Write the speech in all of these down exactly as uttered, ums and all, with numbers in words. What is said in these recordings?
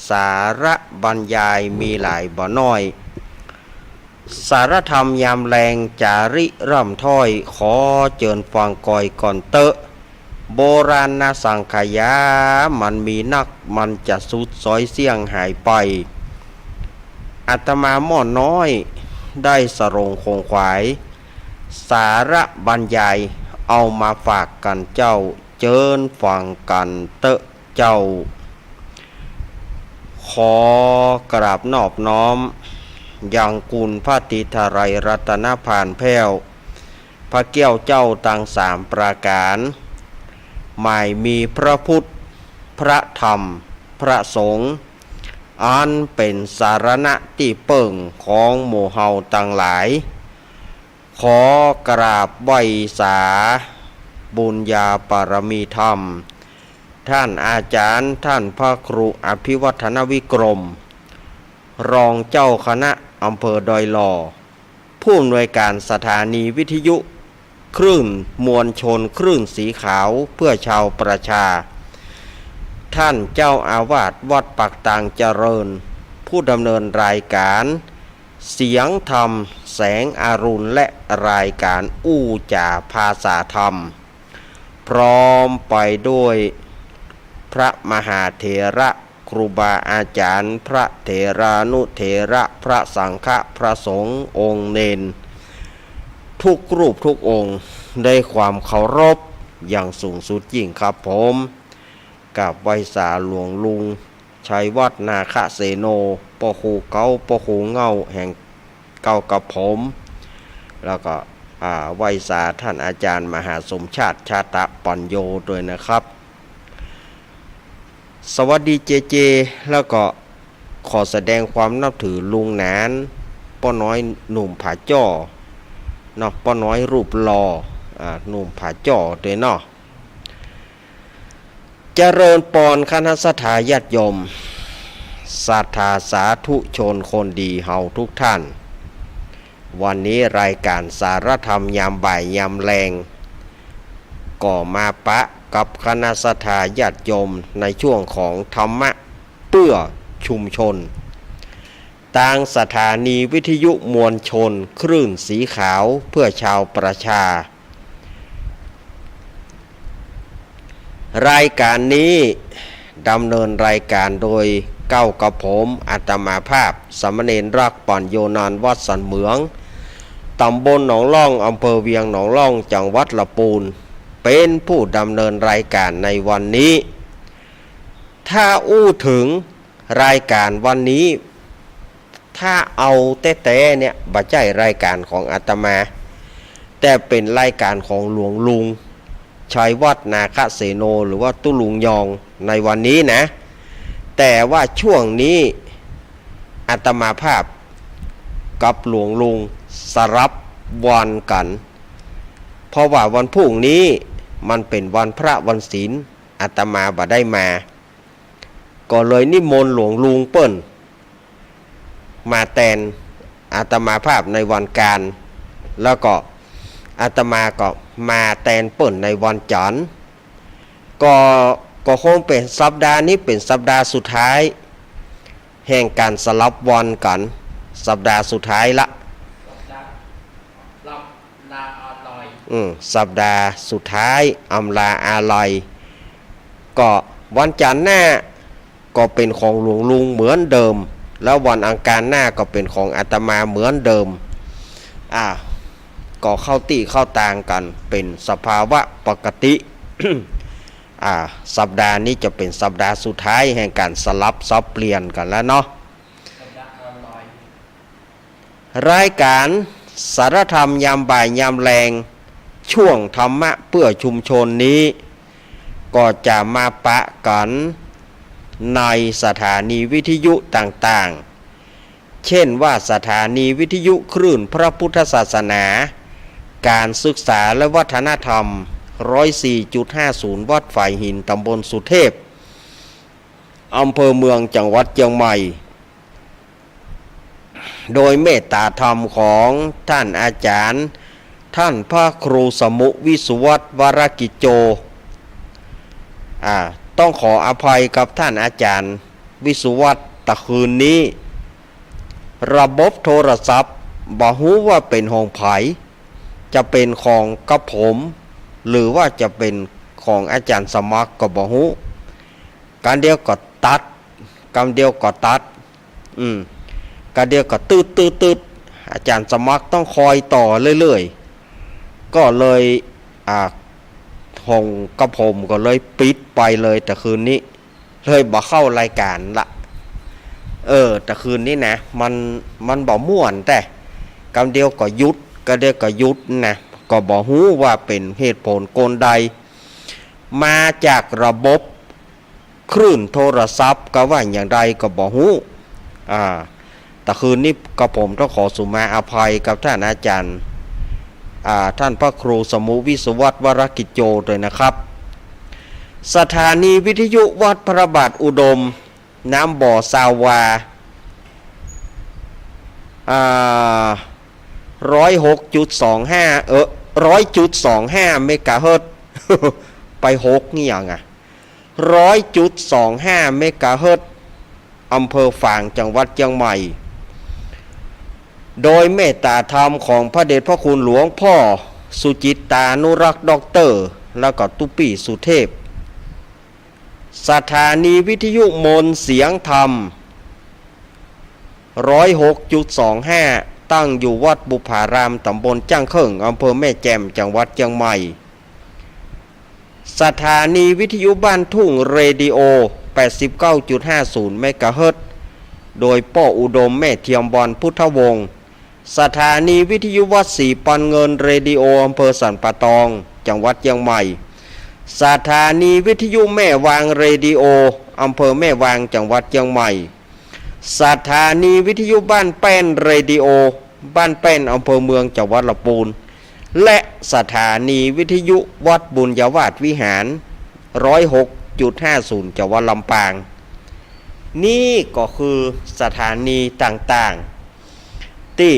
สาระบรรยายมีหลายบ่น้อย สาระธรรมยามแลงจ๋าริร่ำถ้อย ขอเจิญฟังก่อยก่อนเต๊อะ โบราณสังขยามันมีนัก มันจะสุดซอยเสี้ยงหายไป อาตมาม่อนน้อย ได้สรงขงขวาย สาระบรรยายเอามาฝากกั๋นเจ้า เจิญฟังกั๋นเต๊อะเจ้า ขอกราบนอบน้อม ยังคุณพระตรีไตรรัตนผาลแผ้ว พระแก้วเจ้าตังสามประก๋าน หมายมีพระพุทธ พระธรรม พระสงฆ์ อันเป๋นสรณะตี้เปิ้งของหมู่เฮาตังหลาย ขอกราบไหว้สาบุญญาบารมีธรรม ท่านอาจ๋ารย์ ท่านพระครูอภิวัฒนวิกรม รองเจ้าคณะอำเภอดอยหล่อ ผู้อำนวยการสถานีวิทยุคลื่นมวลชนคลื่นสีขาวเพื่อชาวประชา ท่านเจ้าอาวาสวัดปากตางเจริญ ผู้ดำเนินรายการเสียงธรรมแสงอรุณ และรายการอู้จ๋าภาษาธรรม พร้อมไปด้วยพระมหาเถระ ครูบาอาจ๋ารย์ พระเถรานุเถระ พระสังฆะ พระสงฆ์ องค์เณร ทุกรูปทุกองค์ ด้วยความเคารพอย่างสูงสุดยิ่งครับผม กราบไหว้สาหลวงลุง ชัยวัฒน์ นาคเสโน ป้อครูเก๊า ป้อครูเหง้าแห่งเก๊ากระผม แล้วก็ อ่า ไหว้สาท่านอาจ๋ารย์มหาสมชาติ ชาตะปัญโญด้วยนะครับ สวัสดีเจเจ แล้วก็ขอแสดงความนับถือลุงหนาน ป้อน้อยหนุ่มผาจ้อ เนาะ ป้อน้อยรูปหล่อ อ่า หนุ่มผาจ้อด้วยเนาะ เจริญปอนคณะศรัทธาญาติโยม ศรัทธาสาธุชนคนดีเฮาทุกท่าน วันนี้รายการสาระธรรมยามบ่ายยามแลง ก็มาปะกับคณะศรัทธาญาติโยมในช่วงของธรรมะเพื่อชุมชน ตางสถานีวิทยุมวลชนคลื่นสีขาวเพื่อชาวประชา รายการนี้ดำเนินรายการโดยเก๊ากระผมอาตมาภาพ สามเณรรักษ์ ปัญโญ นานวัดสันเหมือง ตำบลหนองล่อง อำเภอเวียงหนองล่อง จังหวัดละปูน เป๋นผู้ดำเนินรายการในวันนี้ ถ้าอู้เถิงรายการวันนี้ ถ้าเอาแต๊ๆ เนี่ย บ่ใจ้รายการของอาตมา แต่เป๋นรายการของหลวงลุง ชัยวัฒน์ นาคเสโน หรือว่าตุ๊ลุงยอง ในวันนี้นะ แต่ว่าช่วงนี้อาตมาภาพกับหลวงลุงสลับวันกั๋น เพราะว่าวันพรุ่งนี้มันเป๋นวันพระวันศีล อาตมาบ่ได้มา ก็เลยนิมนต์หลวงลุงเปิ้น มาแตนอาตมาภาพในวันกานต์ แล้วก็อาตมาก็มาแตนเปิ้นในวันจันทร์ ก็ ก็คงเป๋นสัปดาห์นี้เป๋นสัปดาห์สุดท้าย แห่งก๋านสลับวันกั๋น สัปดาห์สุดท้ายละ อืม สัปดาห์สุดท้ายอำลาอาลัย ก็วันจันทร์หน้าก็เป๋นของหลวงลุงเหมือนเดิม แล้ววันอังคารหน้าก็เป๋นของอาตมาเหมือนเดิม อ่า ก็เข้าตี้เข้าตางกั๋นเป๋นสภาวะปกติ อ่า สัปดาห์นี้จะเป๋นสัปดาห์สุดท้ายแห่งก๋านสลับสับเปลี่ยนกั๋นแล้วเนาะ รายการสารธรรมยามบ่ายยามแลง ช่วงธรรมะเพื่อชุมชนนี้ ก็จะมาปะกั๋นในสถานีวิทยุต่างๆ เช่นว่าสถานีวิทยุคลื่นพระพุทธศาสนา การศึกษาและวัฒนธรรม ร้อยสี่จุดห้าศูนย์ วัดฝายหิน ตำบลสุเทพ อำเภอเมือง จังหวัดเจียงใหม่ โดยเมตตาธรรมของท่านอาจารย์ ท่านพระครูสมุวิสุวัฒน์ วรกิจโจ อ่า ต้องขออภัยกับท่านอาจารย์ วิศวัตร ตะคืนนี้ ระบบโทรศัพท์บ่ฮู้ว่าเป๋นของใผ จะเป๋นของกระผม หรือว่าจะเป๋นของอาจ๋ารย์สมัครก็บ่ฮู้ กำเดียวก็ตัด กำเดียวก็ตัด อืม กำเดียวก็ตึดตึดตึด อาจ๋ารย์สมัครต้องคอยต่อเรื่อยๆ ก็เลย อ่า ของกระผมก็เลยปิดไปเลยตะคืนนี้ เลยบ่เข้ารายก๋านละ เออ ตะคืนนี้นะ มัน มันบ่ม่วนแต๊ กำเดียวก็หยุด กำเดียวก็หยุดนะ ก็บ่ฮู้ว่าเป๋นเหตุผลกลใด มาจากระบบคลื่นโทรศัพท์ก็ว่าอย่างใดก็บ่ฮู้ อ่า ตะคืนนี้กระผมต้องขอสุมาอภัยกับท่านอาจ๋ารย์ อ่า ท่านพระครูสมุวิศวัตร วรกิจโจ ด้วยนะครับ สถานีวิทยุวัดพระบาทอุดม น้ำบ่อซาวา อ่า ร้อยหกจุดสองห้า เออ ร้อยจุดสองห้าเมกะเฮิรตซ์ ไปหกนี่ยังอะ ร้อยจุดสองห้าเมกะเฮิรตซ์ อำเภอฝาง จังหวัดเจียงใหม่ โดยเมตตาธรรมของพระเดชพระคุณหลวงพ่อสุจิตตานุรักษ์ด็อกเตอร์ แล้วก็ตุ๊ปี้สุเทพ สถานีวิทยุมนต์เสียงธรรม ร้อยหกจุดสองห้า ตั้งอยู่วัดบุพาราม ตำบลจ้างเคิ่ง อำเภอแม่แจ่ม จังหวัดเจียงใหม่ สถานีวิทยุบ้านทุ่งเรดิโอ แปดสิบเก้าจุดห้าศูนย์เมกะเฮิรตซ์ โดยป้ออุดม แม่เทียมวรรณพุทธวงศ์ สถานีวิทยุวัดศรีปันเงินเรดิโอ อำเภอสันป่าตอง จังหวัดเจียงใหม่ สถานีวิทยุแม่วางเรดิโอ อำเภอแม่วาง จังหวัดเจียงใหม่ สถานีวิทยุบ้านแป้นเรดิโอ บ้านแป้น อำเภอเมือง จังหวัดลำพูน และสถานีวิทยุวัดบุญญาวาสวิหาร ร้อยหกจุดห้าศูนย์ จังหวัดลำปาง นี่ก็คือสถานีต่างๆ ตี้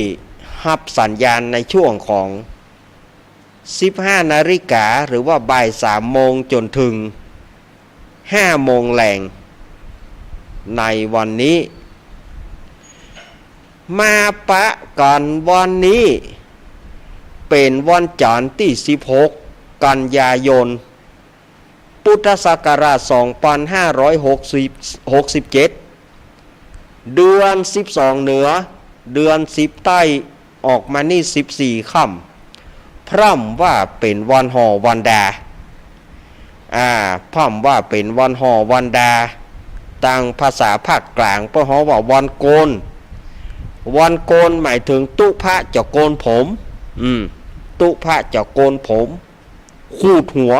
ฮับสัญญาณในช่วงของ สิบห้านาฬิกา หรือว่าบ่ายสามโมงจ๋นเถิงห้าโมงแลง ในวันนี้ มาปะกั๋นวันนี้ เป๋นวันจันทร์ตี้สิบหก กันยายน พุทธศักราชสองปันห้าร้อยหกสิบ หกสิบเจ็ด เดือนสิบสองเหนือ เดือนสิบใต้ ออกมานี่สิบสี่ค่ำ พร่ำว่าเป๋นวันห่อวันดา อ่า พร่ำว่าเป๋นวันห่อวันดา ตางภาษาภาคกลางเปิ้นฮ้องว่าวันโกน วันโกนหมายเถิงตุ๊พระจะโกนผม อืม ตุ๊พระจะโกนผม ขูดหัว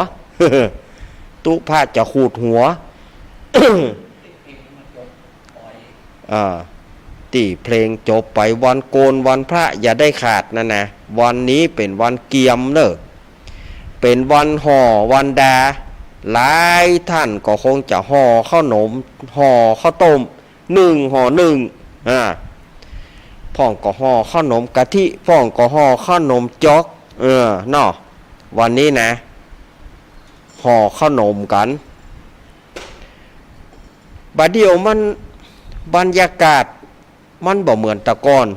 ตุ๊พระจะขูดหัว อ่า ตี้เพลงจบไป วันโกนวันพระอย่าได้ขาดนั่นนะ วันนี้เป๋นวันเกียมเน่อ เป๋นวันห่อวันดา หลายท่านก็คงจะห่อข้าวหนม ห่อข้าวต้ม นึ่งห่อนึ่ง อ่า พ่องก็ห่อข้าวหนมกะทิ พ่องก็ห่อข้าวหนมจ๊อก เออ เนาะ วันนี้นะ ห่อข้าวหนมกั๋น บ่าเดี่ยวมัน บรรยากาศมันบ่เหมือนแต่ก่อน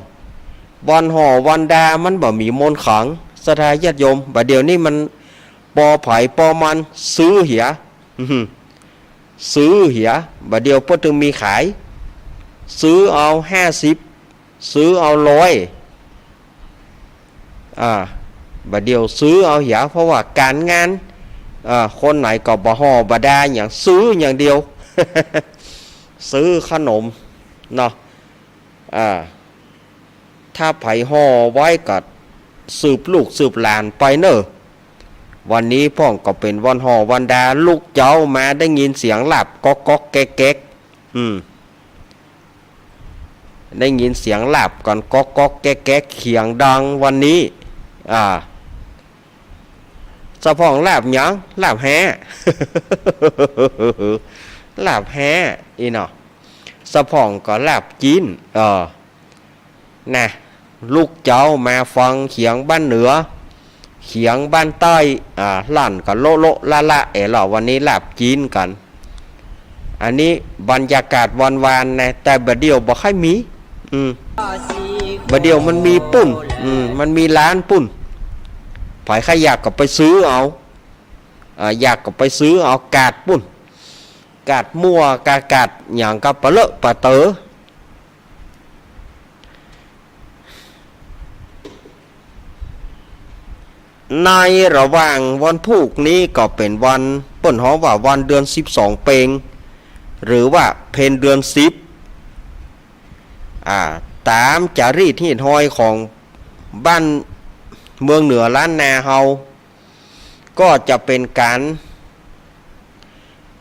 วันห่อวันดามันบ่มีมนต์ขลัง ศรัทธาญาติโยม บ่าเดี่ยวนี้มันปอใผปอมัน ซื้อเหีย อื้อหือ ซื้อเหีย บ่าเดี่ยวเปิ้นเถิงมีขาย ซื้อเอาห้าสิบ ซื้อเอาร้อย อ่า บ่าเดี่ยวซื้อเอาเหีย เพราะว่าก๋านงาน อ่า คนไหนก็บ่ห่อบ่ดาหยัง ซื้ออย่างเดียว ซื้อข้าวหนม เนาะ อ่า ถ้าใผห่อไว้ก็สืบลูกสืบหลานไปเน่อ วันนี้พ่องก็เป๋นวันห่อวันดา ลุกเจ๊ามาได้ยินเสียงหลาบก๊อกก๊อกแก๊กแก๊ก อืม ได้ยินเสียงหลาบกั๋นก๊อกก๊อกแก๊กแก๊กเสียงดังวันนี้ อ่า สะพ่องหลาบหยัง หลาบแฮ้ หลาบแฮ้ อี้เนาะ สะพ่องก็หลาบจิ๊น เออ นะ ลุกเจ๊ามาฟังเสียงบ้านเหนือ เสียงบ้านใต้ อ่า หลั้นก็โละโละละละ เอ๋เหล่า วันนี้หลาบจิ๊นกั๋น อันนี้บรรยากาศวันวานนะ แต่บ่าเดี่ยวบ่ใค่มี อืม บ่าเดี่ยวมันมีปุ้น อืม มันมีร้านปุ้น ใผใค่อยากก็ไปซื้อเอา อ่า อยากก็ไปซื้อเอา กาดปุ้น กาดมั่ว กา กาดหยังก็ปะเลอะปะเต๋อ ในระหว่างวันพูกนี้ก็เป๋นวัน เปิ้นฮ้องว่าวันเดือนสิบสองเปง หรือว่าเพ็ญเดือนสิบ อ่า ต๋ามจารีตฮีตฮอยของบ้านเมืองเหนือล้านนาเฮา ก็จะเป๋นก๋าน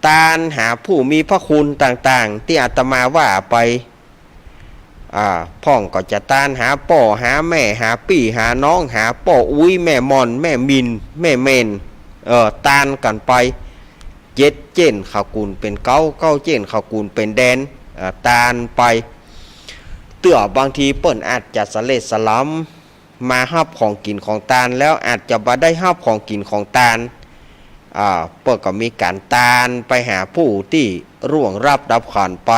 ตานหาผู้มีพระคุณต่างๆ ตี้อาตมาว่าไป อ่า พ่องก็จะตานหาป้อหาแม่ หาปี้หาน้อง หาป้ออุ๊ย แม่ม่อน แม่มิน แม่เมน เออ ตานกั๋นไป เจ็ดเจ๊นข้าวกุ่นเป๋นเก๊า เก๊าเจ๊นข้าวกุ่นเป๋นแดน อ่า ตานไป เตื้อบางทีเปิ้นอาจจะสะเลดสะลำ มาฮับของกิ๋นของตานแล้วอาจจะบ่ได้ฮับของกิ๋นของตาน อ่า เปิ้นก็มีก๋านตานไปหาผู้ตี้ล่วงลับดับขันไป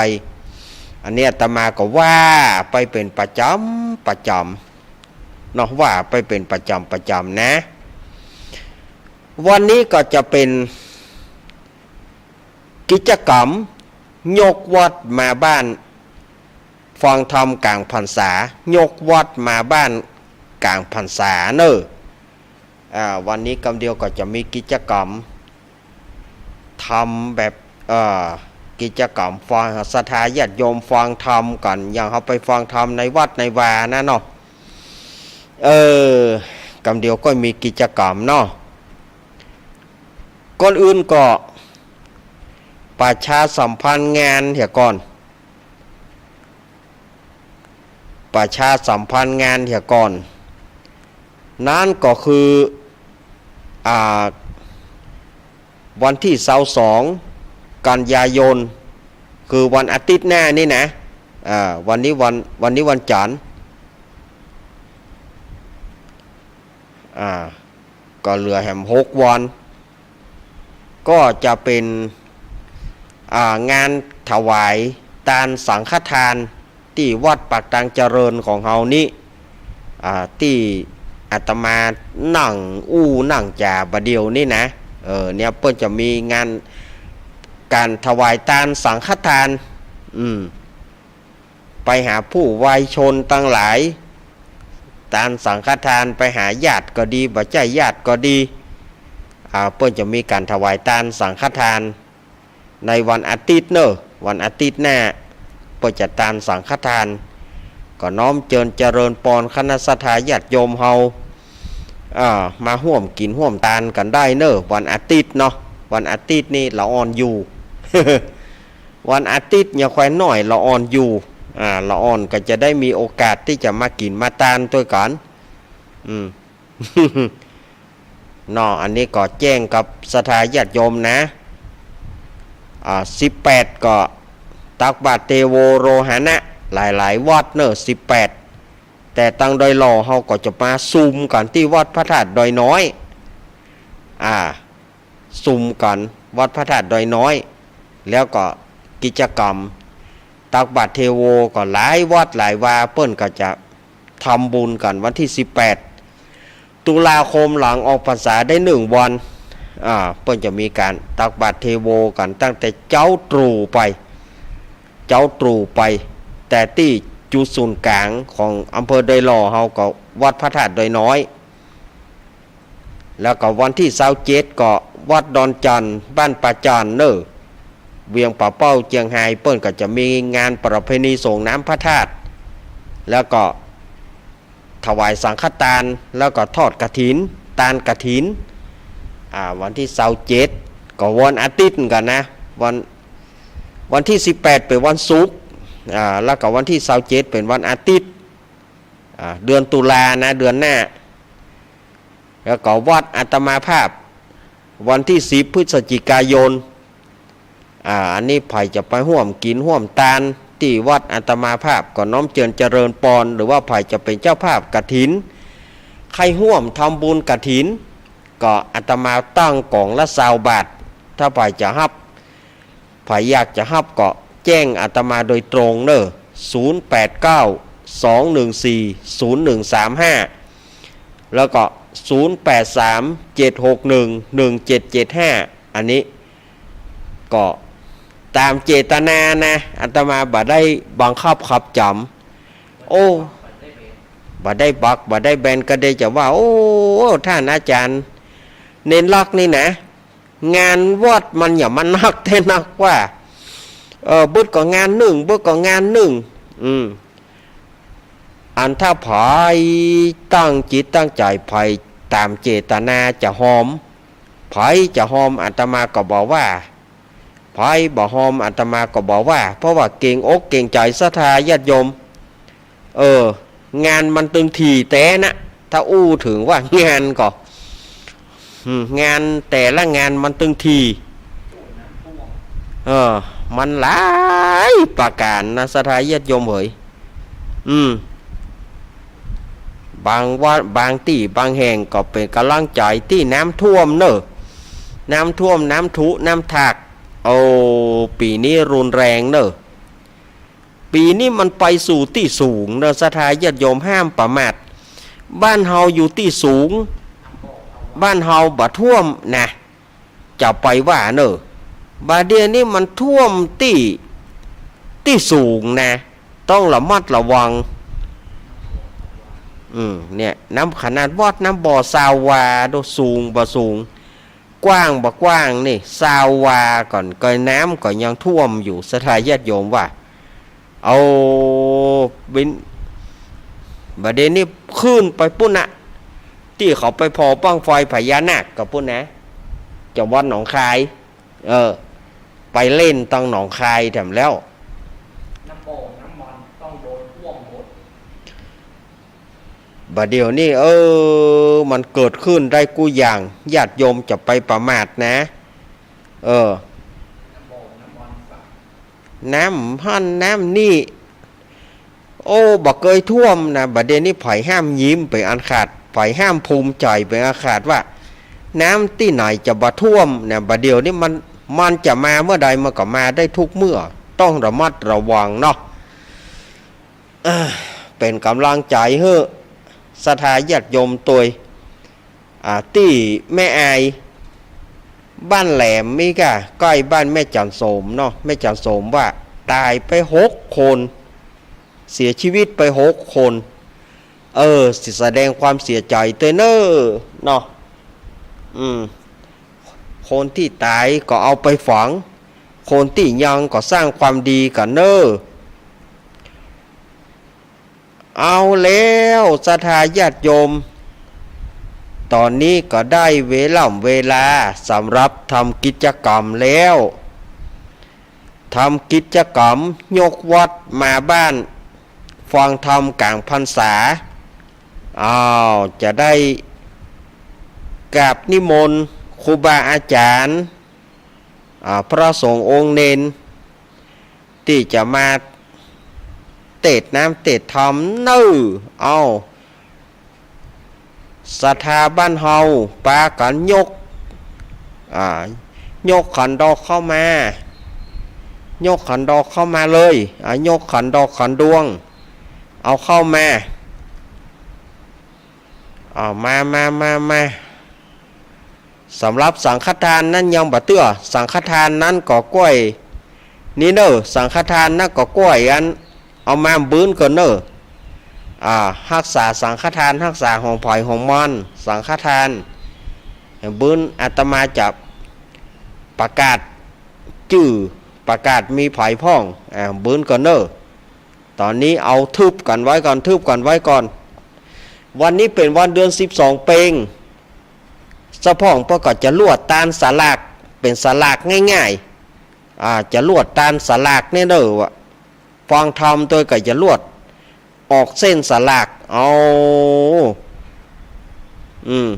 อันนี้อาตมาก็ว่าไปเป๋นประจ๋ำประจ๋ำเนาะ ว่าไปเป๋นประจ๋ำประจ๋ำนะ วันนี้ก็จะเป๋นกิจก๋รรมยกวัดมาบ้านฟังธรรมก๋างพรรษา ยกวัดมาบ้านก๋างพรรษาเน่อ อ่า วันนี้กำเดียวก็จะมีกิจก๋รรมทำแบบ เอ่อ กิจก๋รรมฟัง ศรัทธาญาติโยมฟังธรรมกั๋น อย่างเฮาไปฟังธรรมในวัดในวานะเนาะ เออ กำเดียวก็มีกิจก๋รรมเนาะ ก่อนอื่นก็ประชาสัมพันธ์งานเหียก่อน ประชาสัมพันธ์งานเหียก่อน นั้นก็คือ อ่า วันตี้ซาวสองกันยายน คือวันอาทิตย์หน้านี่นะ อ่า วันนี้วัน วันนี้วันจันทร์ อ่า ก็เหลือแหมหกวัน ก็จะเป๋น อ่า งานถวายตานสังฆทานตี้วัดปากตางเจริญของเฮานี้ อ่า ตี้อาตมานั่งอู้นั่งจ๋าบ่าเดี่ยวนี้นะ เออ เนี่ยเปิ้นจะมีงานก๋านถวายตานสังฆทาน อืม ไปหาผู้วายชนตังหลาย ตานสังฆทานไปหาญาติก็ดี บ่ใจ้ญาติก็ดี อ่า เปิ้นจะมีก๋านถวายตานสังฆทานในวันอาทิตย์เน่อ วันอาทิตย์หน้า เปิ้นจะตานสังฆทาน ก็น้อมเจิญเจริญปอนคณะศรัทธาญาติโยมเฮา อ่า มาฮ่วมกิ๋นฮ่วมตานกั๋นได้เน่อ วันอาทิตย์เนาะ วันอาทิตย์นี่ละอ่อนอยู่ วันอาทิตย์เนี่ยควายน้อยละอ่อนอยู่ อ่า ละอ่อนก็จะได้มีโอกาสตี้จะมากิ๋นมาตานตวยกั๋น อืม เนาะ อันนี้ก็แจ้งกับศรัทธาญาติโยมนะ อ่า สิบแปดก็ตักบาตรเตโวโรหณะ หลายๆ วัดเน่อ สิบแปด แต่ตังดอยหล่อเฮาก็จะมาสุมกั๋นตี้วัดพระธาตุดอยน้อย อ่า สุมกั๋นวัดพระธาตุดอยน้อย แล้วก็กิจก๋รรมตักบาตรเทโวก็หลายวัดหลายวา เปิ้นก็จะทำบุญกั๋นวันตี้สิบแปด ตุลาคมหลังออกพรรษาได้หนึ่งวัน อ่า เปิ้นจะมีก๋านตักบาตรเทโวกั๋นตั้งแต่เจ๊าตรู่ไป เจ๊าตรู่ไป แต่ตี้จุดศูนย์ก๋างของอำเภอดอยหล่อเฮาก็วัดพระธาตุดอยน้อย แล้วก็วันตี้ซาวเจ็ดก็วัดดอนจั่น บ้านป่าจั่นเน่อ เวียงป่าเป้า เจียงฮาย เปิ้นก็จะมีงานประเพณีส่งน้ำพระธาตุ แล้วก็ถวายสังฆตาน แล้วก็ทอดกฐิน ตานกฐิน อ่า วันตี้ซาวเจ็ดก็วันอาทิตย์เหมือนกั๋นนะ วัน วันตี้สิบแปดเป๋นวันศุกร์ อ่า แล้วก็วันตี้ซาวเจ็ดเป๋นวันอาทิตย์ อ่า เดือนตุลานะ เดือนหน้า แล้วก็วัดอาตมาภาพ วันตี้สิบพฤศจิกายน อ่า อันนี้ใผจะไปฮ่วมกิ๋นฮ่วมตานตี้วัดอาตมาภาพก็น้อมเจิญเจริญปอน หรือว่าใผจะเป๋นเจ้าภาพกฐิน ใค่ฮ่วมทำบุญกฐิน ก็อาตมาตั้งก๋องละซาวบาท ถ้าใผจะฮับ ผอยากจะฮับก็แจ้งอาตมาโดยตรงเน่อ ศูนย์แปดเก้า สองหนึ่งสี่ ศูนย์หนึ่งสามห้า แล้วก็ ศูนย์แปดสาม เจ็ดหกหนึ่ง หนึ่งเจ็ดเจ็ดห้า อันนี้ก็ต๋ามเจตนานะ อาตมาบ่ได้บังคับขับจ๋ำ โอ้ บ่ได้บัก บ่ได้แบน ก็ได้จะว่า โอ้ ต้านอาจ๋ารย์ เณรลักษณ์นี่นะ งานวัดมันหยังมันนักแต๊นักว่า เออ บึดก็งานนึ่ง บึดก็งานนึ่ง อืม อันถ้าผอยตั้งจิตตั้งใจ๋ ผอยต๋ามเจตนาจะฮอม ผอยจะฮอมอาตมาก็บ่ว่า ผอยบ่ฮอมอาตมาก็บ่ว่า เพราะว่าเกรงอกเกรงใจ๋ศรัทธาญาติโยม เออ งานมันตึงถี่แต๊นะ ถ้าอู้เถิงว่างานก็ อืม งานแต่ละงานมันตึงถี่ เออ มันหลายประก๋านนะ ศรัทธาญาติโยมเหย อืม บางวัด บางตี้ บางแห่งก็เป๋นก๋ำลังใจ๋ตี้น้ำท่วมเน่อ น้ำท่วม น้ำถุ น้ำทาก โอ้ ปี๋นี้รุนแรงเน่อ ปี๋นี้มันไปสู่ตี้สูงเน่อ ศรัทธาญาติโยมห้ามประมาท บ้านเฮาอยู่ตี้สูง บ้านเฮาบ่ท่วมนะ จะไปว่าเน่อ บ่าเดี่ยวนี้มันท่วมตี้ ตี้สูงนะ ต้องระมัดระวัง อืม เนี่ย น้ำขนาดวัดน้ำบ่อซาววาดู สูงบ่สูง กว้างบ่กว้างนี่ ซาววาก่อน ก็น้ำก็ยังท่วมอยู่ ศรัทธาญาติโยมว่า เอา บิน บ่าเดี่ยวนี้ขึ้นไปปู๊นนะ ตี้เขาไปผ่อบั้งไฟพญานาคก็ปู๊นนะ จังหวัดหนองคาย เออ ไปเล่นตังหนองคายแถมแล้ว น้ำบ่อน้ำมันต้องโดนท่วมหมด บ่าเดี่ยวนี้ เออ มันเกิดขึ้นได้กู้อย่าง ญาติโยมจะไปประมาทนะ เออ น้ำบ่อน้ำมันสัก น้ำหั้นน้ำนี่ โอ้ บ่เกยท่วมนะ บ่าเดี่ยวนี้ผอยห้ามยิ้มเป๋นอันขาด ผอยห้ามภูมิใจ๋เป๋นอันขาดว่า น้ำตี้ไหนจะบ่ท่วมนะ บ่าเดี่ยวนี้มัน มันจะมาเมื่อใดมันก็มาได้ทุกเมื่อ ต้องระมัดระวังเนาะ เอ้อ เป๋นก๋ำลังใจ๋หื้อศรัทธาญาติโยมตวย อ่า ตี้แม่อาย บ้านแหลมนี่ก้า ใก้บ้านแม่จันโสมเนาะ แม่จันโสมว่าต๋ายไปหกคน เสียจีวิตไปหกคน เออ สิแสดงความเสียใจ๋ตวยเน่อเนาะ อืม คนตี้ต๋ายก็เอาไปฝัง คนตี้ยังก็สร้างความดีกั๋นเน่อ เอาแล้วศรัทธาญาติโยม ต๋อนนี้ก็ได้เวล่ำเวลาสำหรับทำกิจกรรมแล้ว ทำกิจกรรมยกวัตรมาบ้าน ฟังธรรมก๋างพรรษา อ้าว จะได้กราบนิมนต์ครูบาอาจ๋ารย์ อ่า พระสงฆ์องค์เณร ตี้จะมาเตศน์น้ำเตศน์ธรรมเน่อ เอา ศรัทธาบ้านเฮาปากั๋นยก อ่า ยกขันดอกเข้ามา ยกขันดอกเข้ามาเลย อ่า ยกขันดอกขันดวง เอาเข้ามา เอามา มา มา มา สำหรับสังฆทานนั้นยังบ่เตื้อ สังฆทานนั้นก็ก้วย นี่เน่อ สังฆทานนั้นก็ก้วยอัน เอามามื้ออื่นก่อนเน่อ อ่า ฮักษาสังฆทาน ฮักษาของใผของมัน สังฆทาน มื้ออื่นอาตมาจะประกาศจื้อ ประกาศมีใผพ่อง อ่า มื้ออื่นก่อนเน่อ ต๋อนนี้เอาทึบกั๋นไว้ก่อน ทึบกั๋นไว้ก่อน วันนี้เป๋นวันเดือนสิบสองเปง สะพ่องเปิ้นก็จะลวดตานสลาก เป๋นสลากง่ายๆ อ่า จะลวดตานสลากเนี่ยเน่อ ว่าฟังธรรมตวยก็จะลวดออกเส้นสลาก เอา อืม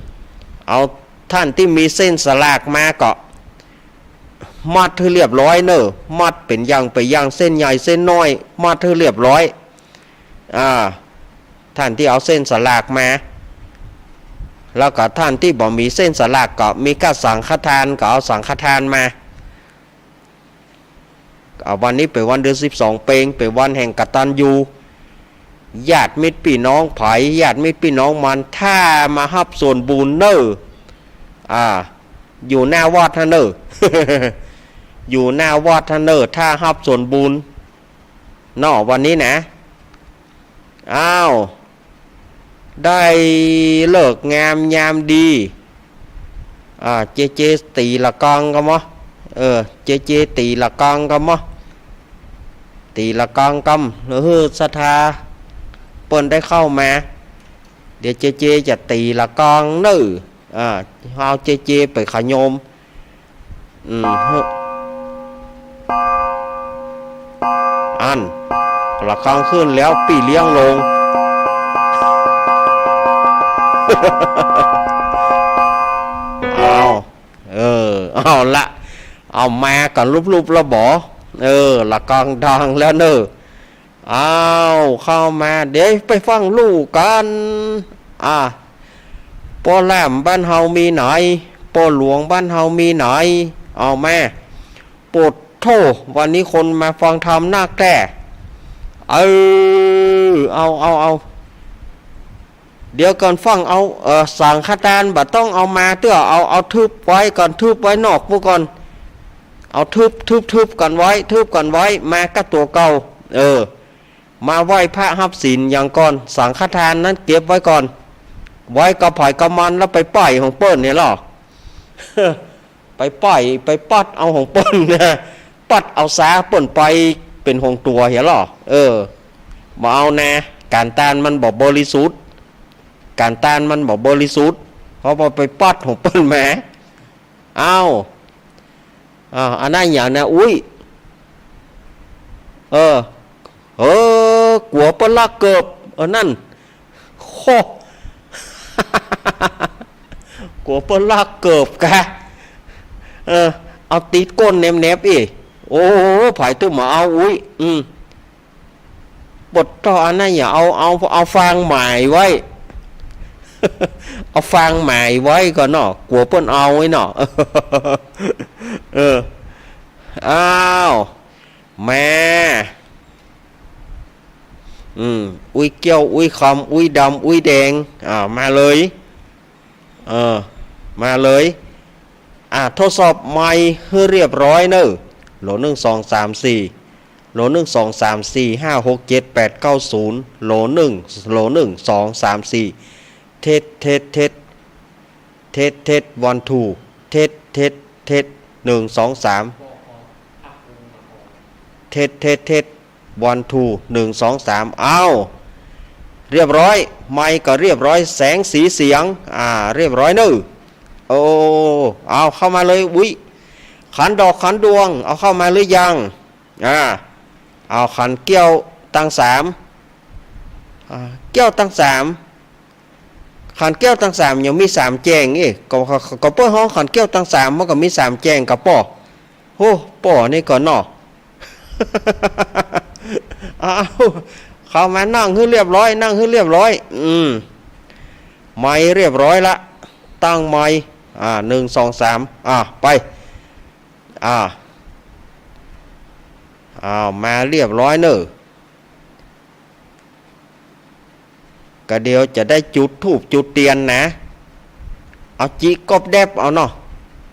เอาต้านตี้มีเส้นสลากมาก็ มัดหื้อเรียบร้อยเน่อ มัดเป๋นอย่างเป๋นอย่าง เส้นใหญ่เส้นน้อย มัดหื้อเรียบร้อย อ่า ต้านตี้เอาเส้นสลากมา แล้วก็ต้านตี้บ่มีเส้นสลากก็มีก้าสังฆทานก็เอาสังฆทานมา อ่า วันนี้เป๋นวันเดือนสิบสองเปง เป๋นวันแห่งกตัญญู ญาติมิตรปี้น้องใผ ญาติมิตรปี้น้องมัน ถ้ามาฮับส่วนบุญเน่อ อ่า อยู่หน้าวัดหั้นเน่อ อยู่หน้าวัดหั้นเน่อ ถ้าฮับส่วนบุญเนาะ วันนี้นะ อ้าว ได้ฤกษ์งามยามดี อ่า เจเจ ตี๋ละฆังก่อมะ เออ เจเจ ตี๋ละฆังก่อมะ ตี๋ละฆังก่อม หื้อศรัทธาเปิ้นได้เข้ามา เดี๋ยวเจเจจะตี๋ละฆังเน่อ อ่า เอาเจเจไปขยม อืม หื้อ อั้น ละฆังขึ้นแล้ว ปี้เลี้ยงลง เอา เออ เอาละ เอามากั๋นลุบๆ ละบ่ เออ ละฆังดังแล้วเน่อ อ้าว เข้ามา เดี๋ยวไปฟังลู่กั๋น อ่ะ ป้อแหลมบ้านเฮามีไหน ป้อหลวงบ้านเฮามีไหน เอามา โปดโธ่ วันนี้คนมาฟังธรรมนักแต๊ เออ เอา เอา เอา เดี๋ยวก่อนฟัง เอา เอ่อ สังฆทานบ่ต้องเอามาเตื้อ เอา เอาทึบไว้ก่อน ทึบไว้นอกปู้ก่อน เอาทึบ ทึบ ทึบกั๋นไว้ ทึบกั๋นไว้ มาก้าตั๋วเก่า เออ มาไหว้พระฮับศีลหยังก่อน สังฆทานนั้นเก็บไว้ก่อน ไว้ก้าใผก้ามัน แล้วไปป้อยของเปิ้นเนี่ยลอ ไปป้อย ไปป๊อดเอาของเปิ้นนะ ป๊อดเอาซาเปิ้นไปเป๋นของตั๋วเหียลอ เออ บ่เอานะ ก๋านตานมันบ่บริสุทธิ์ ก๋านตานมันบ่บริสุทธิ์ เพราะว่าไปป๊อดของเปิ้นมา อ้าว อ่า อันนั้นหยังนะ อุ๊ย เออ เออ กั๋วเปิ้นลักเกิบ เออ นั่น โค่ กั๋วเปิ้นลักเกิบกา เออ เอาตี๋ก้นแหนบๆ อี้ โอ้ ใผตึงบ่เอา อุ๊ย อืม โปดโธ่ อันนั้นหยัง เอา เอา เอาฟางหมายไว้ เอาฟางหมายไว้ก่อนเนาะ กั๋วเปิ้นเอาไว้เนาะ เออ อ้าว มา อืม อุ๊ยเกี้ยว อุ๊ยคำ อุ๊ยดำ อุ๊ยแดง อ่า มาเลย เออ มาเลย อ่ะ ทดสอบไมค์หื้อเรียบร้อยเน่อ โหลดหนึ่ง สอง สาม สี่ โหลดหนึ่ง สอง สาม สี่ ห้า หก เจ็ด แปด เก้า ศูนย์ โหลดหนึ่ง โหลดหนึ่ง สอง สาม สี่ เทส เทส เทส เทส เทส วัน ทู เทส เทส เทส หนึ่ง สอง สาม เทส เทส เทส วัน ทู หนึ่ง สอง สาม อ้าว เรียบร้อย ไมค์ก็เรียบร้อย แสงสีเสียง อ่า เรียบร้อยเน่อ โอ้ เอาเข้ามาเลย อุ๊ย ขันดอกขันดวง เอาเข้ามาหรือยัง อ่า เอาขันแก้วตังสาม อ่า แก้วตังสาม ขันแก้วตังสามยังมีสามแจ้ง เอ๊ะ ก็ ก็ ก็เปิ้นฮ้องขันแก้วตังสาม มันก็มีสามแจ้งกาป้อ โห ป้อนี่ก่อนเนาะ เอา เข้ามานั่งหื้อเรียบร้อย นั่งหื้อเรียบร้อย อืม ไมค์เรียบร้อยละ ตั้งไมค์ อ่า หนึ่ง สอง สาม อ่า ไป อ่า อ้าว มาเรียบร้อยเน่อ ก็เดี๋ยวจะได้จุดธูปจุดเตียนนะ เอาจิก๊อบแดบเอาเนาะ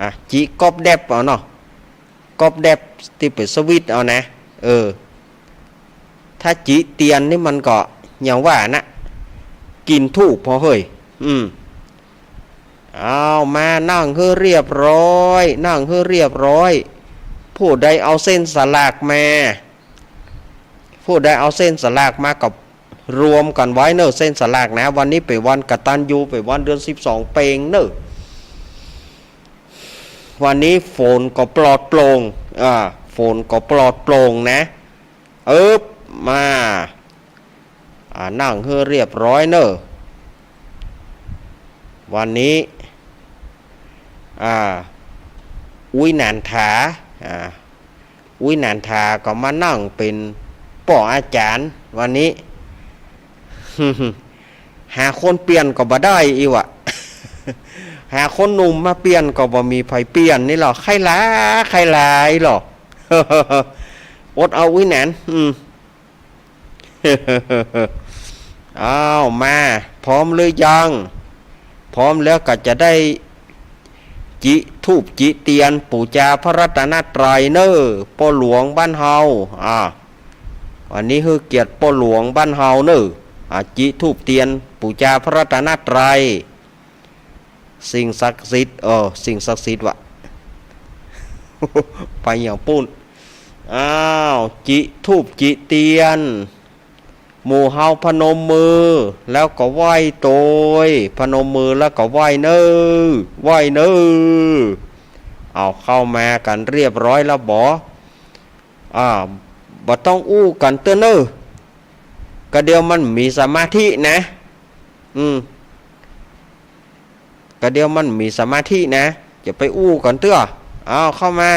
อ่ะ จิก๊อบแดบเอาเนาะ ก๊อบแดบตี้เป๋นสวิตช์เอานะ เออ ถ้าจิเตียนนี่มันก็อย่างว่านะ กิ๋นธูปพอเฮ้ย อืม เอามานั่งหื้อเรียบร้อย นั่งหื้อเรียบร้อย ผู้ใดเอาเส้นสลากมา ผู้ใดเอาเส้นสลากมาก็รวมกั๋นไว้เน่อ เส้นสลากนะ วันนี้เป๋นวันกตัญญู เป๋นวันเดือนสิบสองเปงเน่อ วันนี้ฝนก็ปลอดโปร่ง อ่า ฝนก็ปลอดโปร่งนะ เอิบ มา อ่า นั่งหื้อเรียบร้อยเน่อ วันนี้ อ่า อุ๊ยหนานถา อ่า อุ๊ยหนานถาก็มานั่งเป๋นป้ออาจ๋ารย์วันนี้ หาคนเปลี่ยนก็บ่ได้อี้วะ หาคนหนุ่มมาเปลี่ยนก็บ่มีใผเปลี่ยนนี่ลอ ใค่ลา ใค่ลาอี้ลอ เออ อดเอาอุ๊ยหนาน อืม อ้าว มา พร้อมหรือยัง พร้อมแล้วก็จะได้จิธูปจิเตียนปู๋จาพระรัตนตรัยเน่อ ป้อหลวงบ้านเฮา อ่า วันนี้หื้อเกียรติป้อหลวงบ้านเฮาเน่อ อ่า จิธูปเตียนปู๋จาพระรัตนตรัย สิ่งศักดิ์สิทธิ์ เออ สิ่งศักดิ์สิทธิ์วะ ไปอย่างปู้น อ้าว จิธูปจิเตียน หมู่เฮาพนมมือ แล้วก็ไหว้โตย พนมมือแล้วก็ไหว้เน่อ ไหว้เน่อ เอาเข้ามากั๋นเรียบร้อยแล้วบ่ อ่า บ่ต้องอู้กั๋นเตื้อเน่อ กะเดียวมันมีสมาธินะ อืม กะเดียวมันมีสมาธินะ จะไปอู้กั๋นเตื้อ เอาเข้ามา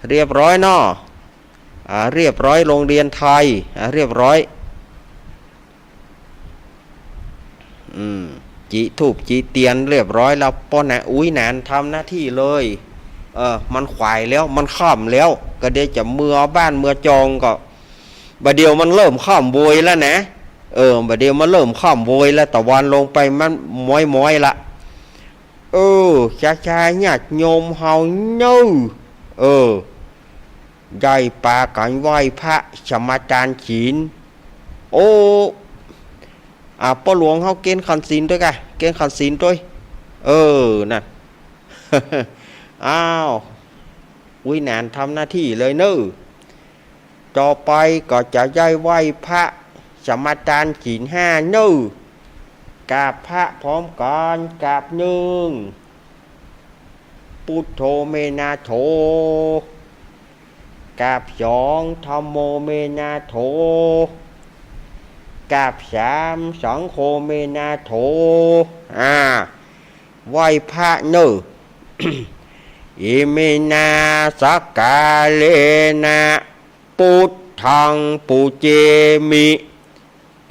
เรียบร้อยเนาะ อ่า เรียบร้อย โรงเรียนไทย อ่า เรียบร้อย อืม จิธูปจิเตียนเรียบร้อยแล้ว ป้อหนานอุ๊ยหนานทำหน้าที่เลย เออ มันขวายแล้ว มันค่ำแล้ว กะเดียวจะเมือบ้านเมือจองก็ บ่าเดี่ยวมันเริ่มค่ำโวยแล้วนะ เออ บ่าเดี่ยวมันเริ่มค่ำโวยแล้ว ตะวันลงไปมันม้อยๆ ละ เออ จาจาญาติโยมเฮาเน่อ เออ ได้ปากั๋นไหว้พระสมาตานศีล โอ้ อ่า ป้อหลวงเฮาเกณฑ์ขันศีลตวยก่ะ เกณฑ์ขันศีลตวย เออ นั่น อ้าว อุ๊ยหนานทำหน้าที่เลยเน่อ ต่อไปก็จะได้ไหว้พระสมาตานศีลห้าเน่อ กราบพระพร้อมกั๋น กราบหนึ่ง พุทโธเมนาโถ กราบสอง ธัมโมเมนาโถ กราบสาม สังโฆเมนาโถ อ่า ไหว้พระเน่อ อิมินาสักกาเลนะ พุทธังปูเจมิ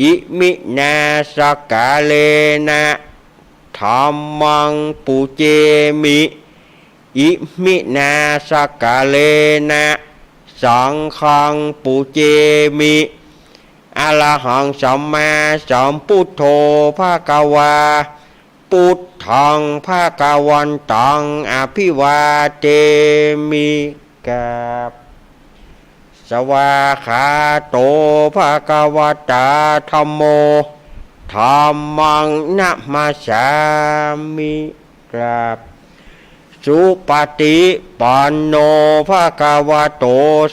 อิมินาสักกาเลนะ ธัมมังปูเจมิ อิมินาสักกาเลนะ สังฆังปูเจมิ อะระหังสัมมาสัมพุทโธภะคะวา พุทธังภะคะวันตัง อะภิวาเทมิ กราบ สวาคาโตภะคะวะตา ธัมโม ธัมมังนะมัสสามิ กราบ สุปฏิปันโนภะคะวะโต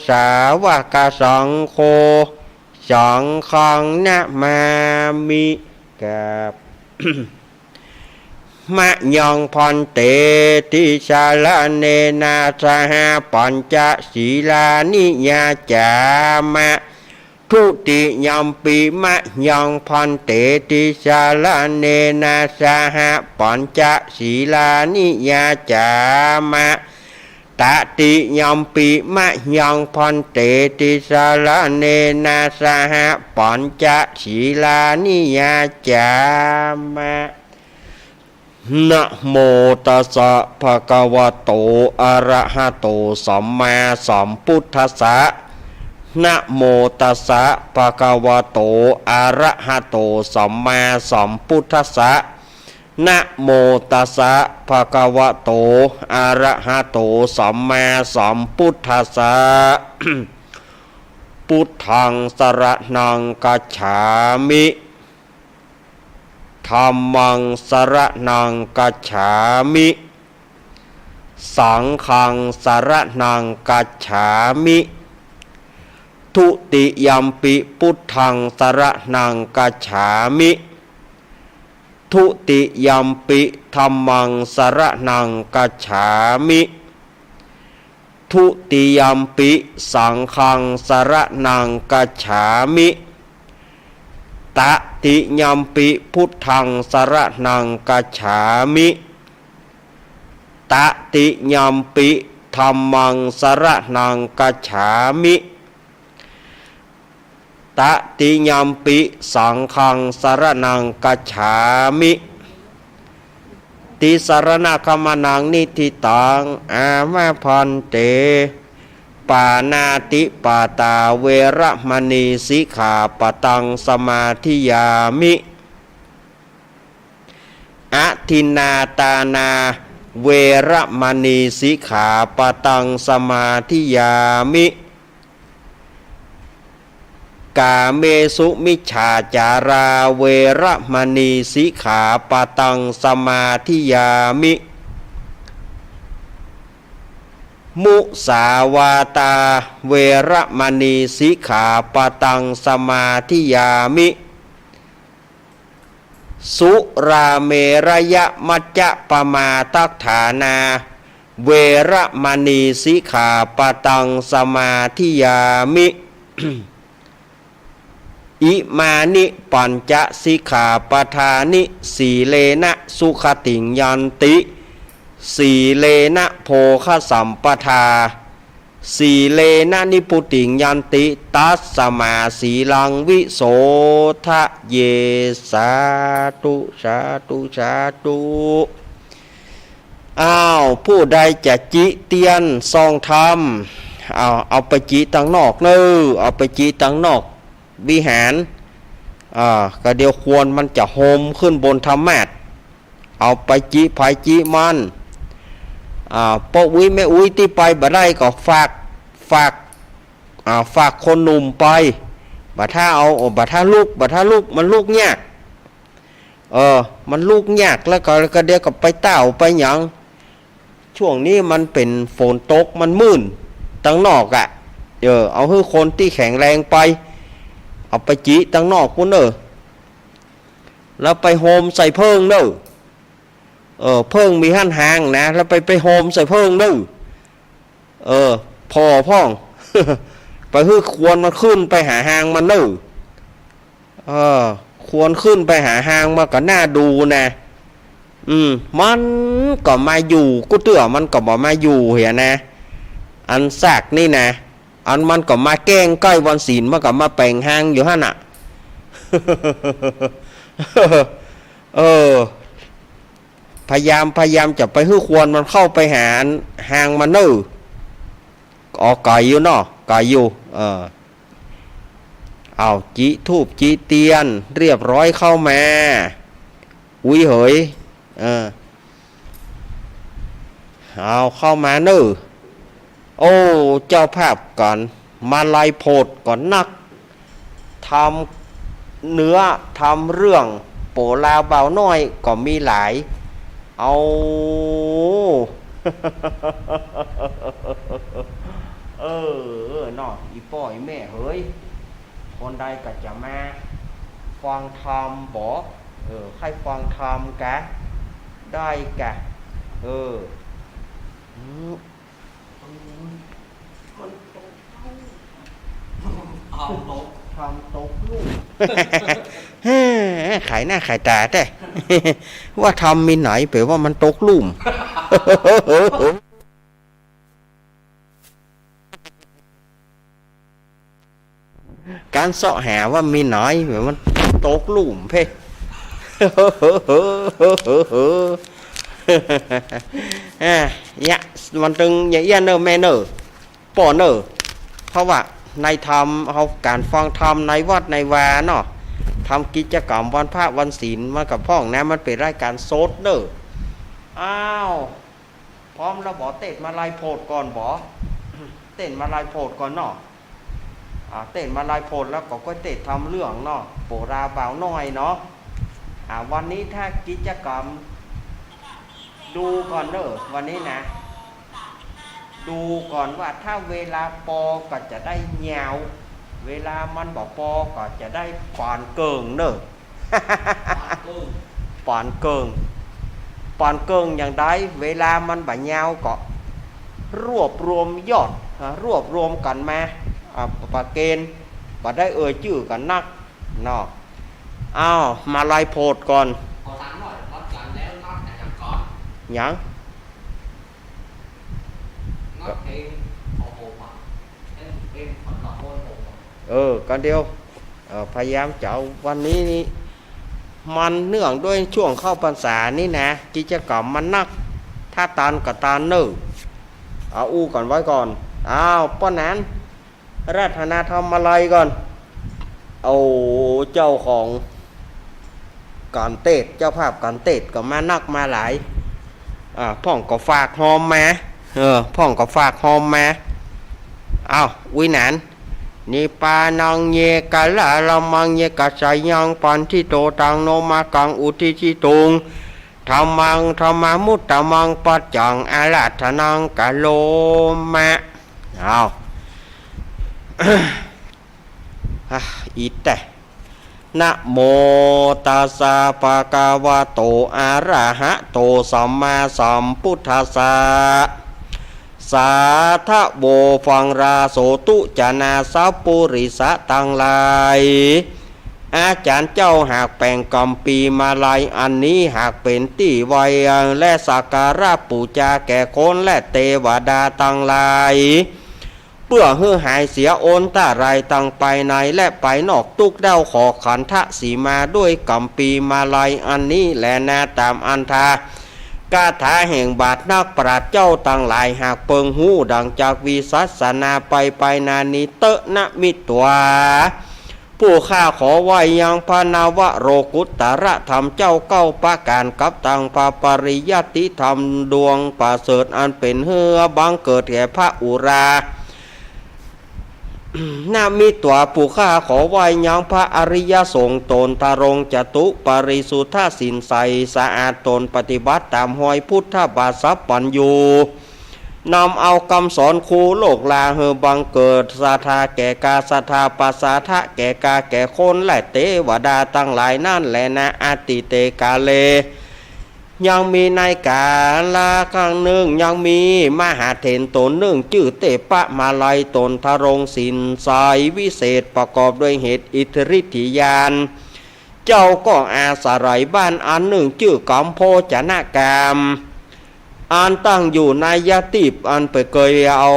สาวกสังโฆ สังฆังนะมามิ กราบ มะยังภันเต ติสะระเณนะสะหะ ปัญจสีลานิยาจามะ ทุติยัมปิ มะยังภันเต ติสะระเณนะสะหะ ปัญจสีลานิยาจามะ ตติยัมปิ มะยังภันเต ติสะระเณนะสะหะ ปัญจสีลานิยาจามะ นะโมตัสสะ ภะคะวะโต อะระหะโต สัมมาสัมพุทธัสสะ นะโมตัสสะ ภะคะวะโต อะระหะโต สัมมาสัมพุทธัสสะ นะโมตัสสะ ภะคะวะโต อะระหะโต สัมมาสัมพุทธัสสะ พุทธังสะระณังคัจฉามิ ธัมมังสะระณังคัจฉามิ สังฆังสะระณังคัจฉามิ ทุติยัมปิ พุทธังสะระณังคัจฉามิ ทุติยัมปิ ธัมมังสะระณังคัจฉามิ ทุติยัมปิ สังฆังสะระณังคัจฉามิ ตติยัมปิ พุทธังสะระณังคัจฉามิ ตติยัมปิ ธัมมังสะระณังคัจฉามิ ตติยัมปิ สังฆังสะระณังคัจฉามิ ติสะระณะขะมะนัง นิฏฐิตัง อามะภันเต ป ปาณาติปาตาเวระมณีสิกขาปะตังสมาธิยามิ อทินนาตานาเวระมณีสิกขาปะตังสมาธิยามิ กาเมสุมิจฉาจาราเวระมณีสิกขาปะตังสมาธิยามิ มุสาวาตาเวระมณีสิกขาปะตังสมาธิยามิ สุราเมรยมัจจปมาทัฏฐานาเวระมณีสิกขาปะตังสมาธิยามิ อิมานิปัญจสิกขาปะทานิ สีเลนะสุขติงยันติ สีเลนะโภคสัมปทา สีเลนะนิพพุติงยันติ ตัสมาสีลังวิโสทะเย สาธุ สาธุ สาธุ อ้าว ผู้ใดจะจิเตียนซองธรรม เอา เอาไปจิตังนอกเน่อ เอาไปจิตังนอกวิหาร อ่า ก็เดี๋ยวควันมันจะโฮมขึ้นบนธรรมาสน์ เอาไปจิใผจิมัน อ่า ป้ออุ๊ยแม่อุ๊ยตี้ไปบ่ได้ก็ฝาก ฝาก อ่า ฝากคนหนุ่มไป บ่ถ้าเอา บ่ถ้าลุก บ่ถ้าลุก มันลุกยาก เออ มันลุกยาก แล้วก็ แล้วก็เดี๋ยวก็ไปต้าวไปหยัง ช่วงนี้มันเป๋นฝนตก มันมืดตังนอกอะ เออ เอาหื้อคนตี้แข็งแรงไป เอาไปจิตังนอกปู้นเน่อ แล้วไปโฮมใส่เผิงเน่อ เออ เผิงมีหั้นหางนะ แล้วไป ไปโฮมใส่เผิงเน่อ เออ ผ่อพ่อง ไปหื้อควันมันขึ้นไปหาหางมันเน่อ เออ ควันขึ้นไปหาหางมันก็น่าดูนะ อืม มันก็มาอยู่ กู้เตื้อมันก็บ่มาอยู่เหียนะ อันซากนี่นะ อันมันก็มาแก้งใก้วันศีล มันก็มาแป๋งหางอยู่หั้นน่ะ เออ พยายาม พยายามจะไปหื้อควันมันเข้าไปหาหางมันเน่อ อ๋อ ไก๋อยู่เนาะ ไก๋อยู่ เออ เอา จิธูปจิเตียนเรียบร้อยเข้ามา อุ๊ยเหย เออ เอาเข้ามาเน่อ โอ้ เจ้าภาพก๋อน มาลัยโพธิ์ก๋อนนัก ธรรมเนื้อ ธรรมเรื่อง โปลาบ่าวน้อยก็มีหลาย เอา เออ เนาะ อี่ป้ออี่แม่เหย คนใดก็จะมาฟังธรรมบ่ เออ ใค่ฟังธรรมกะ ได้กะ เออ อืม มันตก ธรรมตก ธรรมตกลุ่ม แฮ่ ขายหน้าขายต๋าแต๊ ว่าธรรมมีไหน แป๋ว่ามันตกลุ่ม ก๋านเซาะหาว่ามีไหน แป๋ว่ามันตกลุ่มเพ่ อ่ะ ยะ มันตึงเยียะเอี้ยเน่อแม่เน่อ ป้อเน่อ เพราะว่าในธรรม เฮาก๋านฟังธรรมในวัดในวาเนาะ ทำกิจกรรมวันพระวันศีล มันก็พ่องนะ มันเป๋นรายก๋านสดเน่อ อ้าว พร้อมแล้วบ่ เต้นมาลัยโพธิ์ก่อนบ่ เต้นมาลัยโพธิ์ก่อนเนาะ อ่า เต้นมาลัยโพธิ์แล้วก็ก้อยเต้นธรรมเรื่องเนาะ โปลาบ่าวน้อยเนาะ อ่า วันนี้ถ้ากิจกรรม ดูก่อนเน่อ วันนี้นะ ดูก่อนว่าถ้าเวลาปอก็จะได้ยาว เวลามันบ่ปอก็จะได้ปานเกิ่งเน่อ ปานเกิ่ง ปานเกิ่ง ปานเกิ่งอย่างใด เวลามันบ่ยาวก็รวบรวมยอด อ่า รวบรวมกั๋นมา อ่า ประเคน บ่ได้เอ่ยจื้อกั๋นนัก เนาะ อ้าว มาลัยโพธิ์ก่อน ขอถามหน่อย วัดจันทร์แล้วนัดกันอย่างก่อน หยัง นัดเพลงขอโฮมอ่ะ เล่นเพลงขอโฮมอ่ะ เออ ก็เดี๋ยว เอ่อ พยายามจะเอาวันนี้นี่ มันเนื่องด้วยช่วงเข้าพรรษานี่นะ กิจกรรมมันนัก ถ้าตันก็ตันเน่อ เอาอู้กั๋นไว้ก่อน อ้าว ป้อนั้น อาราธนาธรรมาลัยก่อน โอ้ เจ้าของก๋านเตสน์ เจ้าภาพก๋านเตสน์ก็มานักมาหลาย อ่า พ่องก็ฝากฮอมมา เออ พ่องก็ฝากฮอมมา อ้าว อุ๊ยหนาน นิปปานังเยกะละละมังเยกะสายัง ปันทิโต ตังโนมากัง อุทิสิตุง ธัมมัง ธัมมามุตตะมัง ปัจจัง อาราธนัง กะโรมะ อ้าว อ่ะ อิตะ นะโมตัสสะ ภะคะวะโต อะระหะโต สัมมาสัมพุทธัสสะ สาธะโว ฟังราโสตุ จะนาสัปปุริสะตังหลาย อาจ๋ารย์เจ้าหากแป๋งกัมภีร์มาลัยอันนี้ หากเป๋นตี้ไหว้และสักการะปู๋จาแก่คนและเตวดาตังหลาย เปื้อหื้อหายเสียอันตรายตังภายในและภายนอก ตุ๊กข์เดาขอขันทะสีมาด้วยกัมภีร์มาลัยอันนี้แลนา ต๋ามอันทา คาถาแห่งบาทนักปราชญ์เจ้าตังหลาย หากเปิงฮู้ดั่งจากวิสัชนาไปไปนานี้เต๊อะ นะมิตวา ผู้ข้าขอไหว้ยังพระนวโลกุตตรธรรมเจ้าเก้าประก๋าน กับตังพระปริยัติธรรมดวงประเสริฐ อันเป๋นเฮือบังเกิดแก่พระอุรา นะมิตวา ผู้ข้าขอไหว้ยังพระอริยสงฆ์ต๋น ทรงจตุปริสุทธศีลใสสะอาดต๋น ปฏิบัติต๋ามฮอยพุทธบาทสัพพัญญู นำเอากำสอนคู่โลกลา หื้อบังเกิดศรัทธาแก่กา ศรัทธาประสาทะแก่กา แก่คนและเตวดาตังหลายนั้นแลนา อตีเตกาเล ยังมีในกาละครั้งนึ่ง ยังมีมหาเถรต๋นนึ่งจื้อเตปะมาลัยต๋น ทรงศีลใสวิเศษประกอบด้วยเหตุอิทธิฤทธิญาณ เจ้าก็อาศัยบ้านอันนึ่งจื้อกัมโภชนคาม อันตั้งอยู่ในยะตีบอันเป๋นเกยเอา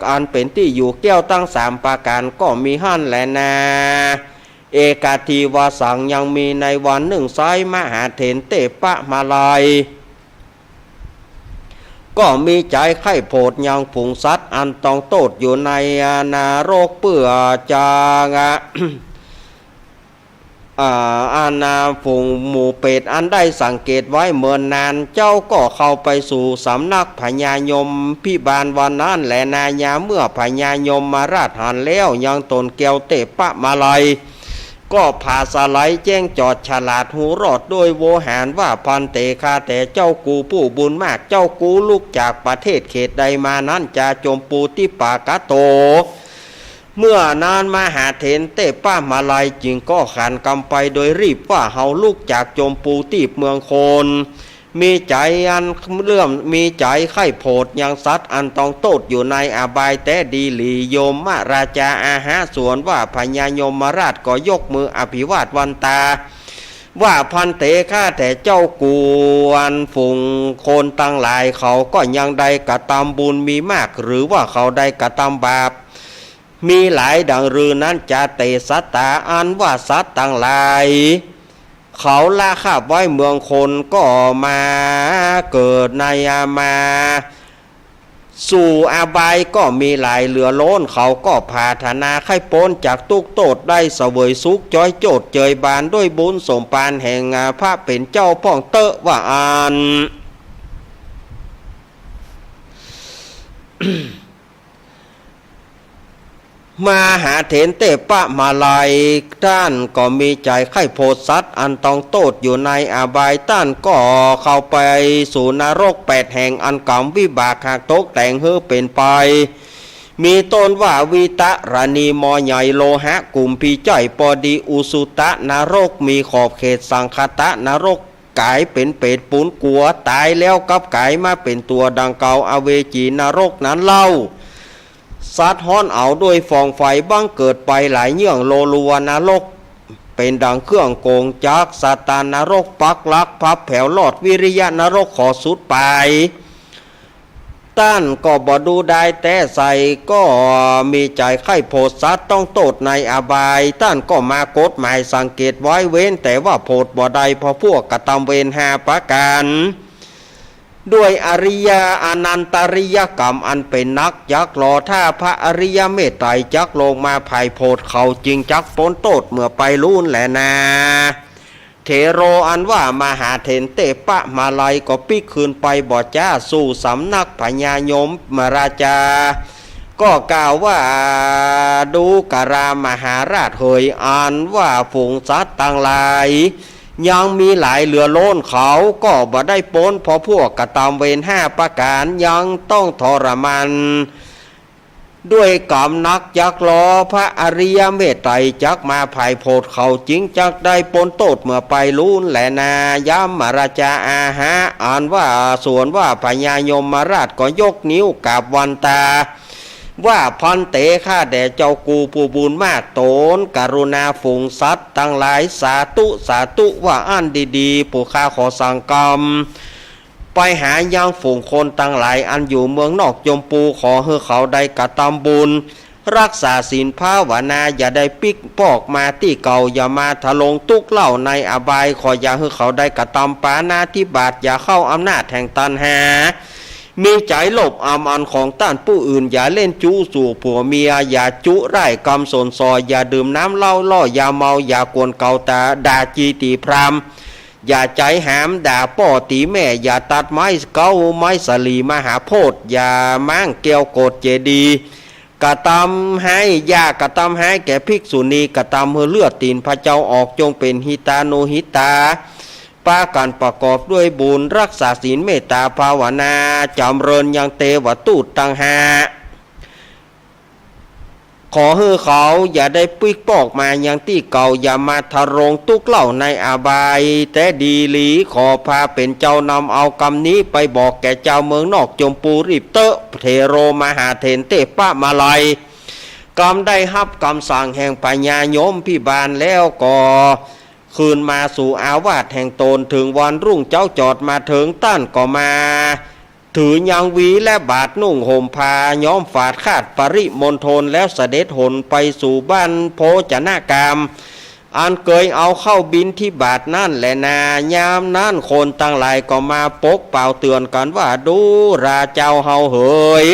อันเป๋นตี้อยู่แก้วตังสามประก๋านก็มีหั้นแลนา เอกัตถิวาสัง ยังมีในวันนึ่งไซร้มหาเถรเตปะมาลัย ก็มีใจ๋ใค่โผดยังฝูงสัตว์อันต้องโต้ษอยู่ในนรกเปื้อจะ อ่า อาณาฝูงหมู่เปรตอันได้สังเกตไว้เมินนาน เจ้าก็เข้าไปสู่สำนักพญายมพิบาลวันนั้นแลนา ยามเมื่อพญายมราชหันแล้วยังต๋นแก้วเตปะมาลัย ก็ผาสะไหลแจ้งจอดฉลาดฮู้รอดด้วยโวหารว่า ภันเต ข้าแต่เจ้ากูผู้บุญมาก เจ้ากูลุกจากประเทศเขตใดมานั้นจา จมปูติปปากะโต เมื่อนั้นมหาเถรเตปะมาลัยจึงก็ขานกำไปโดยรีบว่า เฮาลุกจากจมปูติปเมืองคน มีใจ๋อันเลื่อม มีใจ๋ใค่โผดยังสัตว์อันต้องโต้ษอยู่ในอบายแต๊ดีหลี ยมราชาอาหาสวนว่า พญายมราชก็ยกมืออภิวาทวันตา ว่า ภันเต ข้าแต่เจ้ากู อันฝูงคนตังหลายเขาก็ยังได้กระตำบุญมีมาก หรือว่าเขาได้กระตำบาป มีหลายดังรือนั้นจา เตสัตตา อันว่าสัตว์ตังหลาย เขาละคาบไว้เมืองคนก็มาเกิดในอามา สู่อบายก็มีหลายเหลือล้น เขาก็ผาถนาใค่ป๊นจากตุ๊กข์โต้ษ ได้เสวยสุขจ๊อยโจดเจยบานด้วยบุญสมภารแห่งพระเป๋นเจ้าพ่องเต๊อะว่าอั้น มหาเถรเตปะมาลัยต้านก็มีใจ๋ใค่โผดสัตว์อันต้องโต้ษอยู่ในอบาย ต้านก็เข้าไปสู่นรกแปดแห่ง อันกรรมวิบากหากตกแต่งหื้อเป๋นไป มีต้นว่า วิตรณี หม้อใหญ่ โลหะกุมภี ใจ๋ปอดี อุสุตะนรก มีขอบเขต สังคตะนรก ก๋ายเป๋นเปรตปูนกั๋ว ต๋ายแล้วกลับก๋ายมาเป๋นตั๋วดังเก่า อเวจีนรกนั้นเล่า สัตว์ฮ้อนเอาด้วยฟองไฟ บังเกิดไปหลายเยื่อง โลลุวะนรก เป๋นดังเครื่องโก๋งจักร สัตตานรก ปักหลักพับแผวรอด วิริยะนรก ขอสุดไป ต้านก็บ่ดูดายแต๊ใส่ ก็มีใจ๋ใค่โผดสัตว์ต้องโต้ษในอบาย ต้านก็มากฎหมายสังเกตไว้ เว้นแต่ว่าโผดบ่ได้ เพราะพวกกระตำเวรห้าประก๋าน ด้วยอริยะอนันตริยกรรมอันเป๋นนักจักหล่อ ถ้าพระอริยเมตไตรจักลงมาไพร่โผด เขาจึงจักป๊นโต้ษเมื่อไปลู้นแลนา เถโรอันว่ามหาเถรเตปะมาลัยก็ปิ๊กคืนไปบ่จ้า สู่สำนักพญายมราจา ก็กล่าวว่า ดูกรามหาราชเหย อันว่าฝูงสัตว์ตังหลาย ยังมีหลายเหลือล้น เขาก็บ่ได้ป๊น เพราะพวกกระตำเวรห้าประก๋าน ยังต้องทรมาน ด้วยกรรมนักจักหล่อ พระอริยเมตไตรจักมาไพร่โผด เขาจึงจักได้ป๊นโต้ษเมื่อไปลู้นแลนา ยมราจาอาหะ อันว่าส่วนว่าพญายมราชก็ยกนิ้วกราบวันตา ว่าภันเต ข้าแด่เจ้ากู้ผู้บุญมาก ตนกรุณาฝูงสัตว์ตังหลาย สาธุ สาธุ ว่าอั้นดีๆ ผู้ข้าขอสั่งกรรม ไปหายังฝูงคนตังหลายอันอยู่เมืองนอกจมปู ขอหื้อเขาได้กระตำบุญ รักษาศีลภาวนา อย่าได้ปิ๊กปอกมาตี้เก่า อย่ามาทะลงตุ๊กเล่าในอบาย ขออย่าหื้อเขาได้กระตำปาณาธิบาต อย่าเข้าอำนาจแห่งตัณหา มีใจ๋โลภอำอันของต้านผู้อื่น อย่าเล่นจู้สู่ผัวเมีย อย่าจุร้ายกำสนส่อ อย่าดื่มน้ำเหล้าล่อยาเมา อย่ากวนเกาตาด่าจี๋ตี๋พราหมณ์ อย่าใจ๋หามด่าป้อตี๋แม่ อย่าตัดไม้เก๊าไม้สะหลีมหาโพธิ์ อย่าม้างแก้วโกศเจดีย์ กระตำฮ้าย อย่ากระตำฮ้ายแก่ภิกษุณี กระตำหื้อเลือดตี๋นพระเจ้าออก จงเป๋นหิตานุหิตา ปากั๋นประกอบด้วยบุญ รักษาศีลเมตตาภาวนา จ๋ำเริญยังเตวทูตตังห้า ขอหื้อเขาอย่าได้ปิ๊กปอกมายังตี้เก่า อย่ามาทะลงตุ๊กเล่าในอบาย แต๊ดีหลี ขอพระเป๋นเจ้านำเอากำนี้ไปบอกแก่จาวเมืองนอกจมปูรีบเต๊อะ เถโรมหาเถรเตปะมาลัย กำได้ฮับกำสั่งแห่งพญายมพิบาลแล้วก็ คืนมาสู่อาวาสแห่งตน เถิงวันรุ่งเจ๊าจอดมาเถิง ต้านก็มาถือยังวีและบาตร นุ่งห่มผ้าย้อมฝาดคาดปริมณฑล แล้วเสด็จหนไปสู่บ้านโภจนกาม อันเกยเอาเข้าบิณฑบาตนั้นแลนา ยามนั้นคนตังหลายก็มาปกเป่าเตือนกั๋นว่า ดูราเจ้าเฮาเหย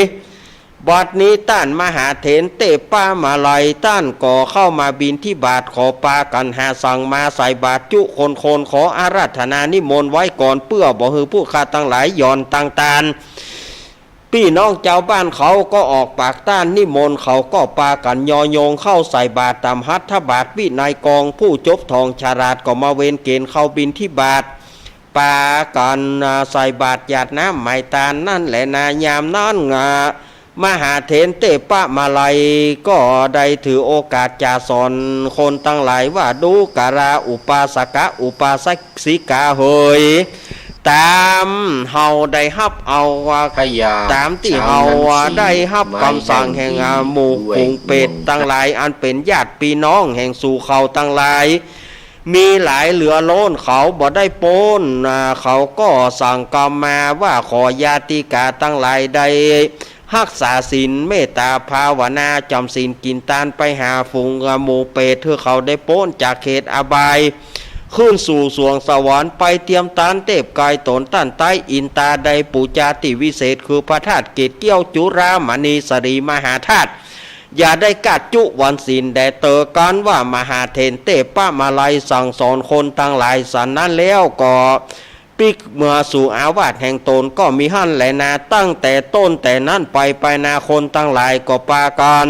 บัดนี้ต้านมหาเถรเตปะมาลัย ต้านก็เข้ามาบิณฑบาต ขอปากั๋นหาสังมาใส่บาตรจุคนคน ขออาราธนานิมนต์ไว้ก่อน เปื้อบ่หื้อผู้ข้าตังหลายหย่อนตังตาน ปี้น้องจาวบ้านเขาก็ออกปากต้านนิมนต์ เขาก็ปากั๋นยอยงเข้าใส่บาตรต๋ามหัตถบาตร วินัยกองผู้จบทองฉลาดก็มาเวนเก๋ณฑ์เข้าบิณฑบาต ปากั๋น อ่า ใส่บาตรหยาดน้ำไหม้ตานนั้นแลนา ยามนั้น อ่า มหาเถรเตปะมาลัยก็ได้ถือโอกาสจะสอนคนตังหลายว่า ดูกราอุปาสกะอุปาสิกาเหย ต๋ามเฮาได้ฮับเอาว่า ต๋ามตี้เฮาได้ฮับกำสั่งแห่ง อ่า หมู่ฝูงเปรตตังหลาย อันเป๋นญาติปี้น้องแห่งสูเขาตังหลาย มีหลายเหลือล้น เขาบ่ได้ป๊น อ่า เขาก็สั่งกรรมมาว่า ขอญาติกาตังหลายได้ฮักษาศีลเมตตาภาวนา จ๋ำศีลกิ๋นตานไปหาฝูงหมู่เปรต หื้อเขาได้ป๊นจากเขตอบาย ขึ้นสู่สวงสวรรค์ ไปเตียมตานเตบก๋ายต๋นต้านใต้ อินตาได้ปู๋จาตี้วิเศษ คือพระธาตุเกศเกี้ยวจุฬามณีสรีมหาธาตุ อย่าได้กัดจุวันศีลแด่เตอ กั๋นว่ามหาเถรเตปะมาลัยสั่งสอนคนตังหลายสันนั้นแล้วก็ปิ๊กเมือสู่อาวาสแห่งตนก็มีหั้นแลนา ตั้งแต่ต้นแต่นั้นไป ไปนาคนตังหลายก็ปากั๋น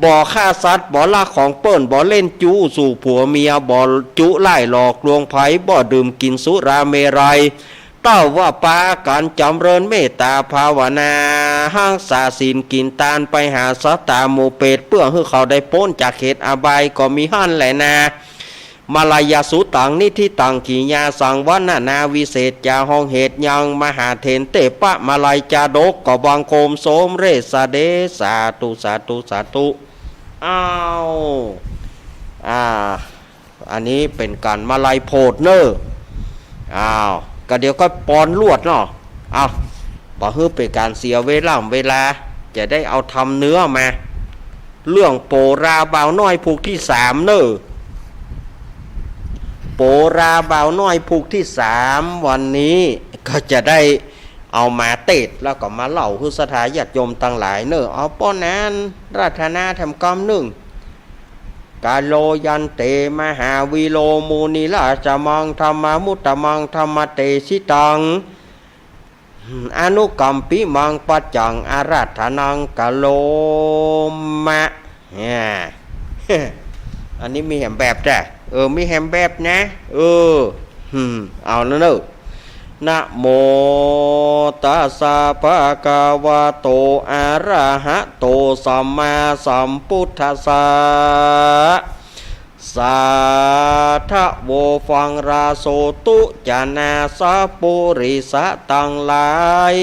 บ่ฆ่าสัตว์ บ่ลักของเปิ้น บ่เล่นจู้สู่ผัวเมีย บ่จุร้ายหลอกลวงใผ บ่ดื่มกิ๋นสุราเมรัย เต้าว่าปากั๋นจ๋ำเริญเมตตาภาวนา ฮักษาศีลกิ๋นตานไปหาสัตตาหมู่เปรต เปื้อหื้อเขาได้ป๊นจากเขตอบายก็มีหั้นแลนา มาลายาสุตังนิธิตัง กิริยาสังวรรณนาวิเศษจา ห้องเหตุยังมหาเถรเตปะมาลัยจาดก ก็บังคมสมเร็จสะเดช สาธุ สาธุ สาธุ อ้าว อ่า อันนี้เป๋นก๋านมาลัยโผดเน่อ อ้าว ก็เดี๋ยวก็ปอนลวดเนาะ อ้าว บ่หื้อเป๋นก๋านเสียเวล่ำเวลา จะได้เอาธรรมเนื้อมา เรื่องโปราบ่าวน้อยผูกตี้สามเน่อ โปราบ่าวน้อยผูกตี้สาม วันนี้ก็จะได้ เอามาเตศน์แล้วก็มาเล่าหื้อศรัทธาญาติโยมตังหลายเน่อ เอาป้อนั้นอาราธนาแถมกำนึ่ง กาโลยันเต มหาวีโร มุนิราชมัง ธรรมานุตตมัง ธรรมเตสิตัง อนุกัมปิมัง ปัจจังอาราธนัง กาโรมะ เนี่ย อันนี้มีแหมแบบจ้ะ เออ มีแหมแบบนะ เออ อืม เอาแล้วเนอะ นะโมตัสสะภะคะวะโต อะระหะโต สัมมาสัมพุทธัสสะ สาธุ ฟังราโสตุ จะนาสะปุริสะตังหลาย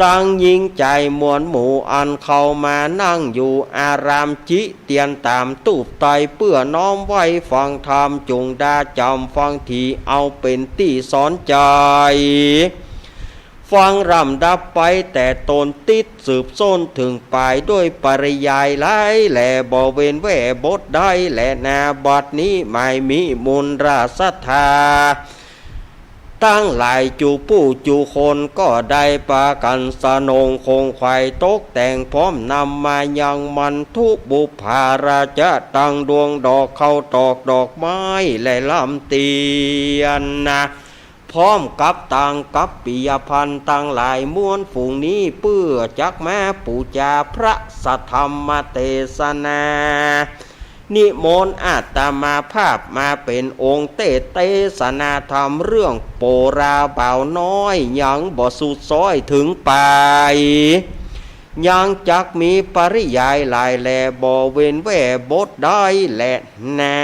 ตังหญิงจายมวลหมู่อันเข้ามานั่งอยู่อารามจิเตียนต๋ามตูบไต เปื้อน้อมไหว้ฟังธรรม จุ่งดาจ๋ำฟังธรรมเอาเป๋นตี้สอนใจ๋ ฟังลำดับไปแต่ต้นติดสืบส้นเถิงป๋าย โดยปริยายหลายแล บ่เว้นแว่บทใดแลนา บัดนี้หมายมีมูลราศรัทธาตังหลาย จุผู้จุคนก็ได้ปากั๋นสนงคงไขว่ตกแต่งพร้อมนำมายังมัณฑุปุปผาราจะตังดวงดอกข้าวตอกดอกไม้และลำเตียนนะ พร้อมกับตังกัปปิยพันธ์ตังหลายมวลฝูงนี้ เปื้อจักมาปู๋จาพระสัทธรรมเตสนา นิมนต์อาตมาภาพมาเป๋นองค์เตสน์เตสนาธรรมเรื่องโปราบ่าวน้อย ยังบ่สุดซ้อยเถิงป๋าย ยังจักมีปริยายหลายแล บ่เว้นแว่บทใดแลนา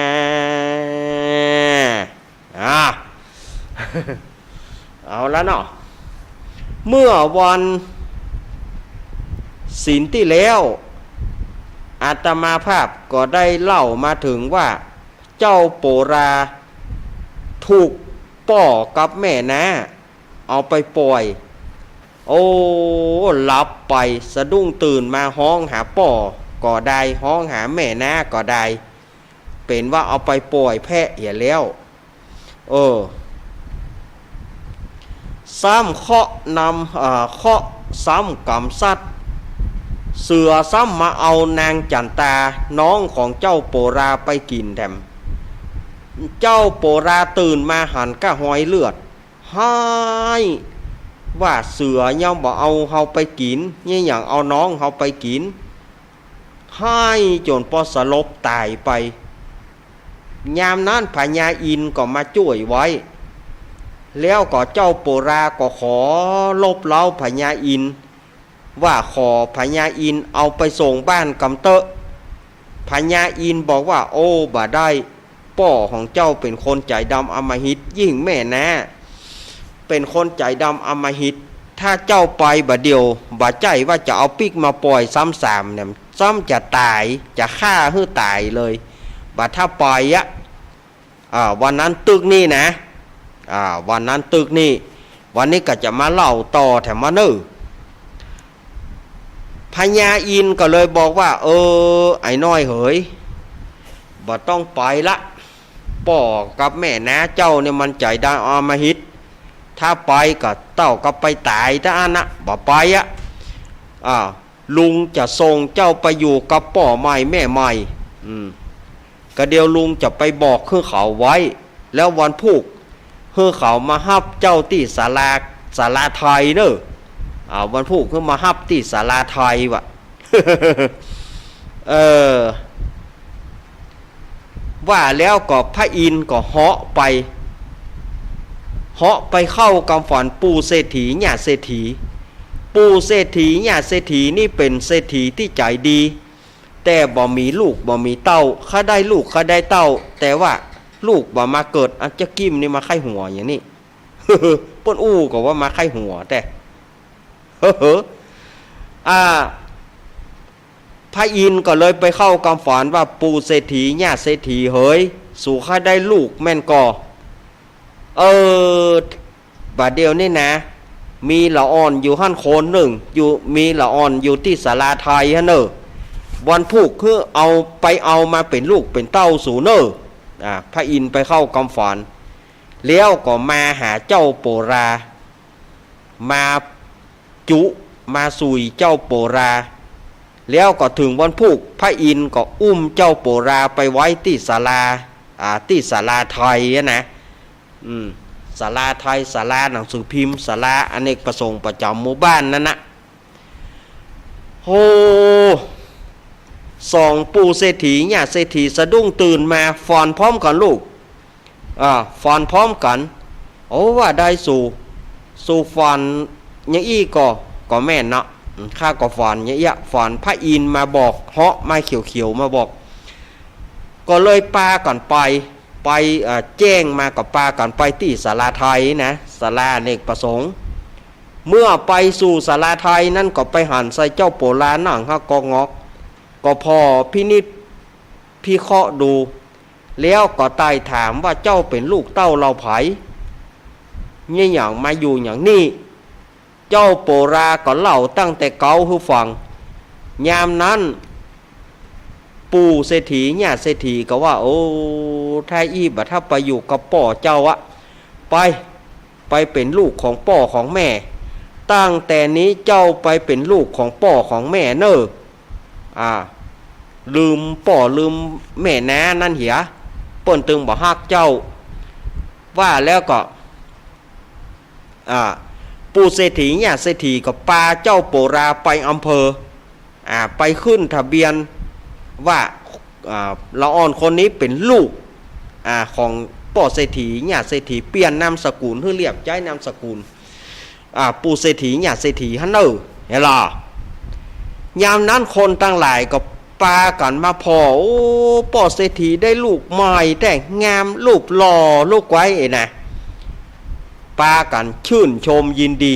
อ่า เอาละเนาะ เมื่อวันศีลตี้แล้ว อาตมาภาพก็ได้เล่ามาเถิงว่า เจ้าโปราถูกป้อกับแม่น้าเอาไปป่อย โอ้ หลับไป สะดุ้งตื่นมาฮ้องหาป้อก็ได้ ฮ้องหาแม่น้าก็ได้ เป๋นว่าเอาไปป่อยแพะเหียแล้ว เออ ซ้ำเคราะห์นำ เอ่อ เคราะห์ซ้ำกรรมสัตว์ เสือซ้ำมาเอานางจั๋นตา น้องของเจ้าโปราไปกิ๋นแถม เจ้าโปราตื่นมาหันก้าฮอยเลือด ฮ้าย ว่าเสือยังบ่เอาเฮาไปกิ๋น ยังเอาน้องเฮาไปกิ๋น ฮ้ายจ๋นปอสลบต๋ายไป ยามนั้นพญาอินทร์ก็มาจ้วยไว้ แล้วก็เจ้าโปราก็ขอรบเร้าพญาอินทร์ ว่าขอพญาอินทร์เอาไปส่งบ้านกำเต๊อะ พญาอินทร์บอกว่า โอ้ บ่ได้ ป้อของเจ้าเป๋นคนใจ๋ดำอำมหิต ยิ่งแม่น้าเป๋นคนใจ๋ดำอำมหิต ถ้าเจ้าไปบ่าเดี่ยว บ่ใจ้ว่าจะเอาปิ๊กมาป่อยซ้ำสามเนี่ย ซ้ำจะต๋าย จะฆ่าหื้อต๋ายเลย บ่าถ้าไปอะ อ่า วันนั้นตึกนี้นะ อ่า วันนั้นตึกนี้ วันนี้ก็จะมาเล่าต่อแถมว่าเน่อ พญาอินทร์ก็เลยบอกว่า เออ ไอ้น้อยเหย บ่ต้องไปละ ป้อกับแม่น้าเจ้าเนี่ยมันใจ๋ดำอำมหิต ถ้าไปก็เต้ากับไปต๋ายตะอั้นนะ บ่ไปอะ อ่า ลุงจะส่งเจ้าไปอยู่กับป้อใหม่แม่ใหม่ อืม ก็เดี๋ยวลุงจะไปบอกหื้อเขาไว้ แล้ววันพูกหื้อเขามาฮับเจ้าตี้ศาลา ศาลาไทยเน่อ อ่า วันพูกหื้อมาฮับตี้ศาลาไทยว่ะ เออ ว่าแล้วก็พระอินทร์ก็เหาะไป เหาะไปเข้ากำฝันปู่เศรษฐี ย่าเศรษฐี ปู่เศรษฐี ย่าเศรษฐีนี่เป๋นเศรษฐีตี้ใจ๋ดี แต่บ่มีลูกบ่มีเต้า ใค่ได้ลูกใค่ได้เต้า แต่ว่าลูกบ่มาเกิด อันเจ้ากิ้มนี่มาใค่หัวอย่างนี้ เปิ้นอู้ก็ว่ามาใค่หัวแต่ เฮ้อ อ่า พระอินทร์ก็เลยไปเข้ากำฝันว่า ปู่เศรษฐี ย่าเศรษฐีเหย สูใค่ได้ลูกแม่นก่อ เออ บ่าเดี่ยวนี้นะ มีละอ่อนอยู่หั้นคนนึ่ง อยู่ มีละอ่อนอยู่ตี้ศาลาไทยหั้นเน่อ วันพูกหื้อเอา ไปเอามาเป๋นลูกเป๋นเต้าสูเน่อ อ่า พระอินทร์ไปเข้ากำฝัน แล้วก็มาหาเจ้าโปรา มาจุมาสุยเจ้าโปรา แล้วก็เถิงวันพูก พระอินทร์ก็อุ้มเจ้าโปราไปไว้ตี้ศาลา อ่า ตี้ศาลาไทยอะนะ อืม ศาลาไทย ศาลาหนังสือพิมพ์ ศาลาอเนกประสงค์ประจ๋ำหมู่บ้านนั้นนะ โห สองปู่เศรษฐี ย่าเศรษฐีสะดุ้งตื่นมา ฟ้อนพร้อมกั๋นลูก อ่า ฟ้อนพร้อมกั๋น โอ้ ว่าได้สู สูฟ้อนอย่างอี้ก่อ ก็แม่นเนาะ อืม ข้าก็ฟ้อนอย่างอี้ ฟ้อนพระอินทร์มาบอก เหาะมาเขียวๆ มาบอก ก็เลยปากั๋นไป ไป เอ่อ แจ้งมาก็ปากั๋นไปตี้ศาลาไทยนะ ศาลาอเนกประสงค์ เมื่อไปสู่ศาลาไทยนั้นก็ไปหันใส่เจ้าโปรานั่งหักก๊อกงอก ก็ผ่อพินิจพิเคราะห์ดู แล้วก็ไต่ถามว่า เจ้าเป๋นลูกเต้าเหล่าใผ เยียะหยังมาอยู่อย่างนี้ เจ้าโปราก็เล่าตั้งแต่เก๊าหื้อฟัง ยามนั้น ปู่เศรษฐี ย่าเศรษฐีก็ว่า โอ้ ถ้าอี้บ่า ถ้าไปอยู่กับป้อเจ้าอะ ไป ไปเป๋นลูกของป้อของแม่ ตั้งแต่นี้เจ้าไปเป๋นลูกของป้อของแม่เน่อ อ่า ลืมป้อลืมแม่นานั้นเหีย เปิ้นตึงบ่ฮักเจ้า ว่าแล้วก็ อ่า ปู่เศรษฐี ย่าเศรษฐีก็ปาเจ้าโปราไปอำเภอ อ่า ไปขึ้นทะเบียนว่า อ่า ละอ่อนคนนี้เป๋นลูก อ่า ของป้อเศรษฐี ย่าเศรษฐี เปลี่ยนนามสกุล หื้อเรียบย้ายนามสกุล อ่า ปู่เศรษฐี ย่าเศรษฐีหั้นเน่อ หันล่ะ ยามนั้นคนตังหลายก็ปากั๋นมาผ่อ โอ้ ป้อเศรษฐีได้ลูกใหม่แต๊ งาม รูปหล่อ รูปไกวเอ๋นะ ปากั๋นชื่นชมยินดี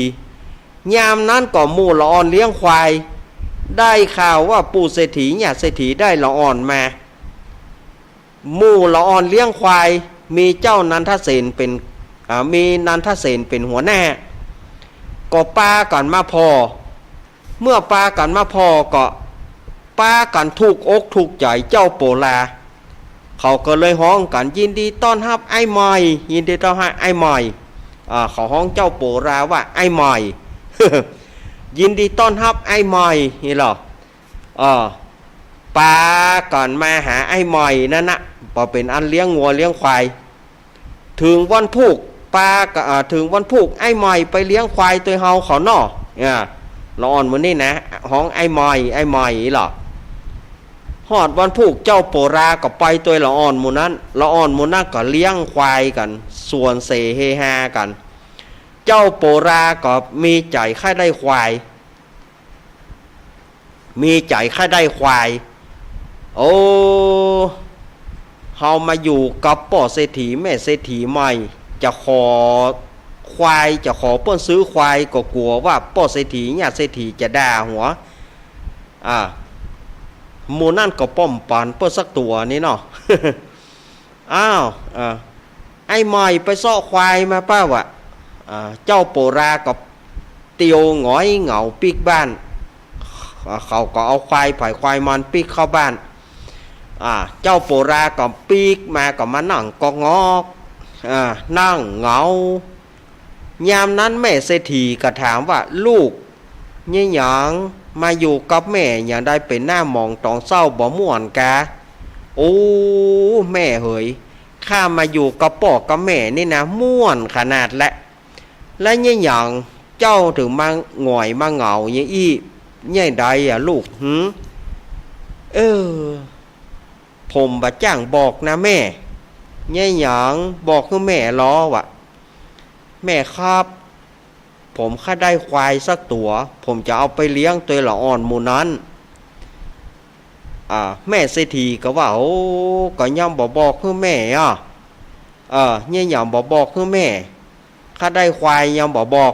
ยามนั้นก็หมู่ละอ่อนเลี้ยงควาย ได้ข่าวว่าปู่เศรษฐี ย่าเศรษฐีได้ละอ่อนมา หมู่ละอ่อนเลี้ยงควาย มีเจ้านันทเสนเป๋น อ่า มีนันทเสนเป๋นหัวหน้า ก็ปากั๋นมาผ่อ เมื่อปากั๋นมาผ่อก็ปากั๋นถูกอกถูกใจ๋เจ้าโปรา เขาก็เลยฮ้องกั๋น ยินดีต้อนฮับอ้ายใหม่ ยินดีต้อนฮับอ้ายใหม่ อ่า เขาฮ้องเจ้าโปราว่าอ้ายใหม่ ยินดีต้อนฮับอ้ายใหม่ นี่เหรอ เออ ปากั๋นมาหาอ้ายใหม่นั้นนะ บ่าเป๋นอันเลี้ยงงัวเลี้ยงควาย เถิงวันพูก ปากั๋น เอ่อ เถิงวันพูก อ้ายใหม่ไปเลี้ยงควายตวยเฮาเขาเนาะ อ่า ละอ่อนหมู่นี้นะ ฮ้องอ้ายใหม่ อ้ายใหม่เหรอ ฮอดวันพูก เจ้าโปราก็ไปตวยละอ่อนหมู่นั้น ละอ่อนหมู่นั้นก็เลี้ยงควายกั๋น สวนเสเฮฮากั๋น เจ้าโปราก็มีใจ๋ใค่ได้ควาย มีใจ๋ใค่ได้ควาย โอ้ เฮามาอยู่กับป้อเศรษฐีแม่เศรษฐีใหม่ จะขอควาย จะขอเปิ้นซื้อควาย ก็กั๋วว่าป้อเศรษฐี ย่าเศรษฐีจะด่าหัว อ่า หมู่นั้นก็ป้อมปันเปิ้นสักตั๋วนี่เนาะ อ้าว เอ่อ อ้ายใหม่ไปเซาะควายมาเป้าอะ อ่า เจ้าโปราก็เตียวหงอยเหงาปิ๊กบ้าน อ่า เขาก็เอาควายใผควายมันปิ๊กเข้าบ้าน อ่า เจ้าโปราก็ปิ๊กมาก็มานั่งก๊อกงอก อ่า นั่งเหงา ยามนั้นแม่เศรษฐีก็ถามว่า ลูก เยียะหยังมาอยู่กับแม่หยังได้เป๋นหน้าหมองต๋องเศร้าบ่ม่วนกา โอ้ แม่เหย ข้ามาอยู่กับป้อกับแม่นี่นะ ม่วนขนาดแหละ และเยียะหยังเจ้าเถิงมาหงอยมาเหงาอย่างอี้ เยียะใดอะลูก หือ เออ ผมบ่จ้างบอกนะแม่ เยียะหยังบอกหื้อแม่ลอวะ แม่ครับ ผมใค่ได้ควายสักตั๋ว ผมจะเอาไปเลี้ยงตวยละอ่อนหมู่นั้น อ่า แม่เศรษฐีก็ว่า โอ้ ก็ยังบ่บอกหื้อแม่อะ เออ เยียะหยังบ่บอกหื้อแม่ ข้าได้ควายยังบ่บอก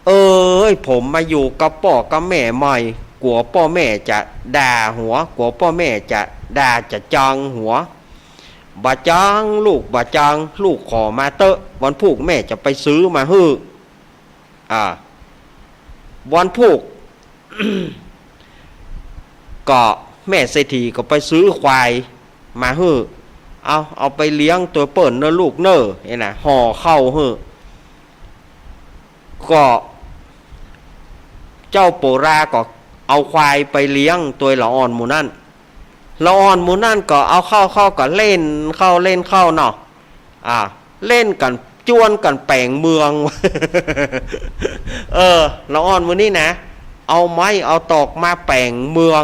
เอ้ย ผมมาอยู่กับป้อกับแม่ใหม่ กั๋วป้อแม่จะด่าหัว กั๋วป้อแม่จะด่าจะจังหัว บ่จังลูก บ่จัง ลูกขอมาเต๊อะ วันพูกแม่จะไปซื้อมาหื้อ อ่า วันพูก ก็แม่เศรษฐีก็ไปซื้อควายมาหื้อ เอา เอาไปเลี้ยงตวยเปิ้นเน่อลูกเน่อ นี่นะ ห่อข้าวหื้อ ก็เจ้าโปราก็เอาควายไปเลี้ยงตวยละอ่อนหมู่นั้น ละอ่อนหมู่นั้นก็เอาเข้า เข้าก็เล่นเข้าเล่นเข้าเนาะ อ่า เล่นกั๋นจวนกั๋นแป๋งเมือง เออ ละอ่อนหมู่นี้นะ เอาไม้เอาตอกมาแป๋งเมือง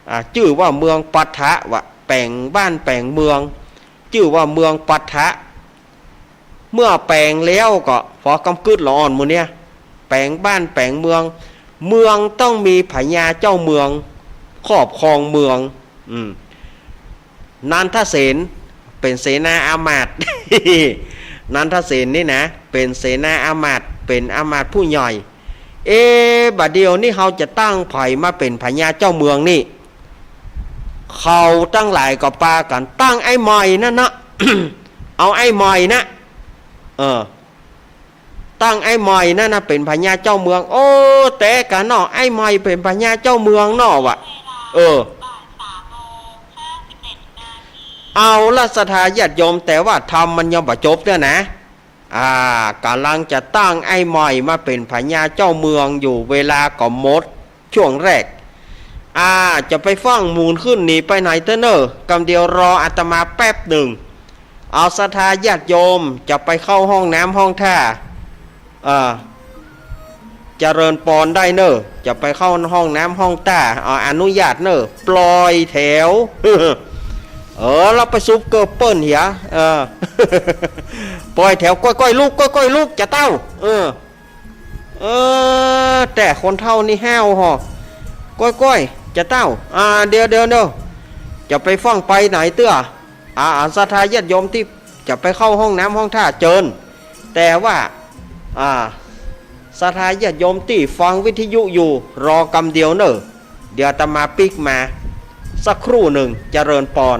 อ่า จื้อว่าเมืองปัทถะวะ แป๋งบ้านแป๋งเมือง จื้อว่าเมืองปัทถะ เมื่อแป๋งแล้วก็ ปอกำกึ๊ดละอ่อนหมู่เนี้ย แป๋งบ้านแป๋งเมือง เมืองต้องมีพญาเจ้าเมือง ครอบครองเมือง อืม นันทเสนเป๋นเสนาอามาตย์ นันทเสนนี่นะ เป๋นเสนาอามาตย์ เป๋นอามาตย์ผู้ใหญ่ เอ๊ะ บ่าเดี่ยวนี้เฮาจะตั้งใผมาเป๋นพญาเจ้าเมืองนี่ เขาตังหลายก็ปากั๋นตั้งไอ้ใหม่นั่นนะ เอาไอ้ใหม่นะ เออ ตั้งไอ้ใหม่นั่นนะเป๋นพญาเจ้าเมือง โอ้ แต๊กั๋นเนาะ ไอ้ใหม่เป๋นพญาเจ้าเมืองเนาะวะ เออ เอาละศรัทธาญาติโยม แต่ว่าธรรมมันยังบ่จบเนี่ยนะ อ่า ก๋ำลังจะตั้งไอ้ใหม่มาเป๋นพญาเจ้าเมืองอยู่ เวลาก็หมด ช่วงแรก อ่า จะไปฟั่งหมุนขึ้นหนีไปไหนเต๊อะเน่อ กำเดียวรออาตมาแป๊บหนึ่ง เอาศรัทธาญาติโยมจะไปเข้าห้องน้ำห้องท่า เอ่อ เจริญปอนได้เน่อ จะไปเข้าห้องน้ำห้องท่า เอาอนุญาตเน่อ ปล่อยแถว เออ แล้วไปซุบเกอเปิ้นเหีย เออ ปล่อยแถว ก้อยๆ ลุก ก้อยๆ ลุก จะเต้า เออ เออ แต่คนเฒ่านี่ห้าวห่อ ก้อยๆ จะเต้า อ่า เดี๋ยวๆ เดี๋ยว จะไปฟั่งไปไหนเตื้อ อ่า ศรัทธาญาติโยมตี้จะไปเข้าห้องน้ำห้องท่าเจิญ แต่ว่า อ่า ศรัทธาญาติโยมตี้ฟังวิทยุอยู่ รอกำเดียวเน่อ เดี๋ยวอาตมาปิ๊กมา สักครู่หนึ่ง เจริญปอน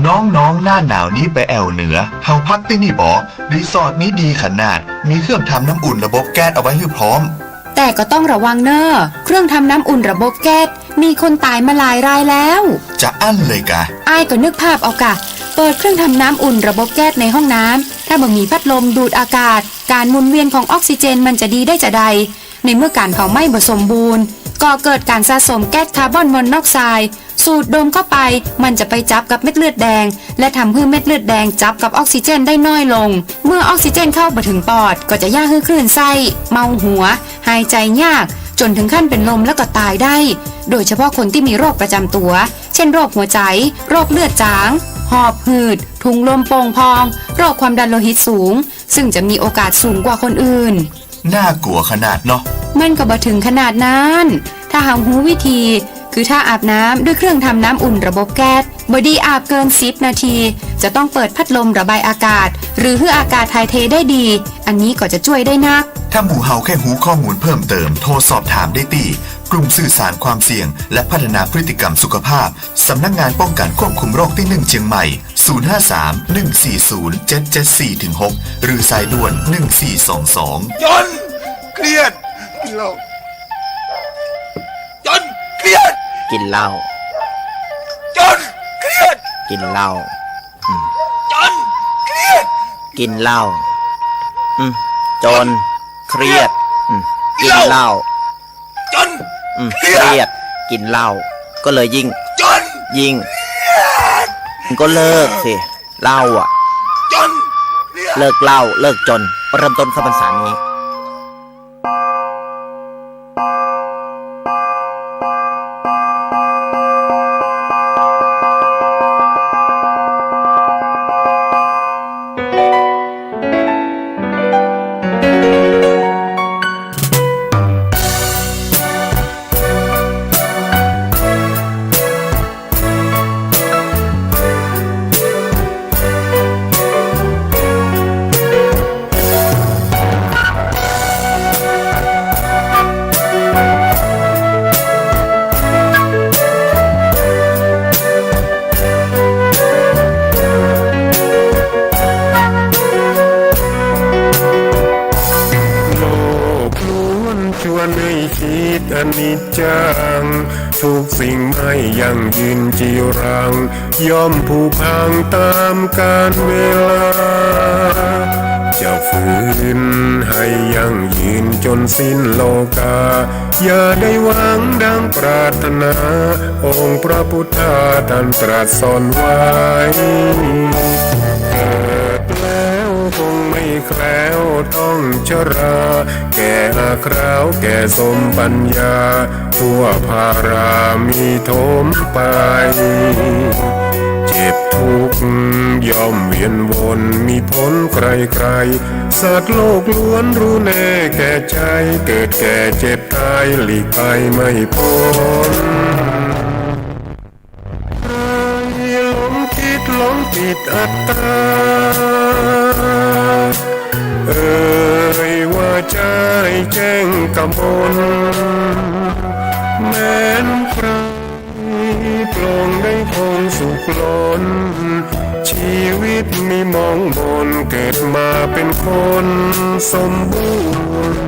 น้องๆ หน้าหนาวนี้ไปแอ่วเหนือ เฮาพักตี้นี่บ่ รีสอร์ทนี้ดีขนาด มีเครื่องทำน้ำอุ่นระบบแก๊สเอาไว้หื้อพร้อม แต่ก็ต้องระวังเน่อ เครื่องทำน้ำอุ่นระบบแก๊ส มีคนต๋ายมาหลายรายแล้ว จะอั้นเลยกา อ้ายก็นึกภาพเอากา เปิดเครื่องทำน้ำอุ่นระบบแก๊สในห้องน้ำ ถ้าบ่มีพัดลมดูดอากาศ ก๋านหมุนเวียนของออกซิเจนมันจะดีได้จาใด ในเมื่อก๋านเผาไหม้บ่สมบูรณ์ ก่อเกิดก๋านสะสมแก๊สคาร์บอนมอนอกไซด์ สูดดมเข้าไป มันจะไปจับกับเม็ดเลือดแดง และทำหื้อเม็ดเลือดแดงจับกับออกซิเจนได้น้อยลง เมื่อออกซิเจนเข้าบ่เถิงปอด ก็จะเยียะหื้อคลื่นไส้ เมาหัว หายใจ๋ยาก จ๋นเถิงขั้นเป๋นลมแล้วก็ต๋ายได้ โดยเฉพาะคนตี้มีโรคประจ๋ำตั๋ว เช่น โรคหัวใจ๋ โรคเลือดจ๋าง หอบหืด ถุงลมโป่งพอง โรคความดันโลหิตสูง ซึ่งจะมีโอกาสสูงกว่าคนอื่น น่ากลัวขนาดเนาะ มันก็บ่เถิงขนาดนั้น ถ้าเฮาฮู้วิธี คือถ้าอาบน้ำด้วยเครื่องทำน้ำอุ่นระบบแก๊ส บ่ดีอาบเกินสิบนาที จะต้องเปิดพัดลมระบายอากาศ หรือหื้ออากาศถ่ายเทได้ดี อันนี้ก็จะจ้วยได้นัก ถ้าหมู่เฮาแค่ฮู้ข้อมูลเพิ่มเติม โทรสอบถามได้ตี้ กลุ่มสื่อสารความเสี่ยง และพัฒนาพฤติกรรมสุขภาพ สำนักงานป้องกันควบคุมโรคตี้หนึ่งเจียงใหม่ ศูนย์ห้าสาม หนึ่งสี่ศูนย์ เจ็ดเจ็ดสี่ ถึง หก หรือสายด่วน หนึ่งสี่สองสอง จ๋น เครียด กินเหล้า จ๋น เครียด กินเหล้า จ๋น เครียด กินเหล้า อืม จ๋น เครียด กินเหล้า อืม จ๋น เครียด อืม กินเหล้า จ๋น อืม เครียด เครียด กินเหล้า ก็เลยยิ่ง จ๋น ยิ่ง จ๋น ก็เลิกสิ เหล้าอะ จ๋น เครียด เลิกเหล้า เลิกจ๋น เริ่มต้นเข้าพรรษานี้ โลกล้วนชวนให้คิดอนิจจัง ทุกสิ่งไม่ยั่งยืนจีรัง ย่อมผุพังตามกาลเวลา จะฝืนให้ยั่งยืนจนสิ้นโลกา อย่าได้หวังดังปรารถนา องค์พระพุทธาท่านตรัสสอนไว้ เกิดแล้วคงไม่แคล้วต้องชรา แก่อาคราวแก่สมปัญญา ทั่วพารามีโถมไป เจ็บทุกข์ย่อมเวียนวน มีพ้นใครๆ สัตว์โลกล้วนรู้แน่แก่ใจ เกิดแก่เจ็บตายหลีกไปไม่พ้น ใครหลงคิดหลงผิดอัตตา เอ่ยว่าใจ้แจ้งกมล แม้นใครปลงได้คงสุขล้น ชีวิตมีหมองหม่น เกิดมาเป็นคนสมบูรณ์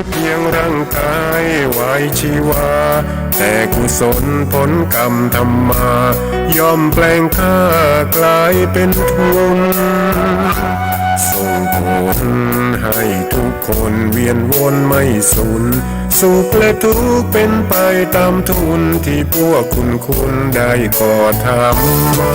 เพียงร่างกายไว้ชีวา แต่กุศลผลกรรมทำมา ย่อมแปลงข้ากลายเป็นทุน ส่งผลให้ทุกคนเวียนวนไม่สุน สุขและทุกข์เป็นไปตามทุน ที่พวกคุณคุณได้ก่อทำมา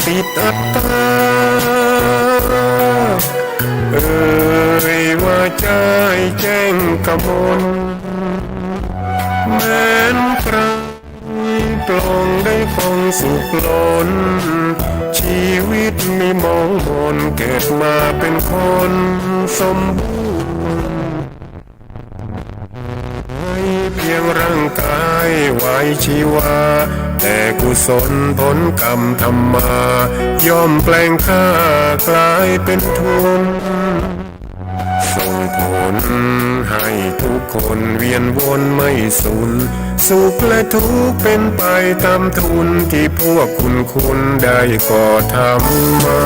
ติดอัตตา เอ่ยว่าใจ้แจ้งกมล แม้นใคร่ปลงได้ฟองสุขล้น ชีวิตมีมองมน เกิดมาเป๋นคนสมบูรณ์ เพียงร่างก๋ายไว้ชีวา แต่กุศลผลกรรมทำมา ย่อมแปลงข้ากลายเป๋นทุน ส่งผลให้ทุกคนเวียนวนไม่สูญ สุขและทุกข์เป๋นไปต๋ามทุน ตี้พวกคุณคุณได้ก่อทำมา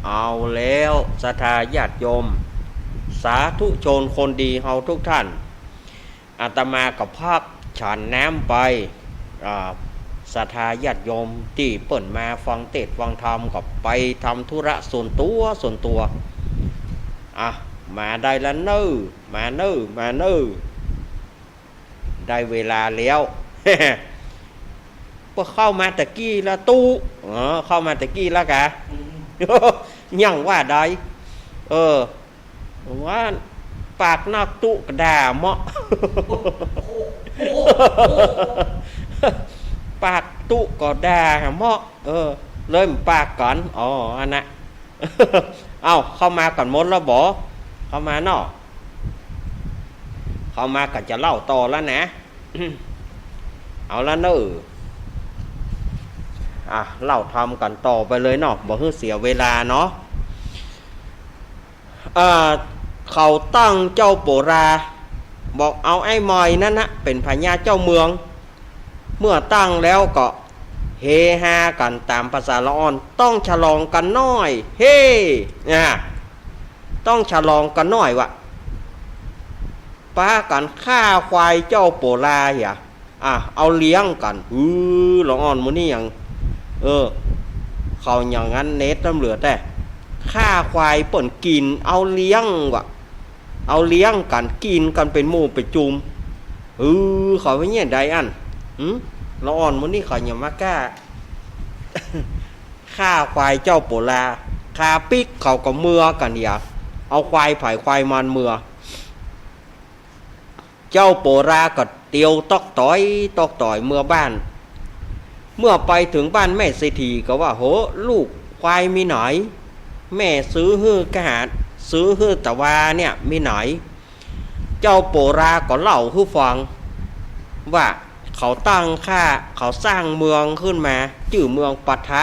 เอาแล้วศรัทธาญาติโยม สาธุชนคนดีเฮาทุกท่าน อาตมาก็พักฉันน้ำไป อ่า ศรัทธาญาติโยมตี้เปิ้นมาฟังเตสน์ฟังธรรมก็ไปทำธุระส่วนตั๋วส่วนตั๋ว อ่ะ มาได้ละเน่อ มาเน่อ มาเน่อ ได้เวลาแล้ว เปิ้นเข้ามาตะกี้ละตุ๊ เออ เข้ามาตะกี้ละกา อืม ยังว่าได้ เออ ว่าปากนอกตุ๊ก็ด่าเหมาะ ปากตุ๊ก็ด่าเหมาะ เออ เลยปากก่อน อ๋อ อันน่ะ เอ้า เข้ามาก่อนหมดแล้วบ่ เข้ามาเนาะ เข้ามาก็จะเล่าต่อแล้วนะ เอาละเน่อ อ่ะ เล่าธรรมกั๋นต่อไปเลยเนาะ บ่หื้อเสียเวลาเนาะ เอ่อ เขาตั้งเจ้าโปรา บอกเอาไอ้หม่อยนั้นนะ เป๋นพญาเจ้าเมือง เมื่อตั้งแล้วก็เฮฮากั๋นต๋ามภาษาละอ่อน ต้องฉลองกั๋นหน้อย เฮ้ นะ ต้องฉลองกั๋นหน้อยวะ ปากั๋นฆ่าควายเจ้าโปราเหีย อ่ะ เอาเลี้ยงกั๋น อือ ละอ่อนหมู่นี้ยัง เออ เขาอย่างนั้นเน็ตน้ำเหลือแต่ ฆ่าควายเปิ้นกิ๋น เอาเลี้ยงวะ เอาเลี้ยงกั๋น กิ๋นกั๋นเป๋นหมู่เป๋นจุม อือ เขาว่าเยียะใดอั้น หึ ละอ่อนหมู่นี้เขาหยังมาก้า ฆ่าควายเจ้าโปรา คาปิ๊กเขาก็เมือกั๋นเหีย เอาควายใผควายมันเมือ เจ้าโปราก็เตียวต๊อกต๋อยต๊อกต๋อยเมือบ้าน เมื่อไปเถิงบ้านแม่เศรษฐีก็ว่า โห ลูก ควายมีไหน แม่ซื้อหื้อก้า ซื้อหื้อตะวาเนี่ยมีไหน เจ้าโปราก็เล่าหื้อฟังว่า เขาตั้งข้า เขาสร้างเมืองขึ้นมา จื้อเมืองปัททะ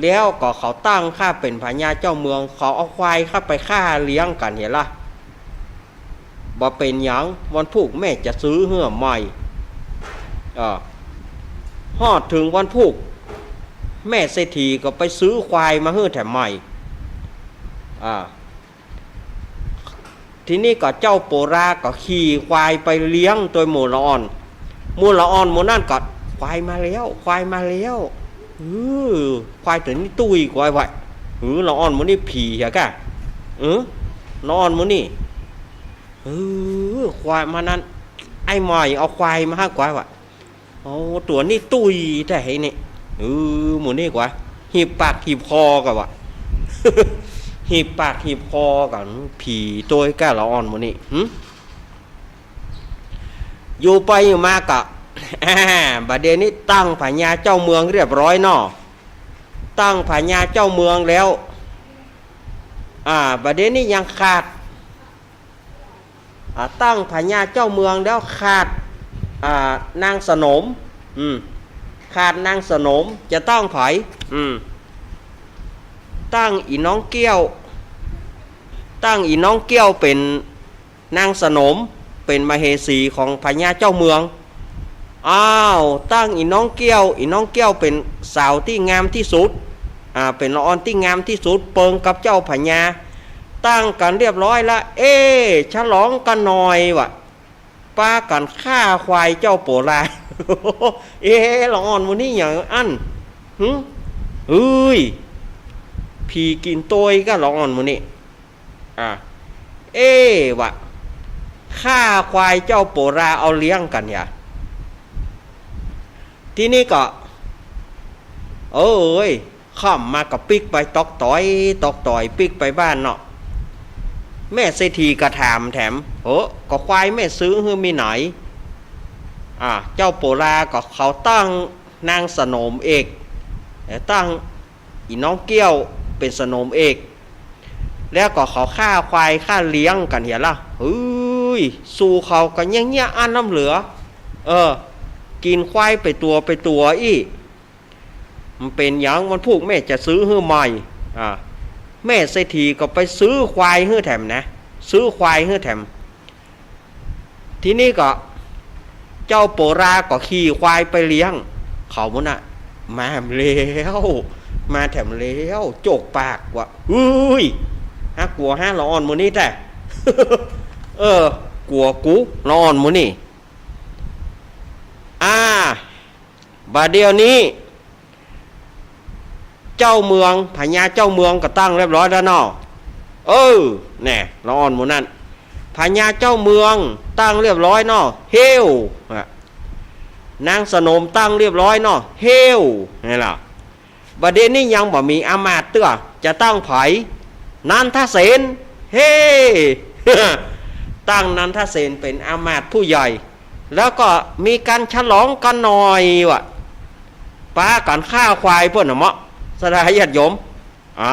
แล้วก็เขาตั้งข้าเป๋นพญาเจ้าเมือง เขาเอาควายข้าไปฆ่าเลี้ยงกั๋นเหียละ บ่เป๋นหยัง วันพูกแม่จะซื้อหื้อใหม่ เออ ฮอดเถิงวันพูก แม่เศรษฐีก็ไปซื้อควายมาหื้อแถมใหม่ อ่า ทีนี้ก็เจ้าโปราก็ขี่ควายไปเลี้ยงตวยหมู่ละอ่อน หมู่ละอ่อนหมู่นั้นก็ ควายมาแล้ว ควายมาแล้ว เออ ควายตั๋วนี้ตุ้ยกว่าไว้ เออ ละอ่อนหมู่นี้ผีเหียก้า เออ ละอ่อนหมู่นี้ เออ ควายมานั้น ไอ้หม่อยเอาควายมาหื้อกว่าไว้ โอ้ ตั๋วนี้ตุ้ยแต๊ไอ้นี่ เออ หมู่นี้กว่า หีบปากหีบคอกั๋นวะ หีบปากหีบคอกั๋น ผีตวยก้าละอ่อนหมู่นี้ หึ อยู่ไปอยู่มาก็ อ่า บ่าเดี่ยวนี้ตั้งพญาเจ้าเมืองเรียบร้อยเนาะ ตั้งพญาเจ้าเมืองแล้ว อ่า บ่าเดี่ยวนี้ยังขาด อ่า ตั้งพญาเจ้าเมืองแล้วขาด อ่า นางสนม อืม ขาดนางสนม จะตั้งใผ อืม ตั้งอี่น้องแก้ว ตั้งอี่น้องแก้วเป๋นนางสนม เป๋นมเหสีของพญาเจ้าเมือง อ้าว ตั้งอี่น้องแก้ว อี่น้องแก้วเป๋นสาวตี้งามตี้สุด อ่า เป๋นละอ่อนตี้งามตี้สุด เปิงกับเจ้าพญา ตั้งกั๋นเรียบร้อยละ เอ๊ะ ฉลองกั๋นหน่อยวะ ปากั๋นฆ่าควายเจ้าโปรา เอ๊ะ ละอ่อนหมู่นี้หยังอั้น หึ เฮ้ย ผีกิ๋นตวยก้า ละอ่อนหมู่นี้ อ่ะ เอ๊ะ วะ ฆ่าควายเจ้าโปราเอาเลี้ยงกั๋นหยา ทีนี้ก็ เอ้ย ค่ำมาก็ปิ๊กไปต๊อกต๋อย ต๊อกต๋อยปิ๊กไปบ้านเนาะ แม่เศรษฐีก็ถามแถม เฮ้อ ก็ควายแม่ซื้อหื้อมีไหน อ่ะ เจ้าโปราก็เขาตั้งนางสนมเอก ตั้ง อี่น้องเกี้ยวเป๋นสนมเอก แล้วก็เขาฆ่าควายฆ่าเลี้ยงกั๋นเหียละ เฮ้ย สู้เขากั๋นเยียะอั้นน้ำเหลือ เออ กิ๋นควายไปตั๋วไปตั๋วอี้ มันเป๋นหยัง วันพูกแม่จะซื้อหื้อใหม่ อ่า แม่เศรษฐีก็ไปซื้อควายหื้อแถมนะ ซื้อควายหื้อแถม ทีนี้ก็ เจ้าโปราก็ขี่ควายไปเลี้ยง เขาหมู่นั้นน่ะ มาแถมแล้ว มาแถมแล้ว โจกปากว่า เฮ้ย หากลัวฮะ ละอ่อนหมู่นี้แต๊ เออ กลัวกู ละอ่อนหมู่นี้ อ่า บ่าเดี่ยวนี้ เจ้าเมือง พญาเจ้าเมืองก็ตั้งเรียบร้อยแล้วเนาะ เออ แน่ ละอ่อนหมู่นั้น พญาเจ้าเมืองตั้งเรียบร้อยเนาะ เฮ้ว อ่ะ นางสนมตั้งเรียบร้อยเนาะ เฮ้ว นี่แหละ บ่าเดี่ยวนี้ยังบ่มีอามาตย์เตื้อ จะตั้งใผ นันทเสน เฮ้ ตั้งนันทเสนเป๋นอามาตย์ผู้ใหญ่ แล้วก็มีก๋านฉลองกั๋นหน่อยวะ ปากั๋นฆ่าควายเปิ้นน่ะเมาะ ศรัทธาญาติโยม อ่า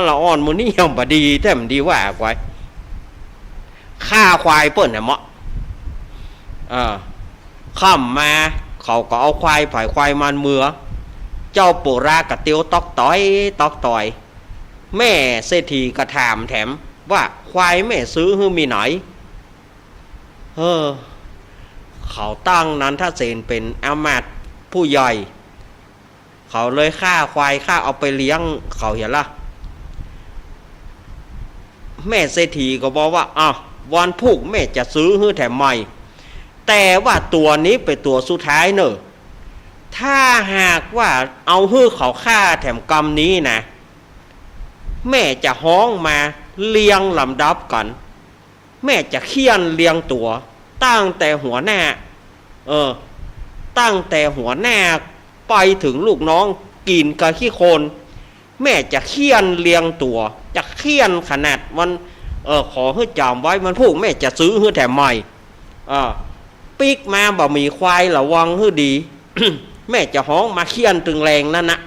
ละอ่อนหมู่นี้ยังบ่ดีแต๊ บ่ดีว่าควาย ฆ่าควายเปิ้นน่ะเมาะ เออ ค่ำมา เขาก็เอาควายใผควายมันเมือ เจ้าโปราก็เตียวต๊อกต๋อย ต๊อกต๋อย แม่เศรษฐีก็ถามแถมว่า ควายแม่ซื้อหื้อมีไหน เออ เขาตั้งนันทเสนเป๋นอามาตย์ผู้ใหญ่ เขาเลยฆ่าควายฆ่าเอาไปเลี้ยงเขาเหียละ แม่เศรษฐีก็บอกว่า อ้าว วันพูกแม่จะซื้อหื้อแถมใหม่ แต่ว่าตั๋วนี้เป๋นตั๋วสุดท้ายเน่อ ถ้าหากว่าเอาหื้อเขาฆ่าแถมกำนี้นะ แม่จะฮ้องมาเรียงลำดับกั๋น แม่จะเฆี่ยนเรียงตั๋ว ตั้งแต่หัวหน้า เออ ตั้งแต่หัวหน้าไปเถิงลูกน้อง กิ๋นกั๋นขี้คน แม่จะเฆี่ยนเรียงตั๋ว จะเฆี่ยนขนาดวัน เออ ขอหื้อจ๋ำไว้ วันพูกแม่จะซื้อหื้อแถมใหม่ เออ ปิ๊กมาบ่มีควาย ระวังหื้อดี แม่จะฮ้องมาเฆี่ยนตึงแลงนั้นนะ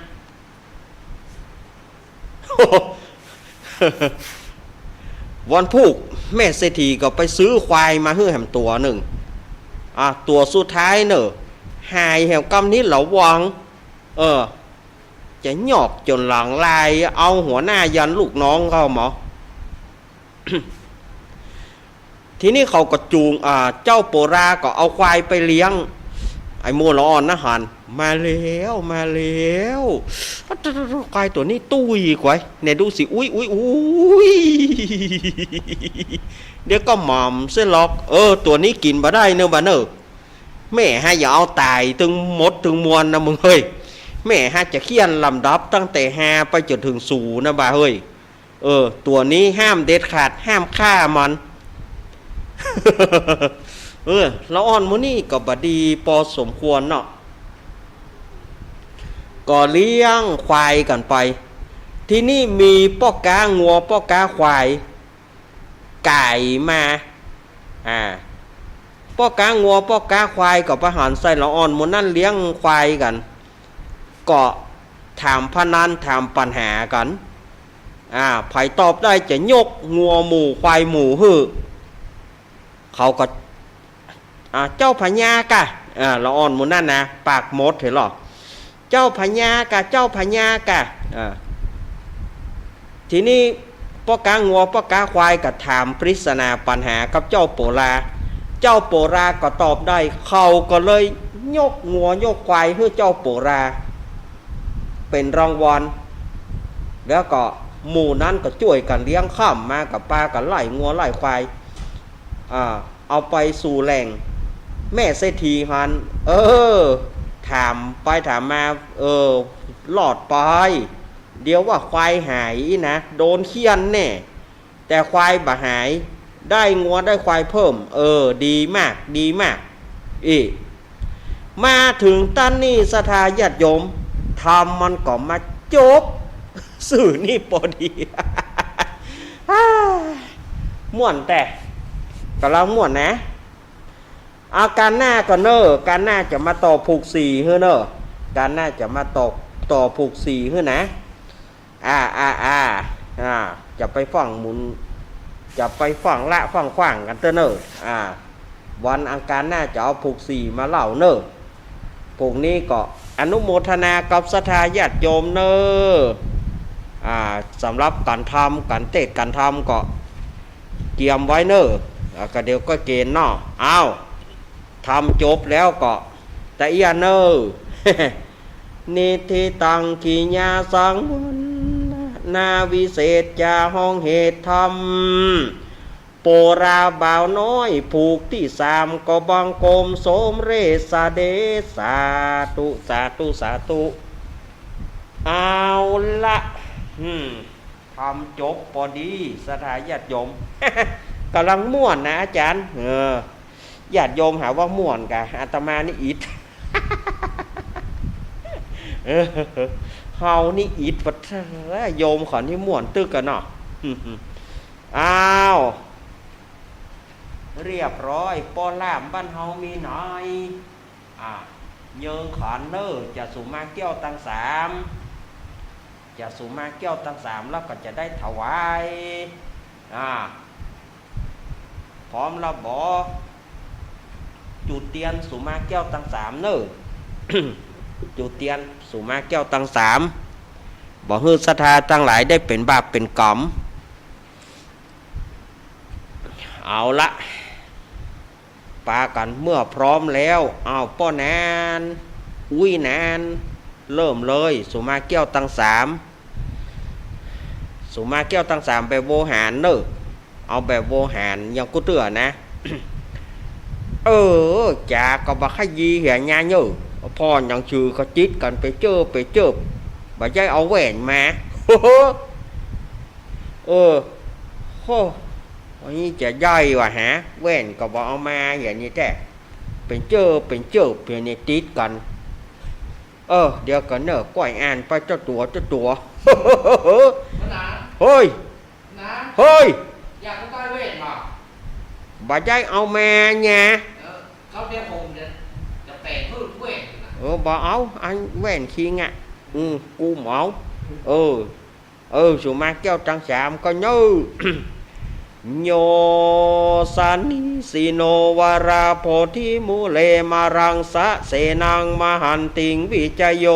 วันพูกแม่เศรษฐีก็ไปซื้อควายมาหื้อแหมตั๋วนึ่ง อ่ะ ตั๋วสุดท้ายเน่อ หายแหมกำนี้ระวัง เออ จะยอกจ๋นหลังลาย เอาหัวหน้ายันลูกน้องเข้าหมอ ทีนี้เขาก็จูง อ่า เจ้าโปราก็เอาควายไปเลี้ยง ไอ้หมู่ละอ่อนนะหัน มาแล้ว มาแล้ว ควายตั๋วนี้ตุ้ยกว่า แน่ดูสิ อุ๊ย อุ๊ย อุ๊ย เดี๋ยวก็หม่ำเสียหรอก เออ ตั๋วนี้กิ๋นบ่ได้เน่อ บ่าเน่อ แม่ฮะ อย่าเอาต๋ายตึงหมดตึงมวลนะมึงเฮ้ย แม่ฮะ จะเฆี่ยนลำดับตั้งแต่ห้าไปจ๋นเถิงศูนย์นะ บ่าเฮ้ย เออ ตั๋วนี้ห้ามเด็ดขาด ห้ามฆ่ามัน เออ ละอ่อนหมู่นี้ก็บ่ดีปอสมควรเนาะ ก็เลี้ยงควายกั๋นไป ทีนี้มีป้อก๊างัวป้อก๊าควายก๋ายมา อ่า ป้อก๊างัวป้อก๊าควายก็ไปหันใส่ละอ่อนหมู่นั้นเลี้ยงควายกั๋น ก็ถามพนันถามปั๋ญหากั๋น อ่า ใผตอบได้จะยกงัวหมู่ควายหมู่หื้อ เขาก็ อ่า เจ้าพญากะ อ่า ละอ่อนหมู่นั้นนะ ปากหมดเหียหรอ เจ้าพญากะ เจ้าพญากะ อ่า ทีนี้ป้อก๊างัวป้อก๊าควายก็ถามปริศนาปั๋ญหากับเจ้าโปรา เจ้าโปราก็ตอบได้ เขาก็เลยยกงัวยกควายหื้อเจ้าโปรา เป๋นรางวัล แล้วก็หมู่นั้นก็จ้วยกั๋นเลี้ยง ค่ำมาก็ปากั๋นไล่งัวไล่ควาย อ่า เอาไปสู่แหล่งแม่เศรษฐีหั้น เออ ถามไปถามมา เออ รอดไป เดี๋ยวว่าควายหายนะ โดนเฆี่ยนแน่ แต่ควายบ่หาย ได้งัวได้ควายเพิ่ม เออ ดีมาก ดีมาก อี้ มาเถิงตันนี้ศรัทธาญาติโยม ธรรมมันก็มาจบ ซื่อนี้ปอดี ฮ่า ม่วนแต๊ ก่ำลังม่วนนะ เอาก๋านหน้าก่อนเน่อ ก๋านหน้าจะมาต่อผูกสี่หื้อเน่อ ก๋านหน้าจะมาต่อ ต่อผูกสี่หื้อนะ อ่า อ่า อ่า อ่า จะไปฟั่งหมุน จะไปฟั่งละฟั่งขว้างกั๋นเต๊อะเน่อ อ่า วันอังคารหน้าจะเอาผูกสี่มาเล่าเน่อ ผูกนี้ก็อนุโมทนากับศรัทธาญาติโยมเน่อ อ่า สำหรับก๋านทำ ก๋านเตศน์ก๋านทำก็เกียมไว้เน่อ อ่า ก็เดี๋ยวก็เกณฑ์เนาะ อ้าว ทำจบแล้วก็ตะเอี้ยเน่อ นิทธิตัง กิยาสังวัณณาวิเศษจา ฮ้องเหตุธรรม โปราบ่าวน้อย ผูกตี้สาม ก็บังคมสมเร็จเสด็จ สาธุ สาธุ สาธุ เอาละ อืม ทำจบปอดี ศรัทธาญาติโยม ก่ำลังม่วนนะอาจ๋ารย์ เออ ญาติโยมหาว่าม่วนกา อาตมานี่อิด เออ เฮานี่อิด ปะเถอะ โยมเขานี่ม่วนตึ๊กกั๋นเนาะ อ้าว เรียบร้อย ป้อล่ามบ้านเฮามีหน้อย อ่า เยิงขันเน่อ จะสุมาแก้วตังสาม จะสุมาแก้วตังสาม แล้วก็จะได้ถวาย อ่า พร้อมแล้วบ่ จุดเตียนสุมาแก้วตังสามเน่อ จุดเตียนสุมาแก้วตังสาม บ่หื้อศรัทธาตังหลายได้เป๋นบาปเป๋นก๋รรม เอาละ ปากั๋นเมื่อพร้อมแล้ว เอาป้อนาน อุ๊ยนาน เริ่มเลย สุมาแก้วตังสาม สุมาแก้วตังสามแบบโวหารเน่อ เอาแบบโวหารอย่างกู้เตื้อนะ เออ จ๋าก็บ่ขยี้เหียญาเน่อ พ่อหยังจื้อก็จิตกั๋นไปเจิบไปเจิบ บ่ใจ้เอาแหวนมา เออ โห อันนี้จะใจ้วะฮะ แหวนก็บ่เอามา อย่างนี้แต๊ เป๋นเจิบเป๋นเจิบ เป๋นนี่ติดกั๋น เออ เดี๋ยวก่อนเน่อ ก้อยอ่านไปเจ้าตั๋ว เจ้าตั๋ว หัวหน้า เฮ้ย หัวหน้า เฮ้ย อยากจะได้แหวนบ่ บ่ใจ้เอามาเนี่ย เออ เขาเดี๋ยวผมจะ จะแปลงรูปแหวนนะ เออ บ่เอา อันแหวนคิงอ่ะ อืม กูบ่เอา เออ เออ สุมาแก้วตังสามก็เน่อ โย สานิสิโน วาราโพธิมูเล มารังสะเสนัง มหันติง วิจโย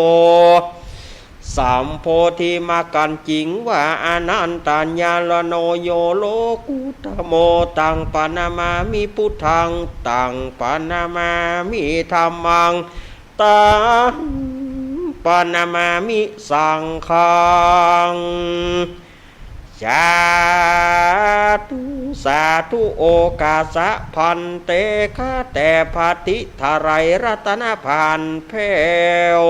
สัมโพธิมากัญจิงวา อานันตัญญาลโน โย โลกุตโม ตังปะนะมามิ พุทธัง ตังปะนะมามิ ธัมมัง ตังปะนะมามิ สังฆัง สาธุ สาธุ โอกาสะภันเต ข้าแต่พระทิตไตรรัตนภานแผ้ว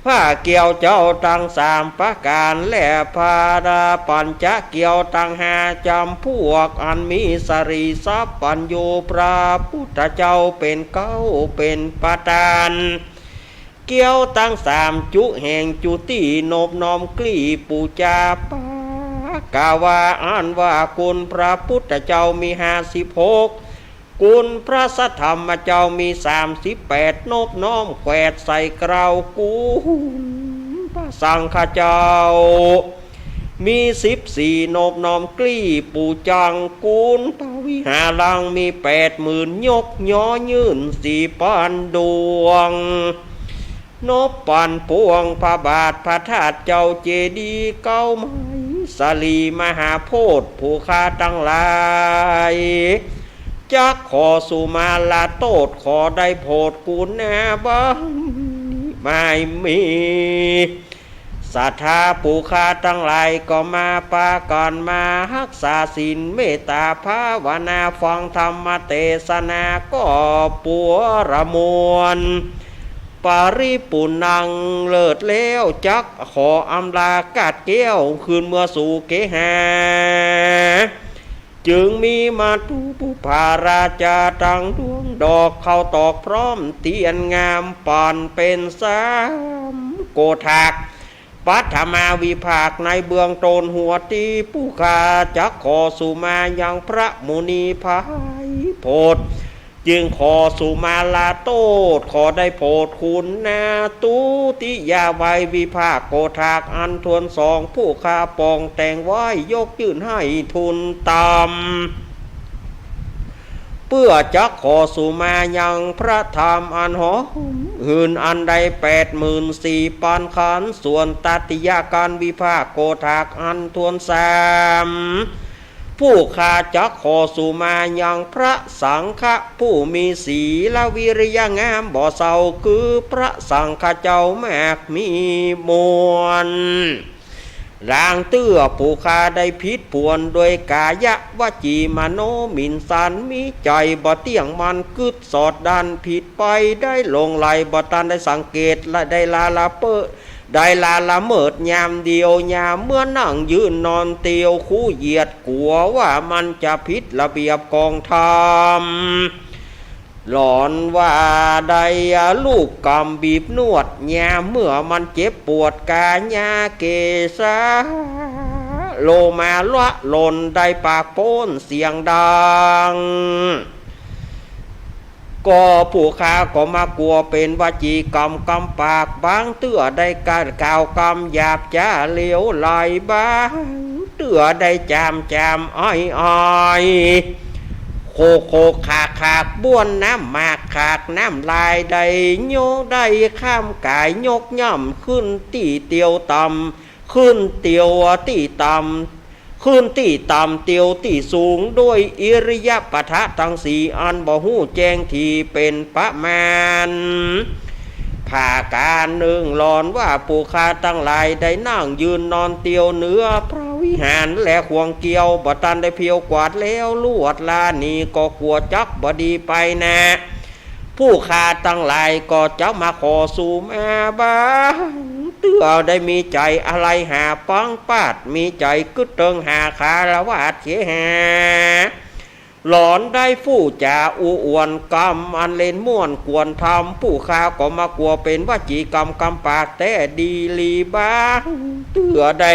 พระเกี้ยวเจ้าตังสามประก๋าน และพระปัญจเกี้ยวตังห้าจ๋ำพวก อันมีสรีสัพพัญญู พระพุทธเจ้าเป๋นเก๊าเป๋นประธาน เกี้ยวตังสามจุแห่งจุติ นบน้อมกลีบปู๋จาปะกวา อันว่าคุณพระพุทธเจ้ามีห้าสิบหก คุณพระสัทธรรมเจ้ามีสามสิบแปด นบน้อมแขวดใส่เกล้า คุณพระสังฆเจ้ามีสิบสี่ นบน้อมกลีบปู๋จัง คุณพระวิหารังมีแปดหมื่น ยกยอยื่นสี่ปันดวง นบปันปวงพระบาทพระธาตุเจ้าเจดีย์เก๊าไม้สลีมหาโพธิ์ ผู้ข้าตังหลาย จักขอสุมาลาโต้ษ ขอได้โผดกุณาบารมีไม่มี ส ศรัทธาผู้ข้าตังหลายก็มาปากั๋นมาฮักษาศีลเมตต๋าภาวนาฟังธรรมเตสนาก็ปัวระมวล ปริปุณณัง เลิศแล้ว จักขออำลากาดแก้วคืนเมือสู่เกหา จึงมีมาตุปุพพาราจาตังดวงดอกข้าวตอกพร้อมเตียนงามปั๋นเป๋นสามโกฏาก ปัทมาวิภาคในเบื้องต้นหัวตี้ ผู้ข้าจักขอสุมายังพระมุนีไพโพธิ จึงขอสุมาลาโต้ษ ขอได้โผดคุณนา ตุติยาไวยวิภาคโกฏากอันถ้วนสอง ผู้ข้าปองแต่งไว้ยกยื่นหื้อทูลต๋าม เปื้อจักขอสุมายังพระธรรมอันหอมหืนอันได้แปดหมื่นสี่ปันขันธ์ ส่วนตติยาการวิภาคโกฏากอันถ้วนสาม ผู้ข้าจักขอสุมายังพระสังฆะผู้มีศีลวิริยะงามบ่เศร้า คือพระสังฆะเจ้ามากมีมวล ลางเตื้อผู้ข้าได้ผิดผวนโดยกายะวจีมโนหมิ่นสัน มีใจ๋บ่เตี้ยงมั่นกึ๊ดสอดด้านผิดไป ได้หลงไหลบ่ตันได้สังเกต และได้ละละเปิด ได้ละละเมิดยามเดียวยามเมื่อนั่งยืนนอนเตียว คู่เหยียดกั๋วว่ามันจะผิดระเบียบของธรรม หลอนว่าได้ลูบกำบีบนวดยามเมื่อมันเจ็บปวดกายาเกสา โลมาละหล่นได้ปากโป๊นเสียงดัง ก็ผู้ข้าก็มากั๋วเป๋นวจีกรรมกำปาก บางเตื้อได้กล่าวกำหยาบจ๋าเหลวไหล บางเตื้อได้จามจามอ้อยอ้อย โขกโขกขากขากบ้วนน้ำหมากขากน้ำลาย ได้ยกได้ข้ามก๋ายยกย่ำขึ้นตี้เตียวต่ำ ขึ้นเตียวตี้ต่ำ ขึ้นตี้ต่ำเตียวตี้สูง ด้วยอิริยาบถะตังสี่อันบ่ฮู้แจ้งที่เป๋นประมาณ ผากาหนึ่งหลอนว่าผู้ข้าตังหลายได้นั่งยืนนอนเตียวเหนือพระวิหาร และข่วงเกวียวบ่ตันได้เพียวกวาดแล้วลวดลานี่ก็กั๋วจักบ่ดีไปนา ผู้ข้าตังหลายก็จะมาขอสุมา บางเตื้อได้มีใจ๋อะไหล่หาปังปาด มีใจ๋กึ๊ดเติงหาคารวาสเขหา หลอนได้ฟู่จ๋าอู้อวนกำอันเล่นม่วนกวนธรรม ผู้ข้าก็มากั๋วเป๋นวจีกรรมกำปากแต๊ดีหลี บางเตื้อได้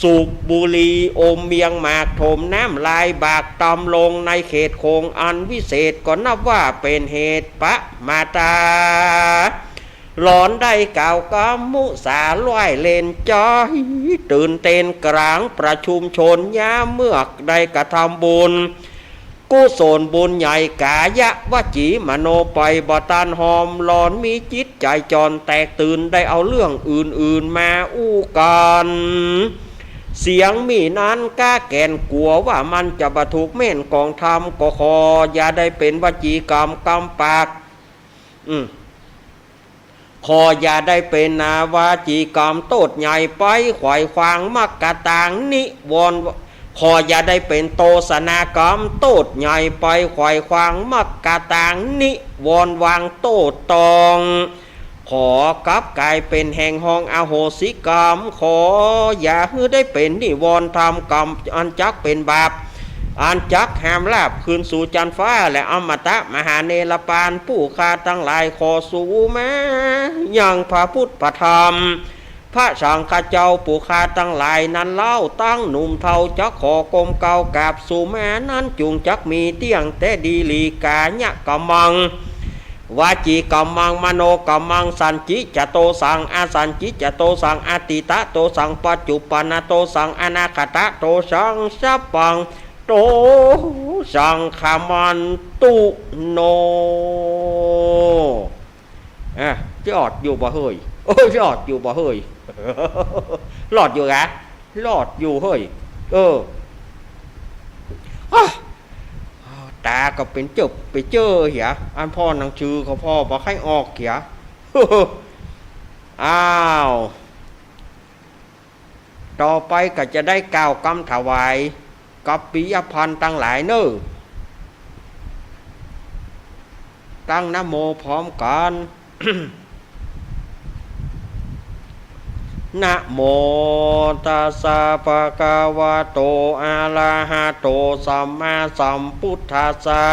สูบบุหรี่อมเวียงหมากถมน้ำลายบากตำลงในเขตคงอันวิเศษ ก็นับว่าเป๋นเหตุประมาทา หลอนได้กล่าวกำมุสาร้ายเล่นจอย ตื่นเต้นกลางประชุมชนยามเมือกได้กระทำบุญ กุศลบุญใหญ่กายะวจีมโนไปบ่ตันหอม หลอนมีจิตใจ๋จ่อนแตกตื่น ได้เอาเรื่องอื่นๆ มาอู้กั๋น เสียงหมี่นั้นก้าแก่นกั๋วว่ามันจะบ่ถูกเม่นของธรรม ก็ขออย่าได้เป๋นวจีกรรมกำปาก อืม ขออย่าได้เป๋นนาวาจีกรรมโต้ษใหญ่ไป ไขว่ขวางมรรคตางนิวรณ์ ขออย่าได้เป๋นโตสนากรรมโต้ษใหญ่ไป ไขว่ขวางมรรคตางนิวรณ์วางโต้ษตอง ขอกลับกลายเป๋นแห่งห้องอโหสิกรรม ขออย่าหื้อได้เป๋นนิวรณ์ธรรมกรรมอันจักเป๋นบาป อันจักห้ามลาภคืนสู่จั๊นฟ้า และอมตะมหาเนรปาน ผู้ข้าตังหลายขอสุมายังพระพุทธพระธรรม พระสังฆเจ้า ผู้ข้าตังหลายนั้นเล่า ตั้งหนุ่มเฒ่าจักขอก้มเกล้ากราบสุมานั้น จุ่งจักมีเตี้ยงแต๊ดีหลี กายะกรรมัง วจีกรรมัง มโนกรรมัง สัญญิจโตสัง อสัญญิจโตสัง อตีตโตสัง ปัจจุปปนโตสัง อนาคตโตสัง สัพพังโตสัง ขมันตุโน อ่ะ จะรอดอยู่บ่เฮ้ย โอ้ย รอดอยู่บ่เฮ้ย รอดอยู่กะ รอดอยู่เฮ้ย เออ อ้า ต๋าก็เป๋นเจิบเป๋นเจ้อเหีย อันผ่อหนังสือก็ผ่อบ่ใค่ออกเหีย อ้าว ต่อไปก็จะได้กล่าวกำถวายกัปปิยภัณฑ์ตังหลายเน่อ ตั้งนะโมพร้อมกั๋น นะโมตัสสะภะคะวะโต อะระหะโต สัมมาสัมพุทธัสสะ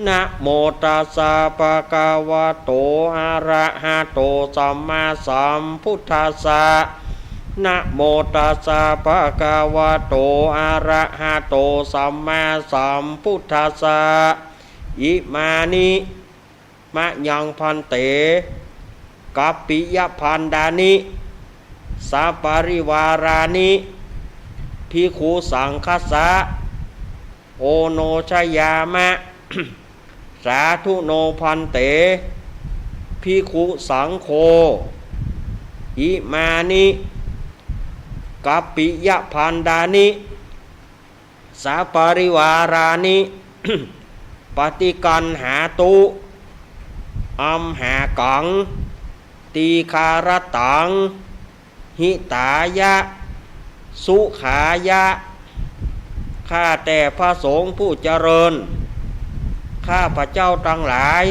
นะโมตัสสะภะคะวะโต อะระหะโต สัมมาสัมพุทธัสสะ นะโมตัสสะภะคะวะโต อะระหะโต สัมมาสัมพุทธัสสะ อิมานิ มะยัง ภันเต กัปปิยภัณฑานิ สปริวารานิ ภิกขุสังฆัสสะ โอโนชยามะ สาธุโน ภันเต ภิกขุสังโฆ อิมานิ กัปปิยภัณฑานิ สปริวารานิ ปฏิกัณหาตุ อัมหากัง ตีฆารัตตัง หิตายะ สุขายะ ข้าแต่พระสงฆ์ผู้เจริญ ข้าพเจ้าตังหลาย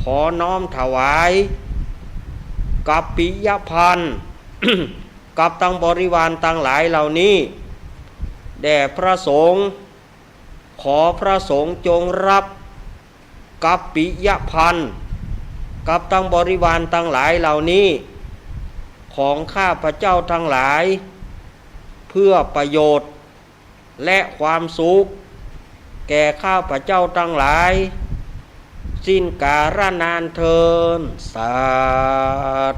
ขอน้อมถวาย กัปปิยภัณฑ์ กับตังบริวารตังหลายเหล่านี้ แด่พระสงฆ์ ขอพระสงฆ์จงรับ กัปปิยภัณฑ์ กับตังบริวารตังหลายเหล่านี้ ของข้าพเจ้าตังหลาย เพื่อประโยชน์ และความสุข แก่ข้าพเจ้าตังหลาย สิ้นกาลนานเทอญ สา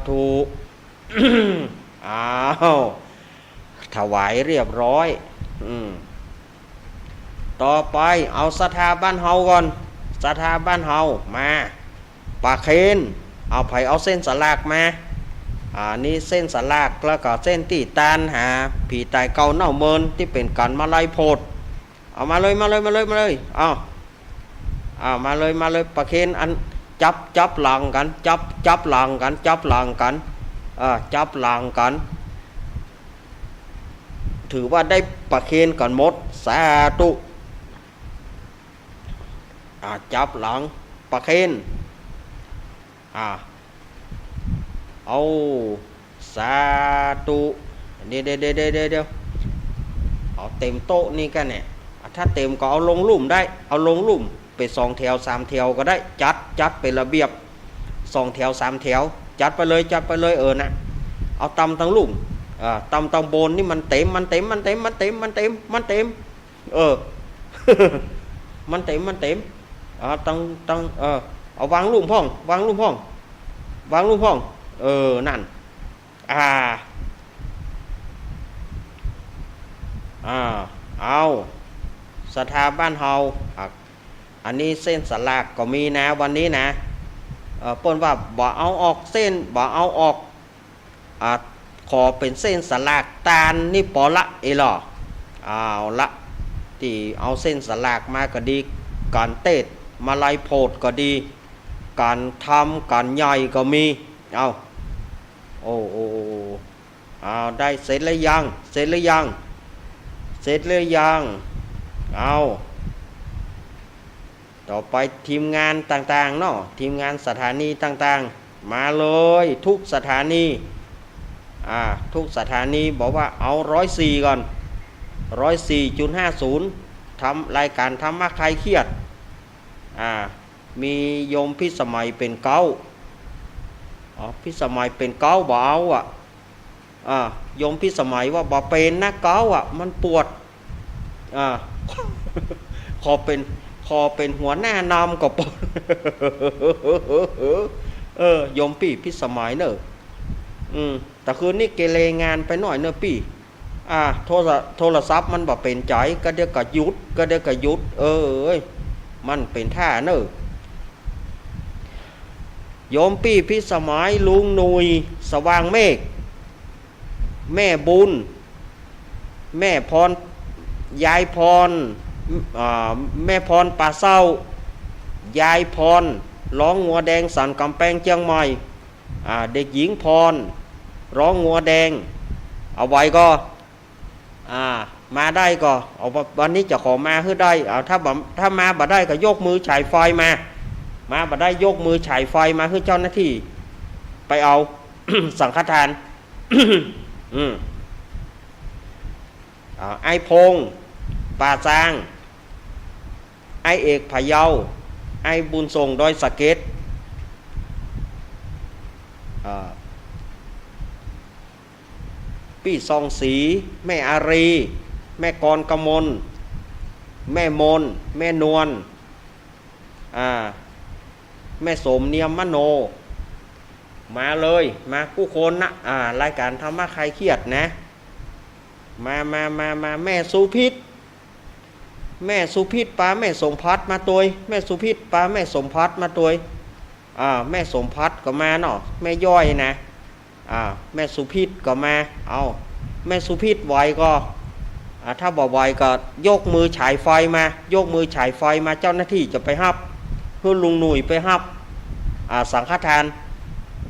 ธุ อ้าว ถวายเรียบร้อย อืม ต่อไปเอาศรัทธาบ้านเฮาก่อน ศรัทธาบ้านเฮามา ประเคน เอา ใผเอาเส้นสลากมา อ่า นี่เส้นสลาก แล้วก็เส้นตี้ตานหาผีต๋ายเก่าเน่าเมินตี้เป๋นก๋านมาลัยโพธิ์ เอามาเลย มาเลย มาเลย มาเลย เอา เอา มาเลย มาเลย ประเคนอัน จับ จับหลังกั๋น จับ จับหลังกั๋น จับหลังกั๋น เออ จับหลังกั๋น ถือว่าได้ประเคนกั๋นหมด สาธุ อ่า จับหลัง ประเคน อ่า เอา สาธุ เดี๋ยว เดี๋ยว เดี๋ยว เดี๋ยว เดี๋ยว เอาเต็มโต๊ะนี่กั๋นเนี่ย อ่ะ ถ้าเต็มก็เอาลงลุ่มได้ เอาลงลุ่มไปสองแถวสามแถวก็ได้ จัด จัดเป๋นระเบียบ สองแถวสามแถว จัดไปเลย จัดไปเลย เออ นะ เอาตำตังลุ่ม เออ ตำตังบนนี่มันเต็ม มันเต็ม มันเต็ม มันเต็ม มันเต็ม มันเต็ม เออ มันเต็ม มันเต็ม อ่า ตัง ตัง เออ เอาวางลุ่มพ่อง วางลุ่มพ่อง วางลุ่มพ่อง เออ นั่น อ่า อ่า เอา ศรัทธาบ้านเฮา อ่ะ อันนี้เส้นสลากก็มีนะ วันนี้นะ เอ่อ เปิ้นว่าบ่เอาออกเส้น บ่เอาออก อ่า ขอเป๋นเส้นสลากตานนี่ปอละ เอหล่อ เอาละ ตี้เอาเส้นสลากมาก็ดี ก๋านเตศน์มาลัยโพธิ์ก็ดี ก๋านธรรม ก๋านใหญ่ก็มี เอา โอ้ โอ้ โอ้ โอ้ เอา ได้เสร็จหรือยัง เสร็จหรือยัง เสร็จหรือยัง เอา ต่อไปทีมงานต่างๆ เนาะ ทีมงานสถานีต่างๆ มาเลย ทุกสถานี อ่า ทุกสถานีบอกว่าเอาร้อยสี่ก่อน ร้อยสี่จุดห้าศูนย์ ธรรม รายก๋านธรรมะคลายเครียด อ่า มีโยมพิสมัยเป๋นเก๊าต์ อ๋อ พิสมัยเป๋นเก๊าต์บ่เอาอะ อ่า โยมพิสมัยว่าบ่เป๋นนะเก๊าต์อะ มันปวด อ่า ขอเป๋น ขอเป๋นหัวหน้านำก็ปวด เออ โยมปี้พิสมัยเน่อ อืม แต่คืนนี้เกเรงานไปหน่อยเน่อปี้ อ่า โทร โทรศัพท์มันบ่เป๋นใจ๋ ก็เดี๋ยวก็หยุด ก็เดี๋ยวก็หยุด เออ เอ้ย มันเป๋นท่าเน่อ โยมปี้พิสมัย ลุงหนุ่ย สว่างเมฆ แม่บุญ แม่พร ยายพร อ่า แม่พรป่าเศร้า ยายพร ร้องงัวแดงสันก๋ำแปงเจียงใหม่ อ่า เด็กหญิงพร ร้องงัวแดง เอ เอาไหวก่อ อ่า มาได้ก่อ เอา วันนี้จะขอมาหื้อได้ เอา ถ้าบ่ ถ้ามาบ่ได้ก็ยกมือฉายไฟมา มาบ่ได้ยกมือฉายไฟมาหื้อเจ้าหน้าตี้ไปเอา สังฆทาน อืม อ่า ไอ้พงษ์ ป่าซาง ไอ้เอก พะเยา ไอ้บุญส่ง ดอยสะเก็ด อ่า ปี้ซองศรี แม่อารี แม่กรกมล แม่มน แม่นวล อ่า แม่โสม เนียมมโน มาเลย มากู้คนนะ อ่า รายก๋านธรรมะคลายเครียดนะ มา มา มา มา แม่สุพิษ แม่สุพิษปาแม่สมภัทรมาตวย แม่สุพิษปาแม่สมภัทรมาตวย อ่า แม่สมภัทรก็มาเนาะ แม่ย้อยนะ อ่า แม่สุพิษก็มา เอา แม่สุพิษไหวก่อ อ่า ถ้าบ่ไหวก็ยกมือฉายไฟมา ยกมือฉายไฟมา เจ้าหน้าตี้จะไปฮับ หื้อลุงหนุ่ยไปฮับ อ่า สังฆทาน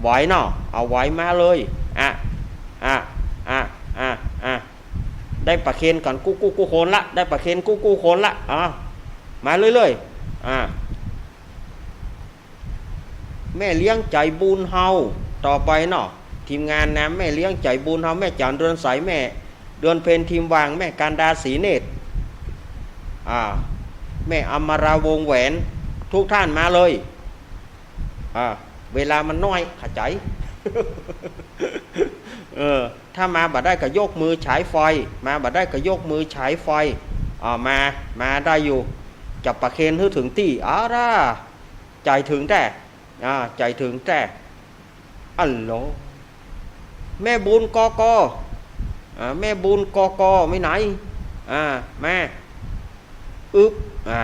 ไหวเนาะ เอาไหวมาเลย อ่ะ อ่ะ อ่ะ อ่ะ อ่ะ ได้ประเคนกั๋นกู้กู้กู้คนละ ได้ประเคนกู้กู้คนละ อ่า มาเรื่อยๆ อ่า แม่เลี้ยงใจ๋บุญเฮา ต่อไปเนาะ ทีมงานนะ แม่เลี้ยงใจ๋บุญเฮา แม่จ๋ารเดือนใส แม่เดือนเพ็ญ ทีมวาง แม่กันดา ศรีเนตร อ่า แม่อมราวงศ์แหวน ทุกท่านมาเลย อ่า เวลามันน้อย เข้าใจ๋ เออ ถ้ามาบ่ได้ก็ยกมือฉายไฟ มาบ่ได้ก็ยกมือฉายไฟ อ่า มา มาได้อยู่ จะประเคนหื้อเถิงตี้ อ่า ใจ๋เถิงแต๊ อ่า ใจ๋เถิงแต๊ อัลโหล แม่บุญ กก อ่า แม่บุญ กก ไปไหน อ่า มา อึ๊บ อ่า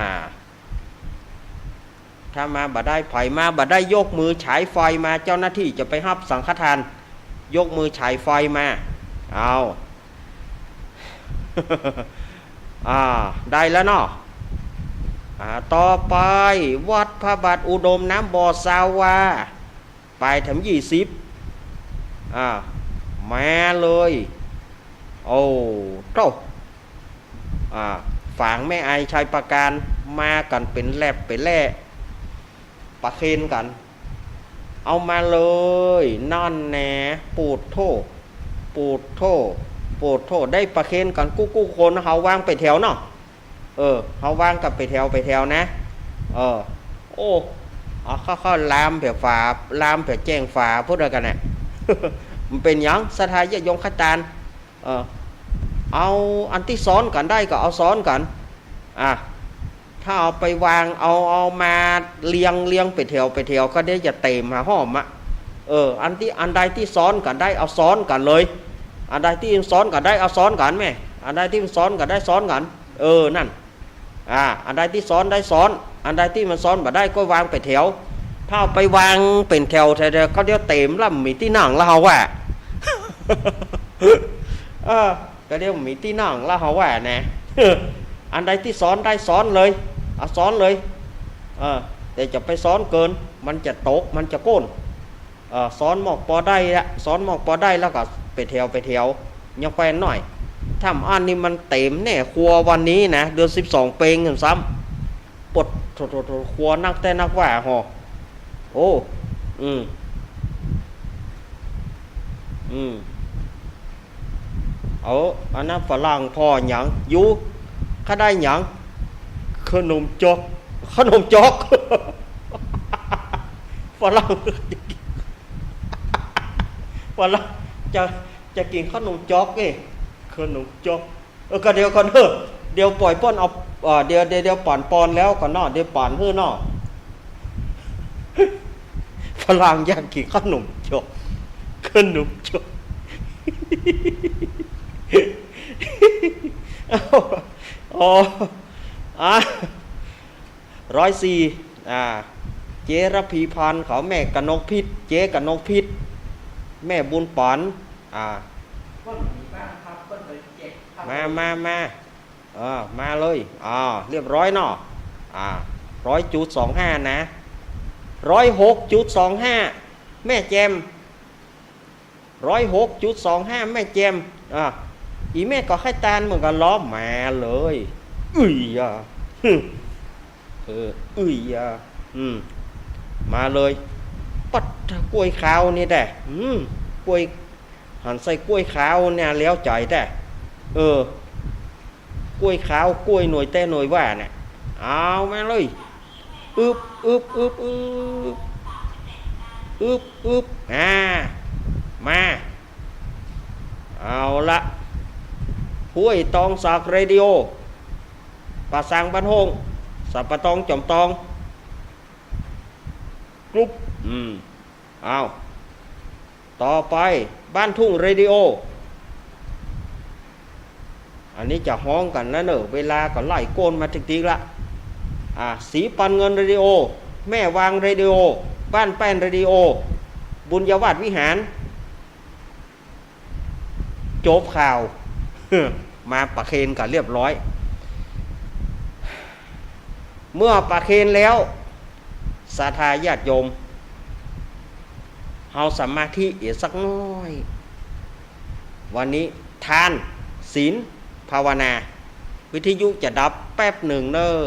ถ้ามาบ่ได้ ใผมาบ่ได้ยกมือฉายไฟมา เจ้าหน้าตี้จะไปฮับสังฆทาน ยกมือฉายไฟมา เอา อ่า ได้แล้วเนาะ อ่า ต่อไป วัดพระบาทอุดม น้ำบ่อ ซาววา ไปแถมยี่สิบ อ่า มาเลย โอ้ โธ่ อ่า ฝางแม่ไอ ชัยปราการ มากั๋นเป๋นแล็บเป๋นแล่ ประเคนกั๋น เอามาเลย นั่นแน่ ปูดโธ่ ปูดโธ่ ปูดโธ่ ได้ประเคนกั๋นกู้กู้คน เฮาวางเป๋นแถวเนาะ เออ เฮาวางกั๋นเป๋นแถวเป๋นแถวนะ เออ โอ้ เอาเข้าๆ ลามเป๋นฝา ลามเป๋นแจ้งฝา พูดอะไรกั๋นเนี่ย มันเป๋นหยัง ศรัทธาญาติโยมข้าตาน เออ เอาอันตี้ซ้อนกั๋นได้ก็เอาซ้อนกั๋น อ่ะ ถ้าเอาไปวาง เอา เอามาเรียง เรียงเป๋นแถวเป๋นแถว ก็เดี๋ยวจะเต๋มหาห้อมอะ เออ อันตี้ อันใดตี้ซ้อนกั๋นได้ เอาซ้อนกั๋นเลย อันใดตี้ซ้อนกั๋นได้ เอาซ้อนกั๋นแม่ อันใดตี้มันซ้อนกั๋นได้ ซ้อนกั๋น เออ นั่น อ่า อันใดตี้ซ้อนได้ซ้อน อันใดตี้มันซ้อนบ่ได้ก็วางเป๋นแถว ถ้าเอาไปวางเป๋นแถว แถวๆ ก็เดี๋ยวเต๋มแล้วบ่มีตี้นั่งแล้วเฮาว่า เออ ก็เดี๋ยวบ่มีตี้นั่งแล้วเฮาว่านะ อันใดตี้ซ้อนได้ซ้อนเลย เอาซ้อนเลย เออ แต่จะไปซ้อนเกิน มันจะตก มันจะโก้น เอ่อ ซ้อนหมอกปอได้ละ ซ้อนหมอกปอได้แล้วก็เป๋นแถวเป๋นแถว ยังแควนหน้อย ถ้าอั้นนี่มันเต๋มแน่ครัววันนี้นะ เดือนสิบสองเปงซ้ำ ปดโถ โถ โถ ครัวนักแต๊นักว่าหอ โอ้ อืม อืม เอา อันนั้นฝรั่งผ่อหยัง อยู่ ข้าได้หยัง ขนมจ๊อก ขนมจ๊อก ฝรั่ง ฝรั่ง จะ จะกิ๋นขนมจ๊อกเอ้ย ขนมจ๊อก เออ ก็เดี๋ยวก่อนเถอะ เดี๋ยวป่อยเปิ้นเอา เอ่อ เดี๋ยว เดี๋ยว เดี๋ยวป๋านปอนแล้วก่อนเนาะ เดี๋ยวป๋านหื้อเนาะ ฝรั่งอยากกิ๋นขนมจ๊อก ขนมจ๊อก อ๋อ อ่ะ ร้อยสี่ อ่า เจ๊ระพีพันธ์เขา แม่กนกพิษ เจ๊กนกพิษ แม่บุญป๋อน อ่า มา มา มา เออ มาเลย อ่า เรียบร้อยเนาะ อ่า ร้อยจุดสองห้า นะ ร้อยหกจุดสองห้า แม่แจ่ม ร้อยหกจุดสองห้า แม่แจ่ม อ่ะ อี่แม่ก็ใค่ตานเหมือนกั๋นลอ มาเลย อึยยะ เออ อึยยะ อืม มาเลย ปัด ก้วยขาวนี่แต๊ อืม ก้วย หันใส่ก้วยขาวเนี่ย แล้วใจ๋แต๊ เออ ก้วยขาว ก้วยหน่วยแต๊หน่วยว่าเนี่ย เอามาเลย อึบ อึบ อึบ อึบ อึบ อึบ อ่า มา เอาละ ห้วยตองสากเรดิโอ ป่าซางบ้านโฮ่ง สัปปะตองจ๋อมตอง กรุ๊ป อืม เอา ต่อไป บ้านทุ่งเรดิโอ อันนี้จะฮ้องกั๋นแล้วเน่อ เวลาก็ไล่โก้นมาติ๊กๆ ละ อ่า สีปันเงินเรดิโอ แม่วางเรดิโอ บ้านแป้นเรดิโอ บุญญาวาสวิหาร จบข่าว มาประเคนกั๋นเรียบร้อย เมื่อประเคนแล้ว ศรัทธาญาติโยม เฮาสมาธิเอียดสักหน้อย วันนี้ทาน ศีล ภาวนา วิทยุจะดับแป๊บหนึ่งเน่อ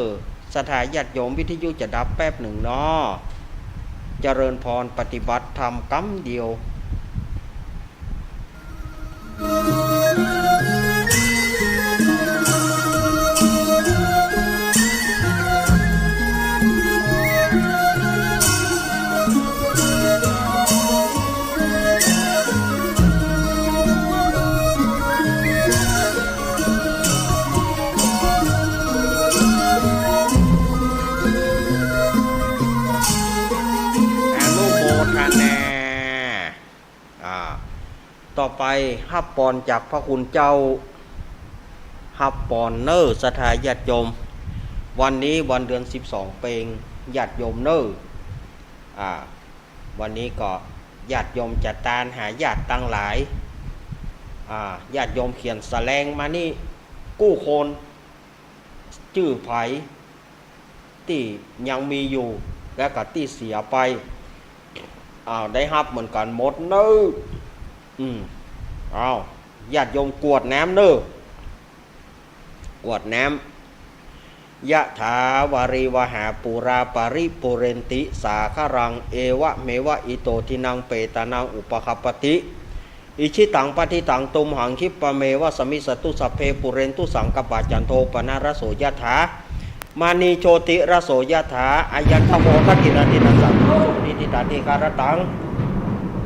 ศรัทธาญาติโยม วิทยุจะดับแป๊บหนึ่งเนาะ เจริญพร ปฏิบัติธรรมกำเดียว อนุโมทนา อ่า ต่อไปฮับปอนจากพระคุณเจ้า ฮับปอนเน่อ ศรัทธาญาติโยม วันนี้วันเดือนสิบสองเปง ญาติโยมเน่อ อ่า วันนี้ก็ญาติโยมจัดตานหาญาติตังหลาย อ่า ญาติโยมเขียนแสลงมานี่กู้คน จื้อใผตี้ยังมีอยู่ และก็ตี้เสียไป อ้าว ได้ฮับเหมือนกั๋นหมดเน่อ อืม อ้าว ญาติโยมกรวดน้ำเน่อ กรวดน้ำ ยะถาวาริวหาปูราปะริปูเรนติสาคะรัง เอวะเมวะอิโตทินังเปตานังอุปะคัปปะติ อิจฉิตังปัตถิตังตุมหังคิปปะเมวะสะมิชฌะตุ สัพเพปูเรนตุสังกัปปา จันโทปะนะระโสยะถา มะนีโชติระโสยะถา อะยังทะโวทะกิระตินะสังโฆ สุปะนิฏฐิตาติคารตัง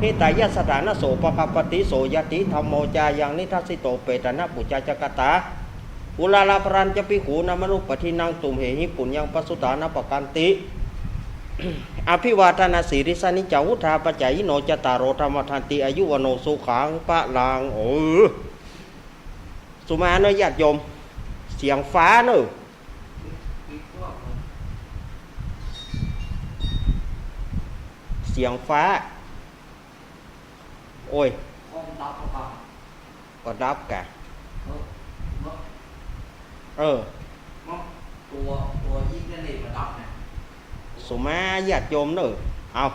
หิตายะสะถานะโสปะคัปปะติ โสยะติธัมโม จายังนิทัสสิโต เปตานะปุจจาจะกะตา อุราลาภะรัญจะภิกขูนามะนุปะทินัง ตุมเหหิปุญญังปะสุตานะปะกันติ อภิวาทะนะสีลิสะนิจจัง วุฑฒาปะจายิโน จัตตาโร ธัมมา วัฑฒันติ อายุ วัณโณ สุขัง พะลัง เออ สุมาเน่อญาติโยม เสียงฟ้าเน่อ เสียงฟ้า โอ้ย ก็ดับกะ เออ ตัว ตัวอินเทอร์เน็ตมันดับไง สุมาญาติโยมเน่อ เอา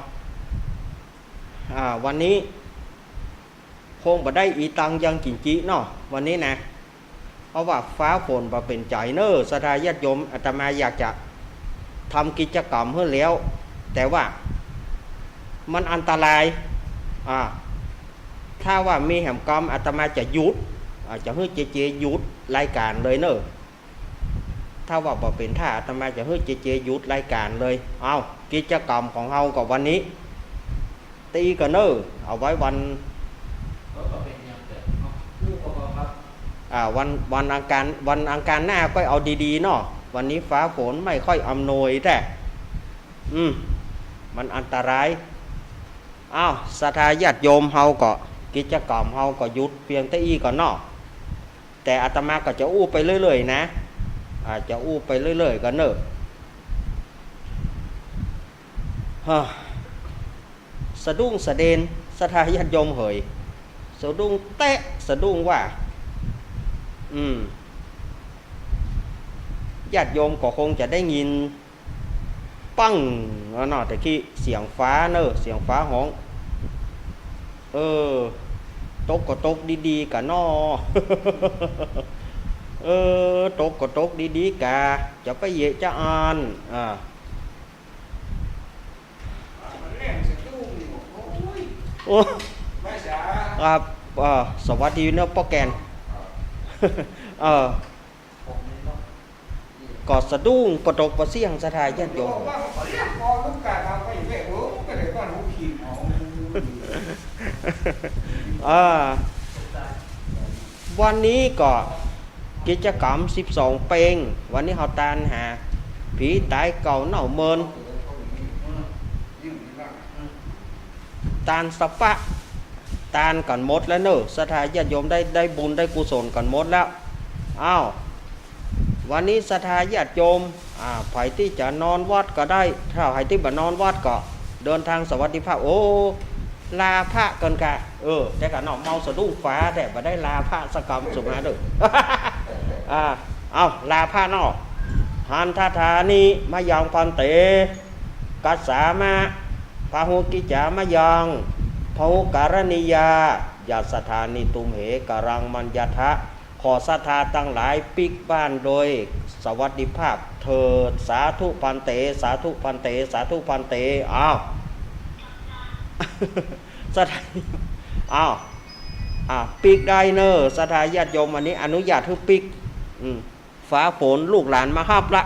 อ่า วันนี้ คงบ่ได้อีตังยังกิ๋นจิเนาะ วันนี้นะ เพราะว่าฟ้าฝนบ่เป๋นใจ๋เน่อ ศรัทธาญาติโยม อาตมาอยากจะทำกิจกรรมหื้อแล้ว แต่ว่ามันอันตราย อ่า ถ้าว่ามีแหมกำ อาตมาจะหยุด อ่า จะหื้อเจเจหยุดรายการเลยเน่อ ถ้าว่าบ่เป๋นท่า อาตมาจะหื้อเจเจหยุดรายการเลย เอา กิจกรรมของเฮาก็วันนี้ ตี้ก่อเน่อ เอาไว้วัน อ่า วัน วันอังคาร วันอังคารหน้าก็เอาดีๆ เนาะ วันนี้ฟ้าฝนไม่ค่อยอำนวยแต๊ อืม มันอันตราย อ้าว ศรัทธาญาติโยมเฮาก็ กิจกรรมเฮาก็หยุดเปียงเต้าอี้ก่อเนาะ แต่อาตมาก็จะอู้ไปเรื่อยๆ นะ อ่า จะอู้ไปเรื่อยๆ ก่อเน่อ ฮะ สะดุ้งสะเดน ศรัทธาญาติโยมเหย สะดุ้งแต๊ สะดุ้งว่า อืม ญาติโยมก็คงจะได้ยิน ปัง แล้วเนาะ แต่กี้เสียงฟ้าเน่อ เสียงฟ้าฮ้อง เออ ตกก็ตกดีๆ กะน้อ เออ ตกก็ตกดีๆ กะ จะไปเยอะจะอ่าน อ่า โอ้ ครับ เอ่อ สวัสดีเนอะป้อแกน เออ ก็สะดุ้งก็ตกบ่เสี้ยงศรัทธาญาติโยม อ่า วันนี้ก็กิจกรรมสิบสองเป็ง วันนี้เฮาตานหาผีต๋ายเก่าเน่าเมิน ตานสะปะ ตานกั๋นหมดแล้วเนอะ ศรัทธาญาติโยมได้ ได้บุญได้กุศลกั๋นหมดแล้ว อ้าว วันนี้ศรัทธาญาติโยม อ่า ใผตี้จะนอนวัดก็ได้ ถ้าใผตี้บ่นอนวัดก็เดินทางสวัสดิภาพ โอ้ ลาพระกั๋นกะ เออ แต่กะเนาะ เมาสะดุ้งฝา แต่บ่ได้ลาพระสักกำ สุมาเด้อ อ่า เอา ลาพระเนาะ หันทะฐานิ มะยัง ภันเต กัสสามะ พาหุกิจจา มะยัง พาหุการณียา ยัสสะฐานิ ตุมเห กะรัง มัญญะทะ ขอศรัทธาตังหลายปิ๊กบ้านโดยสวัสดิภาพเถิด สาธุภันเต สาธุภันเต สาธุภันเต อ้าว ศรัทธา อ้าว อ่า ปิ๊กได้เนอะ ศรัทธาญาติโยม วันนี้อนุญาตหื้อปิ๊ก อืม ฟ้าฝนลูกหลานมาฮับละ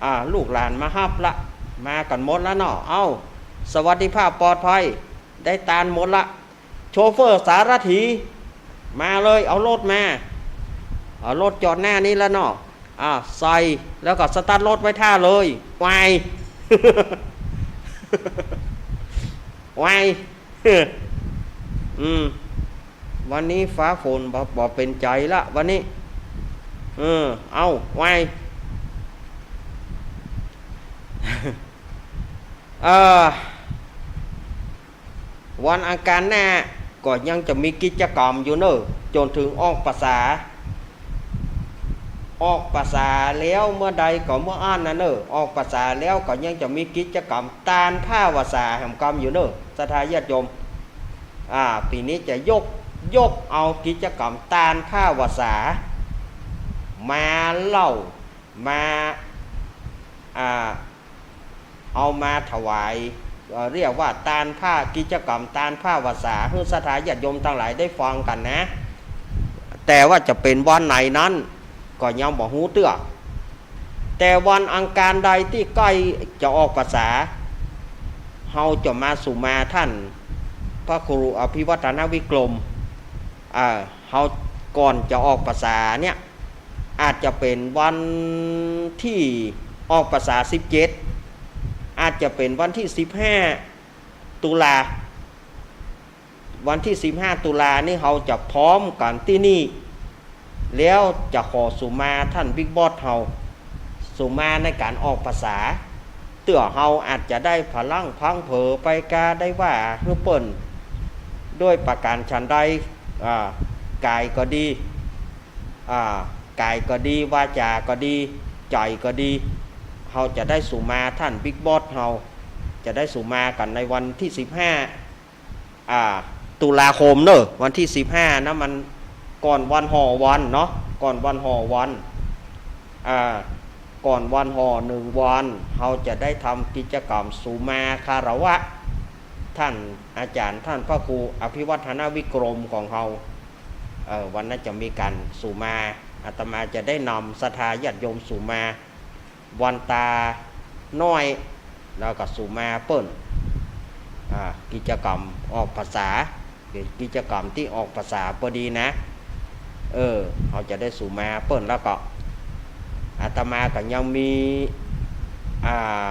อ่า ลูกหลานมาฮับละ มากั๋นหมดแล้วเนาะ เอ้า สวัสดิภาพปลอดภัย ได้ตานหมดละ โชเฟอร์สารถี มาเลย เอารถมา เอารถจอดหน้านี้แล้วเนาะ อ่า ใส่ แล้วก็สตาร์ทรถไว้ท่าเลย ไว ไว อืม วันนี้ฟ้าฝนบ่ บ่เป๋นใจ๋ละ วันนี้ เออ เอา ไว เออ วันอังคารหน้าก็ยังจะมีกิจกรรมอยู่เนอะ จ๋นเถิงออกพรรษา ออกพรรษาแล้วเมื่อใดก็เมื่ออั้นนะเนอะ ออกพรรษาแล้วก็ยังจะมีกิจกรรมตานผ้าวัสสาแหมกำอยู่เนอะ ศรัทธาญาติโยม อ่า ปี๋นี้จะยก ยกเอากิจกรรมตานผ้าวัสสา มาเล่า มา อ่า เอามาถวาย เอ่อ เรียกว่าตานผ้า กิจกรรมตานผ้าวัสสา หื้อศรัทธาญาติโยมตังหลายได้ฟังกั๋นนะ แต่ว่าจะเป๋นวันไหนนั้น ก็ยังบ่ฮู้เตื้อ แต่วันอังคารใดตี้ใก้จะออกพรรษา เฮาจะมาสุมาต้านพระครูอภิวัฒนวิกรม อ่า เฮาก่อนจะออกพรรษาเนี่ย อาจจะเป๋นวันตี้ออกพรรษาสิบเจ็ด อาจจะเป๋นวันตี้สิบห้าตุลา วันตี้สิบห้าตุลานี่เฮาจะพร้อมกั๋นตี้นี่ แล้วจะขอสุมาต้านบิ๊กบอสเฮา สุมาในก๋านออกพรรษา เตื้อเฮาอาจจะได้ผลังพลั้งเผลอไปกาได้ว่าหื้อเปิ้น ด้วยประก๋านฉันใด อ่า ก๋ายก็ดี อ่า ก๋ายก็ดี วาจาก็ดี ใจ๋ก็ดี เฮาจะได้สุมาต้านบิ๊กบอสเฮา จะได้สุมากั๋นในวันตี้สิบห้า อ่า ตุลาคมเนอะ วันตี้สิบห้านะ มันก่อนวันห่อวันเนาะ ก่อนวันห่อวัน อ่า ก่อนวันห่อหนึ่งวัน เฮาจะได้ทำกิจกรรมสุมาคารวะ ต้านอาจ๋ารย์ ต้านพระครูอภิวัฒนวิกรมของเฮา เอ่อ วันนั้นจะมีก๋านสุมา อาตมาจะได้นำศรัทธาญาติโยมสุมา วันตาน้อย แล้วก็สุมาเปิ้น อ่า กิจกรรมออกพรรษา เป๋นกิจกรรมตี้ออกพรรษาปอดีนะ เออ เฮาจะได้สุมาเปิ้น แล้วก็อาตมาก็ยังมี อ่า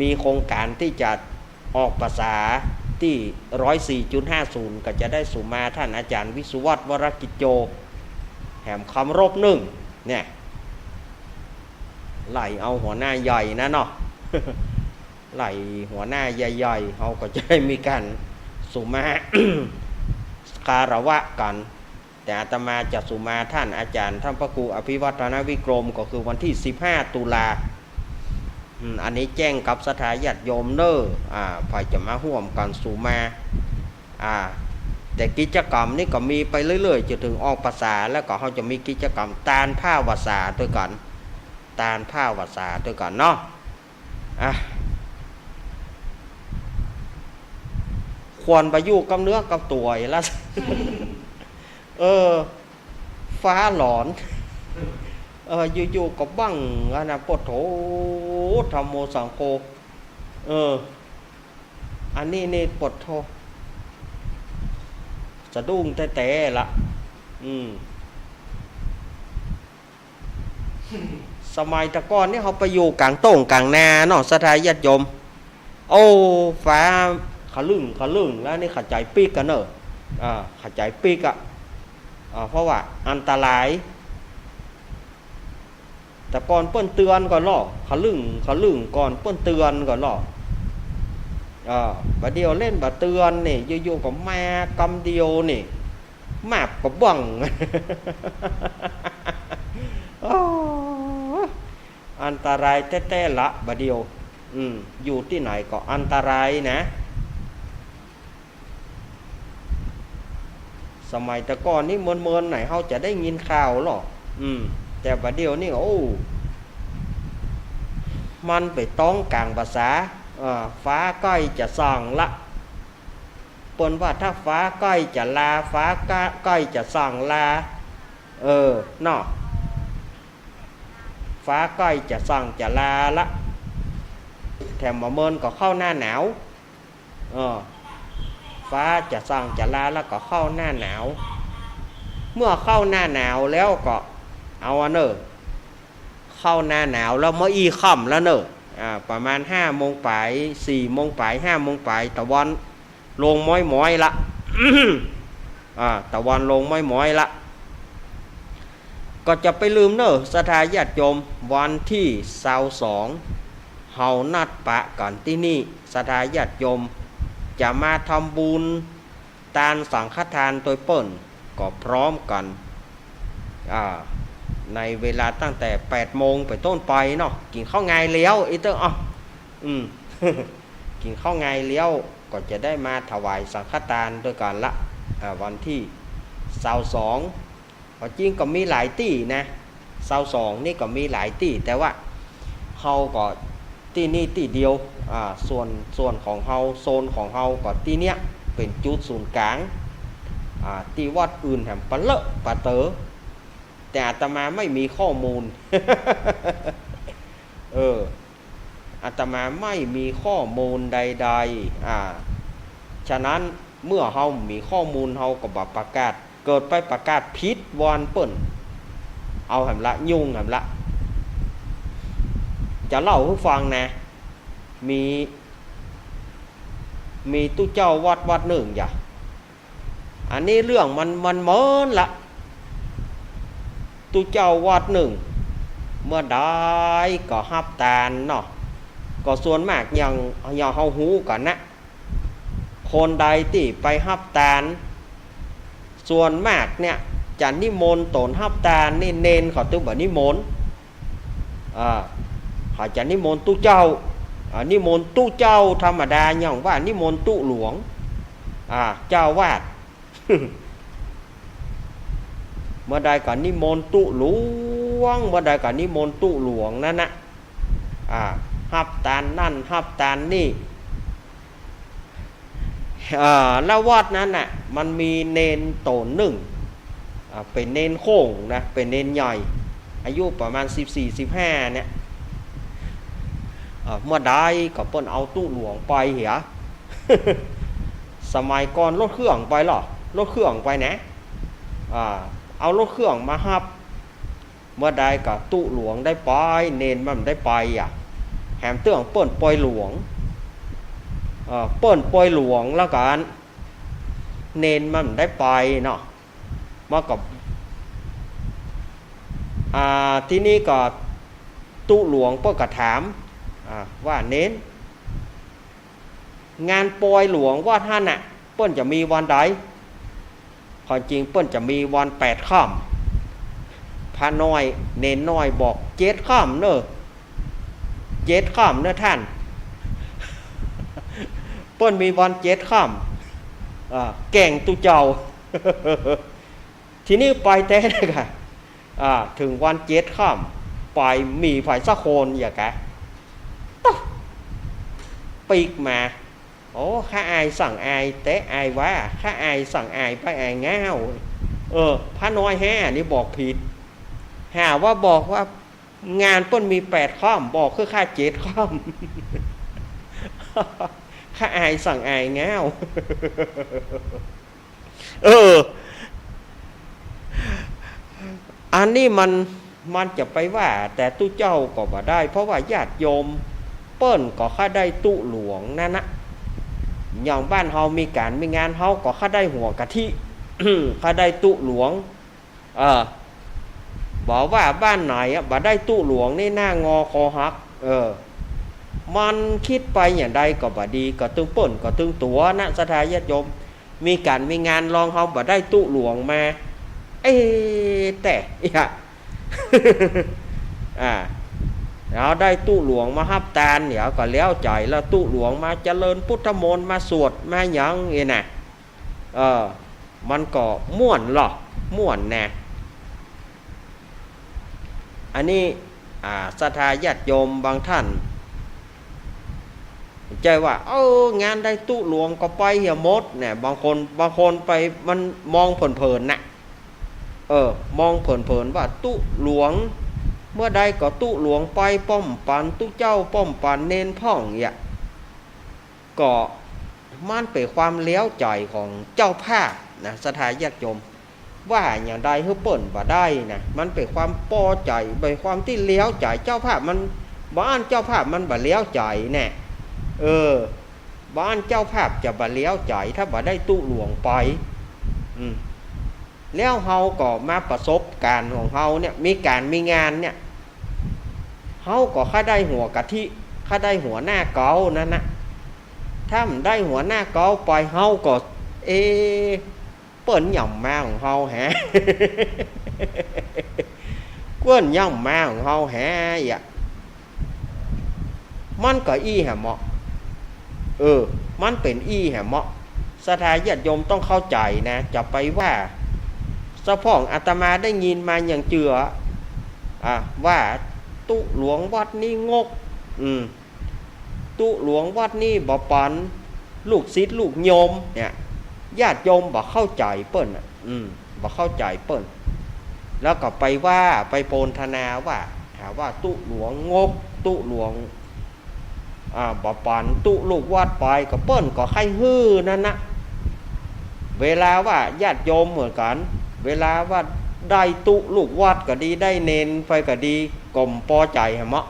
มีโครงก๋านตี้จะออกพรรษาตี้ร้อยสี่จุดห้าศูนย์ ก็จะได้สุมาต้านอาจ๋ารย์วิศวัตร วรกิจโจ แหมคำรบนึ่ง เนี่ย ไล่เอาหัวหน้าใหญ่นะเนาะ ไล่หัวหน้าใหญ่ๆ เฮาก็จะได้มีก๋านสุมา คารวะกั๋น แต่อาตมาจะสุมาต้านอาจ๋ารย์ ต้านพระครูอภิวัฒนวิกรม ก็คือวันตี้สิบห้าตุลา อืม อันนี้แจ้งกับศรัทธาญาติโยมเน่อ อ่า ใผจะมาฮ่วมกั๋นสุมา อ่า แต่กิจกรรมนี่ก็มีไปเรื่อยๆ จ๋นเถิงออกพรรษา แล้วก็เฮาจะมีกิจกรรมตานผ้าพรรษาตวยกั๋น ตานผ้าพรรษาตวยกั๋นเนาะ อ่ะ ควรไปอยู่กับเนื้อกับตั๋วละ เออ ฟ้าหลอน เออ อยู่ๆ ก็บั้งอันนะ โพธิโธ ธัมโม สังโฆ เออ อันนี้นี่โพธิโธ สะดุ้งแต๊ๆ ละ อืม สมัยแต่ก่อนนี่เฮาไปอยู่ก๋างโต้งก๋างนาเนาะ ศรัทธาญาติโยม โอ้ ฟ้าขะลึ่งขะลึ่ง แล้วนี่ขะใจ๋ปิ๊กกั๋นเน่อ อ่า ขะใจ๋ปิ๊กอะ อ่า เพราะว่าอันตราย แต่ก่อนเปิ้นเตือนก่อนลอ ขะลึ่งขะลึ่งก่อนเปิ้นเตือนก่อนลอ อ่า บ่าเดี่ยวเล่นบ่าเตือนนี่ อยู่ๆ ก็มากำเดียวนี่ มาบก็บั้ง โอ้ อันตรายแต๊ๆ ละบ่าเดี่ยว อืม อยู่ตี้ไหนก็อันตรายนะ สมัยแต่ก่อนนี่เมินๆ ไหนเฮาจะได้ยินข่าวลอ อืม แต่บ่าเดี่ยวนี่ โอ้ มันไปต้องก๋างพรรษา เอ่อ ฟ้าใก้จะส่างละ เปิ้นว่าถ้าฟ้าใก้จะลา ฟ้าใก้จะส่างลา เออ เนาะ ฟ้าใก้จะส่างจะลาละ แถมบ่าเมินก็เข้าหน้าหนาว เออ ฟ้าจะส่างจะลาแล้วก็เข้าหน้าหนาว เมื่อเข้าหน้าหนาวแล้วก็เอาอะเน่อ เข้าหน้าหนาวแล้วเมื่ออี้ค่ำแล้วเน่อ อ่า ประมาณห้าโมงป๋าย สี่โมงป๋าย ห้าโมงป๋าย ตะวันลงม้อยๆ ละ อ่า ตะวันลงม้อยๆ ละ ก็จะไปลืมเน่อ ศรัทธาญาติโยม วันตี้ซาวสอง เฮานัดปะกั๋นตี้นี่ ศรัทธาญาติโยม จะมาทำบุญตานสังฆทานตวยเปิ้น ก็พร้อมกั๋น อ่า ในเวลาตั้งแต่แปดโมงเป๋นต้นไปเนาะ กิ๋นข้าวงายแล้ว อีเต๊อะ อ้อ อืม กิ๋นข้าวงายแล้ว ก็จะได้มาถวายสังฆทานตวยกั๋นละ อ่า วันตี้ซาวสอง ก็จริงก็มีหลายตี้นะ ซาวสองนี่ก็มีหลายตี้ แต่ว่าเฮาก็ตี้นี่ตี้เดียว อ่า ส่วน ส่วนของเฮา โซนของเฮาก็ตี้เนี้ย เป๋นจุดศูนย์ก๋าง อ่า ตี้วัดอื่นแหมปะเลอะปะเต๋อ แต่อาตมาไม่มีข้อมูล เออ อาตมาไม่มีข้อมูลใดๆ อ่า ฉะนั้นเมื่อเฮามีข้อมูลเฮาก็บ่ประกาศ เกิดไปประกาศผิดวันเปิ้น เอาแหมละ ยุ่งแหมละ จะเล่าหื้อฟังนะ มี มีตุ๊เจ้าวัดวัดนึ่งอย่า อันนี้เรื่องมัน มันเมินละ ตุ๊เจ้าวัดนึ่ง เมื่อใดก็ฮับตานเนาะ ก็ส่วนมากอย่าง อย่างเฮาฮู้กั๋นนะ คนใดตี้ไปฮับตาน ส่วนมากเนี่ย จะนิมนต์ต๋นฮับตานนี่ เณรเขาตึงบ่นิมนต์ อ่า เขาจะนิมนต์ตุ๊เจ้า อ่า นิมนต์ตุ๊เจ้าธรรมดา อย่างว่านิมนต์ตุ๊หลวง อ่า เจ้าอาวาส เมื่อใดก็นิมนต์ตุ๊หลวง เมื่อใดก็นิมนต์ตุ๊หลวงนั้นนะ อ่า ฮับตานนั่น ฮับตานนี่ อ่า แล้ววัดนั้นน่ะ มันมีเณรต๋นนึ่ง อ่า เป๋นเณรโค่งนะ เป๋นเณรใหญ่ อายุประมาณสิบสี่ สิบห้าเนี่ย อ่า เมื่อใดก็เปิ้นเอาตุ๊หลวงไปเหีย สมัยก่อนรถเครื่องไปลอ รถเครื่องไปนะ อ่า เอารถเครื่องมาฮับ เมื่อใดก็ตุ๊หลวงได้ไป เณรมันได้ไปอ่ะ แหมเตื้องเปิ้นปอยหลวง เอ่อ เปิ้นปอยหลวงแล้วกั๋น เณรมันได้ไปเนาะ มันก็ อ่า ทีนี้ก็ตุ๊หลวงเปิ้นก็ถาม อ่า ว่าเณร งานปอยหลวงวัดหั้นน่ะ เปิ้นจะมีวันใด ความจริงเปิ้นจะมีวันแปดค่ำ พระน้อย เณรน้อยบอก เจ็ดค่ำเน่อ เจ็ดค่ำเน่อท่าน เปิ้นมีวันเจ็ดค่ำ เอ่อ แกล้งตุ๊เจ้า ทีนี้ไปแต๊นะก่ะ อ่า เถิงวันเจ็ดค่ำ ไปมีใผสักคน อย่างกะ ตุ๊บ ปิ๊กมา โอ้ ข้าอายสังอาย แต่อายว่า ข้าอายสังอายไปอายเง้า เออ พระน้อยแฮ้นี่บอกผิด หาว่าบอกว่า งานเปิ้นมีแปดค่ำ บอกคือข้าเจ็ดค่ำ ข้าอายสังอายเง้า เออ อันนี้มัน มันจะไปว่าแต่ตุ๊เจ้าก็บ่ได้ เพราะว่าญาติโยมเปิ้นก็ค่าได้ตุ๊หลวงนั้นนะ อย่างบ้านเฮามีก๋านมีงาน เฮาก็ค่าได้หัวกะทิ ค่าได้ตุ๊หลวง เออ บอกว่าบ้านไหนอะ บ่ได้ตุ๊หลวงนี่หน้างอคอหัก เออ มันกึ๊ดไปอย่างใดก็บ่ดี ก็ตึงเปิ้นก็ตึงตั๋วนะ ศรัทธาญาติโยม มีก๋านมีงานลองเฮาบ่ได้ตุ๊หลวงมา เอ๊ะ แต่ อะ อ่า เฮาได้ตุ๊หลวงมาฮับตาน เดี๋ยวก็แล้วใจ๋ แล้วตุ๊หลวงมาเจริญพุทธมนต์ มาสวด มาหยังอี้นะ เออ มันก็ม่วนลอ ม่วนนะ อันนี้ อ่า ศรัทธาญาติโยมบางท่าน ใจ้ว่า เออ งานได้ตุ๊หลวงก็ไปเหียหมดเนี่ย บางคน บางคนไป มันมองเผินๆ นะ เออ มองเผินๆ ว่าตุ๊หลวง เมื่อใดก็ตุ๊หลวงไป ป้อมป๋านตุ๊เจ้า ป้อมป๋านเณรพ่องเนี่ย ก็มันเป๋นความแล้วใจ๋ของเจ้าภาพนะ ศรัทธาญาติโยม ว่าอย่างใดหื้อเปิ้นบ่ได้นะ มันเป๋นความปอใจ๋ เป๋นความตี้แล้วใจ๋ เจ้าภาพมัน บ่อั้นเจ้าภาพมันบ่แล้วใจ๋แน่ เออ บ่อั้นเจ้าภาพจะบ่แล้วใจ๋ ถ้าบ่ได้ตุ๊หลวงไป อืม แล้วเฮาก็มาประสบก๋ารณ์ของเฮาเนี่ย มีก๋านมีงานเนี่ย เฮาก็ค่าได้หัวกะทิ ค่าได้หัวหน้าเก๊านั้นนะ ถ้าบ่ได้หัวหน้าเก๊าไป เฮาก็ เอ๊ะ เปิ้นย่ำมาของเฮาแฮะ เปิ้นย่ำมาของเฮาแฮะ อะ มันก็อี้แหมเนาะ เออ มันเป๋นอี้แหมเนาะ ศรัทธาญาติโยมต้องเข้าใจ๋นะ จะไปว่า สะพ่องอาตมาได้ยินมาอย่างเจือ อ่ะ ว่าตุ๊หลวงวัดนี้งก อืม ตุ๊หลวงวัดนี้บ่ป๋านลูกศิษย์ลูกโยมเนี่ย ญาติโยมบ่เข้าใจ๋เปิ้นน่ะ อืม บ่เข้าใจ๋เปิ้น แล้วก็ไปว่า ไปโพรรณนาว่า หาว่าตุ๊หลวงงก ตุ๊หลวง อ่า บ่ป๋านตุ๊ลูกวัดไป ก็เปิ้นก็ใค่หื้อนั้นนะ เวลาว่าญาติโยมเหมือนกั๋น เวลาว่าได้ตุ๊ลูกวัดก็ดี ได้เณรไปก็ดี ก็บ่ปอใจ๋แหมเนาะ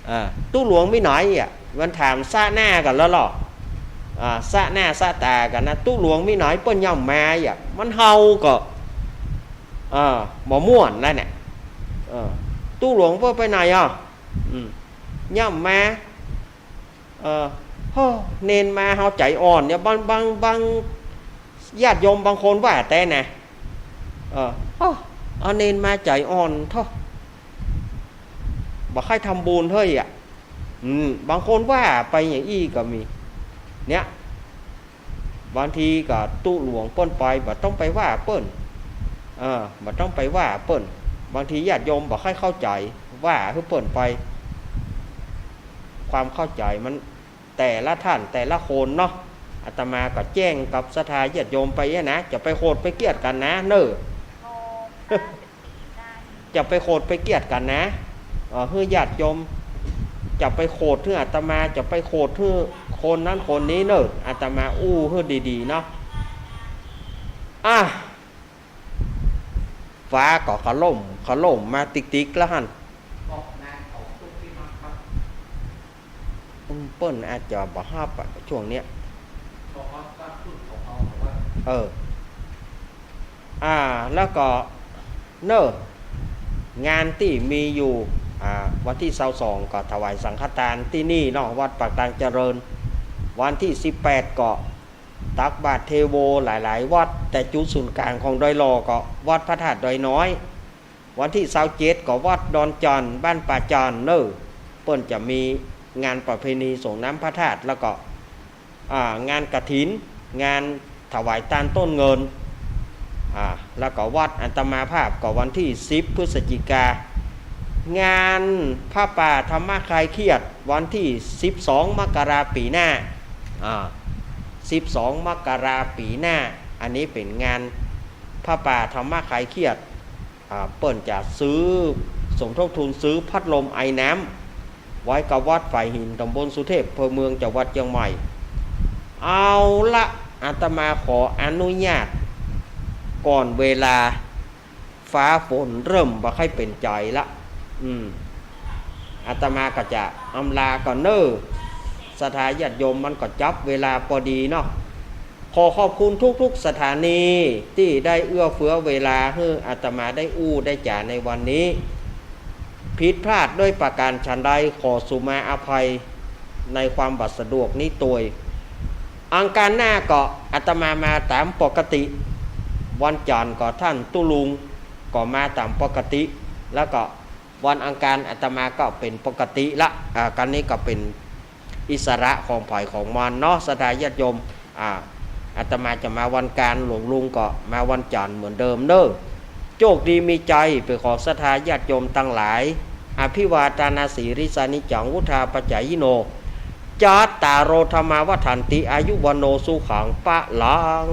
อ่า ตุ๊หลวงมีไหนอะ มันถามซะหน้ากั๋นแล้วลอ อ่า ซะหน้าซะต๋ากั๋นนะ ตุ๊หลวงมีไหน เปิ้นย่ำมาอะ มันเฮาก็ อ่า บ่ม่วนแล้วเนี่ย เออ ตุ๊หลวงเปิ้นไปไหนอะ อืม ย่ำมา เออ โฮ้ เณรมาเฮาใจ๋อ่อนเนี่ย บาง บาง บางญาติโยมบางคนว่าแต๊นะ เออ โฮ้ เอาเณรมาใจ๋อ่อนโธ่ บ่ใค่ทำบุญเฮ้ยอะ อืม บางคนว่าไปอย่างอี้ก็มี เนี่ย บางทีก็ตุ๊หลวงเปิ้นไป บ่ต้องไปว่าเปิ้น เออ บ่ต้องไปว่าเปิ้น บางทีญาติโยมบ่ใค่เข้าใจ๋ ว่าหื้อเปิ้นไป ความเข้าใจ๋มันแต่ละท่านแต่ละคนเนาะ อาตมาก็แจ้งกับศรัทธาญาติโยมไปเนี่ยนะ จะไปโขดไปเกลียดกั๋นนะ เน่อ จะไปโขดไปเกลียดกั๋นนะ เออ หื้อญาติโยม จะไปโขดหื้ออาตมา จะไปโขดหื้อคนนั้นคนนี้เน่อ อาตมาอู้หื้อดีๆ เนาะ อ่ะ ฟ้าก็คะล่ม คะล่มมาติ๊กๆ แล้วหั้น อืม เปิ้นอาจจะบ่ฮับอะ ช่วงเนี้ย เออ อ่า แล้วก็ เน่อ งานตี้มีอยู่ อ่า วันตี้ซาวสองก็ถวายสังฆตานตี้นี่เนาะ วัดปากตางเจริญ วันตี้สิบแปดก็ตักบาตรเทโวหลายๆ วัด แต่จุดศูนย์ก๋างของดอยหล่อก็วัดพระธาตุดอยน้อย วันตี้ซาวเจ็ดก็วัดดอนจั่น บ้านป่าจั่นเน่อ เปิ้นจะมีงานประเพณีสรงน้ำพระธาตุ แล้วก็ อ่า งานกฐิน งาน ถวายตานต้นเงิน อ่า แล้วก็วัดอาตมาภาพก็วันตี้สิบพฤศจิกา งานผ้าป่าธรรมคลายเครียดวันตี้สิบสองมกราปี๋หน้า อ่า สิบสองมกราปี๋หน้า อันนี้เป๋นงานผ้าป่าธรรมคลายเครียด อ่า เปิ้นจะซื้อ สมทบทุนซื้อพัดลมไอน้ำ ไว้กับวัดฝายหิน ต๋ำบลสุเทพ อำเภอเมือง จังหวัดเจียงใหม่ เอาละ อาตมาขออนุญาตก่อนเวลา ฟ้าฝนเริ่มบ่ใค่เป๋นใจ๋ละ อืม อาตมาก็จะอำลาก่อนเน่อ ศรัทธาญาติโยม มันก็จับเวลาปอดีเนาะ ขอขอบคุณทุกๆสถานีตี้ได้เอื้อเฟื้อเวลาหื้ออาตมาได้อู้ได้จ๋าในวันนี้ ผิดพลาดด้วยประการฉันใดขอสุมาอภัยในความบ่สะดวกนี้ตวย อังคารหน้าก็อาตมามาต๋ามปกติ วันจันทร์ก็ต้านตุ๊ลุงก็มาต๋ามปกติ แล้วก็วันอังคารอาตมาก็เป๋นปกติละ อ่า กั๋นนี้ก็เป๋น อิสระของใผของมันเนาะ ศรัทธาญาติโยม อ่า อาตมาจะมาวันอังคาร หลวงลุงก็มาวันจันทร์เหมือนเดิมเน่อ โจคดีมีใจ๋ ไปขอศรัทธาญาติโยมตังหลาย อภิวาทานาสีลิสานิจจัง วุฑฒาปะจ๋ายิโน จัตตาโร ธัมมา วัฑฒันติ อายุ วัณโณ สุขัง พะลัง